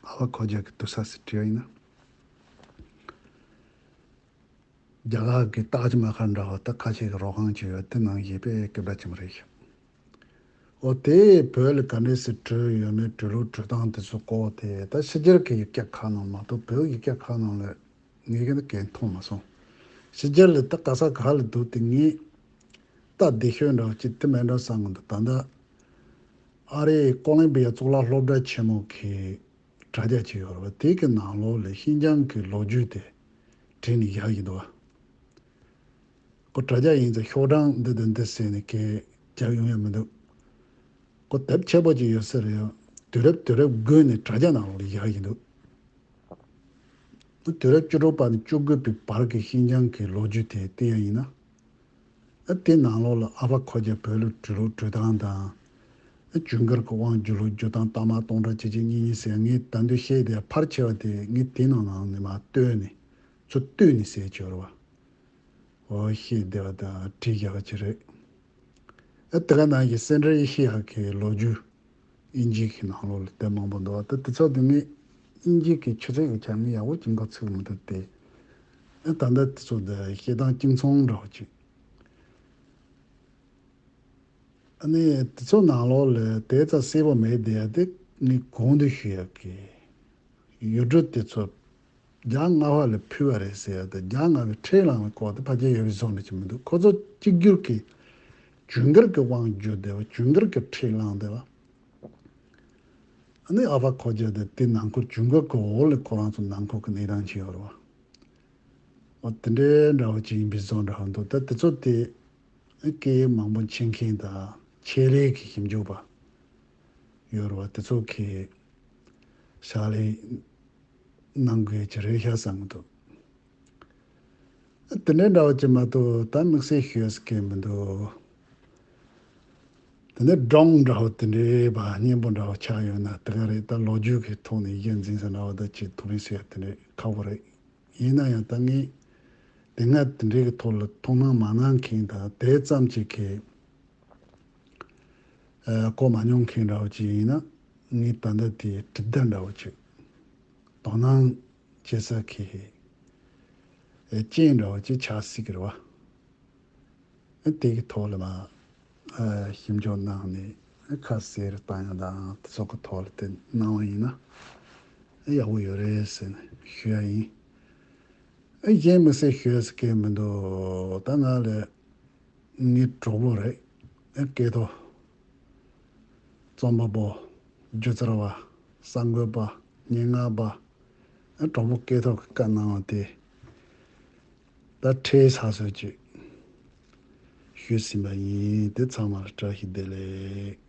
ཨ་ཕ་ཁོ་རྒྱ་གི་དུར་ས་ཟེར་བྲིས་ཡིན་ན། རྒྱ་གར་གྱི་ཏཱཇ་མ་ཧལ་འདྲ་བ་ད་ཁ་ཆེ་གི་རོ་ཁང་ཅིག་ཡོད། དེ་ནང་བཞིན་དཔེ་སྐད་གྲགས་ཆེན་པོ་རེད་ཤག་འོ་དེ་བོད་ལ་ག་འདྲས་སེ་བྲོས་ཡོད་མེད། བྲོས་ལུགས་བྲོས་སྟངས་དེ་ཚོ་སྐོར་དེ་ད་ཕྱི་རྒྱལ་གྱི་ཡིག་བརྒྱ་ཁག་ནང་མ་གཏོགས་བོད་ཡིག་བརྒྱ་ཁག་ནང་ལ་ངས་ཀྱང་གང་མཐོང་མ་སོང་། ཕྱི་རྒྱལ་ལ་ད་ག་ས་ག་ལ་འདུག་དེ་ངས་ལྟ་བདེ་ཤོས་འདྲ་བ་ཅིག་དེ་མེད་འགྲོ་བསམ་གི་འདུག་ད་ལྟ་ཨ་རིའི་ཀོ་ལོམ་བི་ཡ་གཙུག་ལག་སློབ་གྲྭ་ཆེན་མོ་གི་དྲ་རྒྱ་ཅིག་ཡོད་རེད་བ། དེ་གི་ནང་ལོགས་ལ་ཤིན་ཅང་གི་ལོ་རྒྱུས་དེ་བྲིས་ནས་བཞག་ཡོད་འདུག་བ། ཁོ་དྲ་རྒྱ་ཡིན་ཙང་ཤོག་གྲངས་འདི་དང་འདི་ཟེར་ནས་གས་རྒྱག་ཡོང་ཡ་མི་འདུག་ཁོ་དེབ་ཆེ་པོ་ཅིག་ཡོད་ས་རེད་ཡ། དུས་རབས་དུས་རབས་བགོས་ནས་དྲ་རྒྱ་ནང་ལོགས་ལ་བཞག་ཡོད་འདུག་དུས་རབས་བཅུ་དྲུག་པ་ནས་བཅུ་དགུ་པའི་བར་གྱི་ཤིན་ཅང་གི་ལོ་རྒྱུས་དེ་བལྟས་ཡ་ཡིན་ན། ཨ་དེ་ནང་ལོགས་ལ་ཨ་ཕ་ཁོ་རྒྱ་བོད་ལ་བྲོས་ལུགས་བྲོས་སྟངས་དང་། ཨ་ཇུན་གར་གྱི་དབང་བསྒྱུར་ལུགས་བསྒྱུར་སྟངས། རྟ་དམག་སྟོང་ཕྲག་གཅིག་གཅིག་གཉིས་གཉིས་ཟེར་ངས་ད་དུང་བཤད་དེ་ཕལ་ཆེ་བ་དེ་ངས་དེ་ནང་ནང་ནས་མར་བཏོན་ནས་ཚུར་བཏོན་ནས་ཟེར་གྱི་ཡོད་རེད་བ། འོ་བཤད་བདེ་བ་དང་བྲིས་བཞག་པ་ཅིག་རེད། ཨ་དེ་ག་ནང་བཞིན་སེ་འབྲས་ཡེ་ཤེས་ཡག་གི་ལོ་རྒྱུས་དབྱིན་ཇི་གི་ནང་ལོགས་ལ་དེབ་མང་པོ་འདུག་ད་དེ་ཚོ་དེ་ངས་དབྱིན་ཇི་གི་ཆུ་ཚད་ཀྱི་ཆ་ནས་ཡག་པོ་ཅིག་མགོ་ཚོད་མི་འདུག་སྟེ། ཨ་ད་ལྟ་དེ་ཚོ་དེ་བཤད་སྟངས་གཅིག་མཚུངས་འདྲ་བོ་ཅིག་ཨ་ནི་དེ་ཚོ་ནང་ལོགས་ལ་དེ་ཙམ་གསལ་པོ་མེད་བསྡད་ཡ་དེ་ངས་གོང་དུ་ཞུ་ཡག་གི་ཡུལ་གྲུ་དེ་ཚོ་རྒྱ་སྔ་པ་ལ་ཕུལ་བ་རེད་ཟེར་ཡ་དེ། རྒྱ་སྔ་པའི་ཁྲིད་ལམ་ལ་གོ་དེ་ཕལ་ཆེར་ཡོད་པའི་བཟོ་འདྲ་ཅིག་མི་འདུག་ཁོ་ཚོ་གཅིག་གྱུར་གྱི་ཇུན་གར་གྱི་དབང་བསྒྱུར་བསྡད་པ། ཇུན་གར་གྱི་ཁྲིད་ལམ་བསྡད་པ། ཨ་ནི་ཨ་ཕ་ཁོ་རྒྱ་དེ་དེ་ནང་ཁུལ་ཇུན་གར་གྱི་འོག་ལ་ཁོ་རང་ཚོ་ནང་ཁུལ་གྱི་གནས་སྟངས་ཅིག་ཡོད་རེད་བ། འོ་དེ་འདྲའི་འདྲ་བོ་ཅིག་ཡིན་པའི་བཟོ་འདྲ་བ་འདུག་ད་དེ་ཚོ་དེ་སྐད་ཡིག་མང་པོ་མཁྱེན་མཁན་དང་ཆེད་ལས་ཀྱི་ཞིབ་འཇུག་པ་ཡོད་རེད་བ། དེ་ཚོ་གིས་ཕྱག་ལས་གནང་དགོས་ཀྱི་རེད་ཤག་བསམ་གྱི་འདུག་དེ་འདྲའི་འདྲ་བོ་ཅིག་མ་གཏོགས་ད་དམིགས་བསལ་ཞུ་ཡས་སྐད་མི་འདུག་དེ་ནས་སྒྲུང་འདྲ་བོ་དེ་འདྲའི་བ་སྙན་པོ་འདྲ་བོ་ཆགས་ཡོད་ན་དེ་ག་རེད། ད་ལོ་རྒྱུས་ཀྱི་ཐོག་ནས་གཞི་འཛིན་ས་འདྲ་བོ་ད་ཅིག་ཐུབ་རེད་ཟེར་ཡ་དེ་འདྲའི་ཁག་པོ་རེད། ཡིན་ན་ཡང་ད་ངས་དེ་སྔ་དེ་འདྲའི་གི་ཐོག་ལ་ཐུགས་སྣང་མ་གནང་མཁན་དང་དེ་ཙམ་ཅིག་གི་ཨ་གོ་མ་མྱོང་མཁན་འདྲ་བོ་ཅིག་ཡིན་ན་ངས་ད་ལྟ་དེ་དྲི་བརྡ་འདྲ་བོ་ཅིག་ དོ་སྣང་བྱེད་ས་གི་ཨེ་རྐྱེན་འདྲ་བོ་ཅིག་ཆགས་སྲིད་ཀྱི་རེད་བ། ཨེ་དེ་གི་ཐོག་ལ་མ་ཨེ་ཞིབ་འཇུག་གནང་ནས་ཨེ་ཁ་གསལ་བཏང་ཡ་དང་དེ་ཚོ་གི་ཐོག་ལ་དེ་གནང་བ་ཡིན་ན་ཨེ་ཡག་པོ་ཡོད་རེད་ཟེར་ནས་ཞུ་ཡ་ཡིན། ཨེ་གཞན་མི་སེ་ཞུ་ཡ་ཟེར་མཁན་མི་འདུག་ད་ང་ལས་ངའི་གྲོགས་པོ་རེད། ཨེ་སྐད་ཐོག་རྩོམ་པ་པོ། སྒྱུ་རྩལ་བ། གསར་འགོད་པ། སྙན་ངག་པ། ཨེ་གྲོགས་པོ་སྐད་ཐོག་གི་བཀའ་གནང་བ་དེ་ད་ཁྲལ་ཚ་སོད་ཅིག་ཞུས་ཟིན་པ་ཡིན། དེ་ཚང་མ་ལ་བཀྲ་ཤིས་བདེ་ལེགས།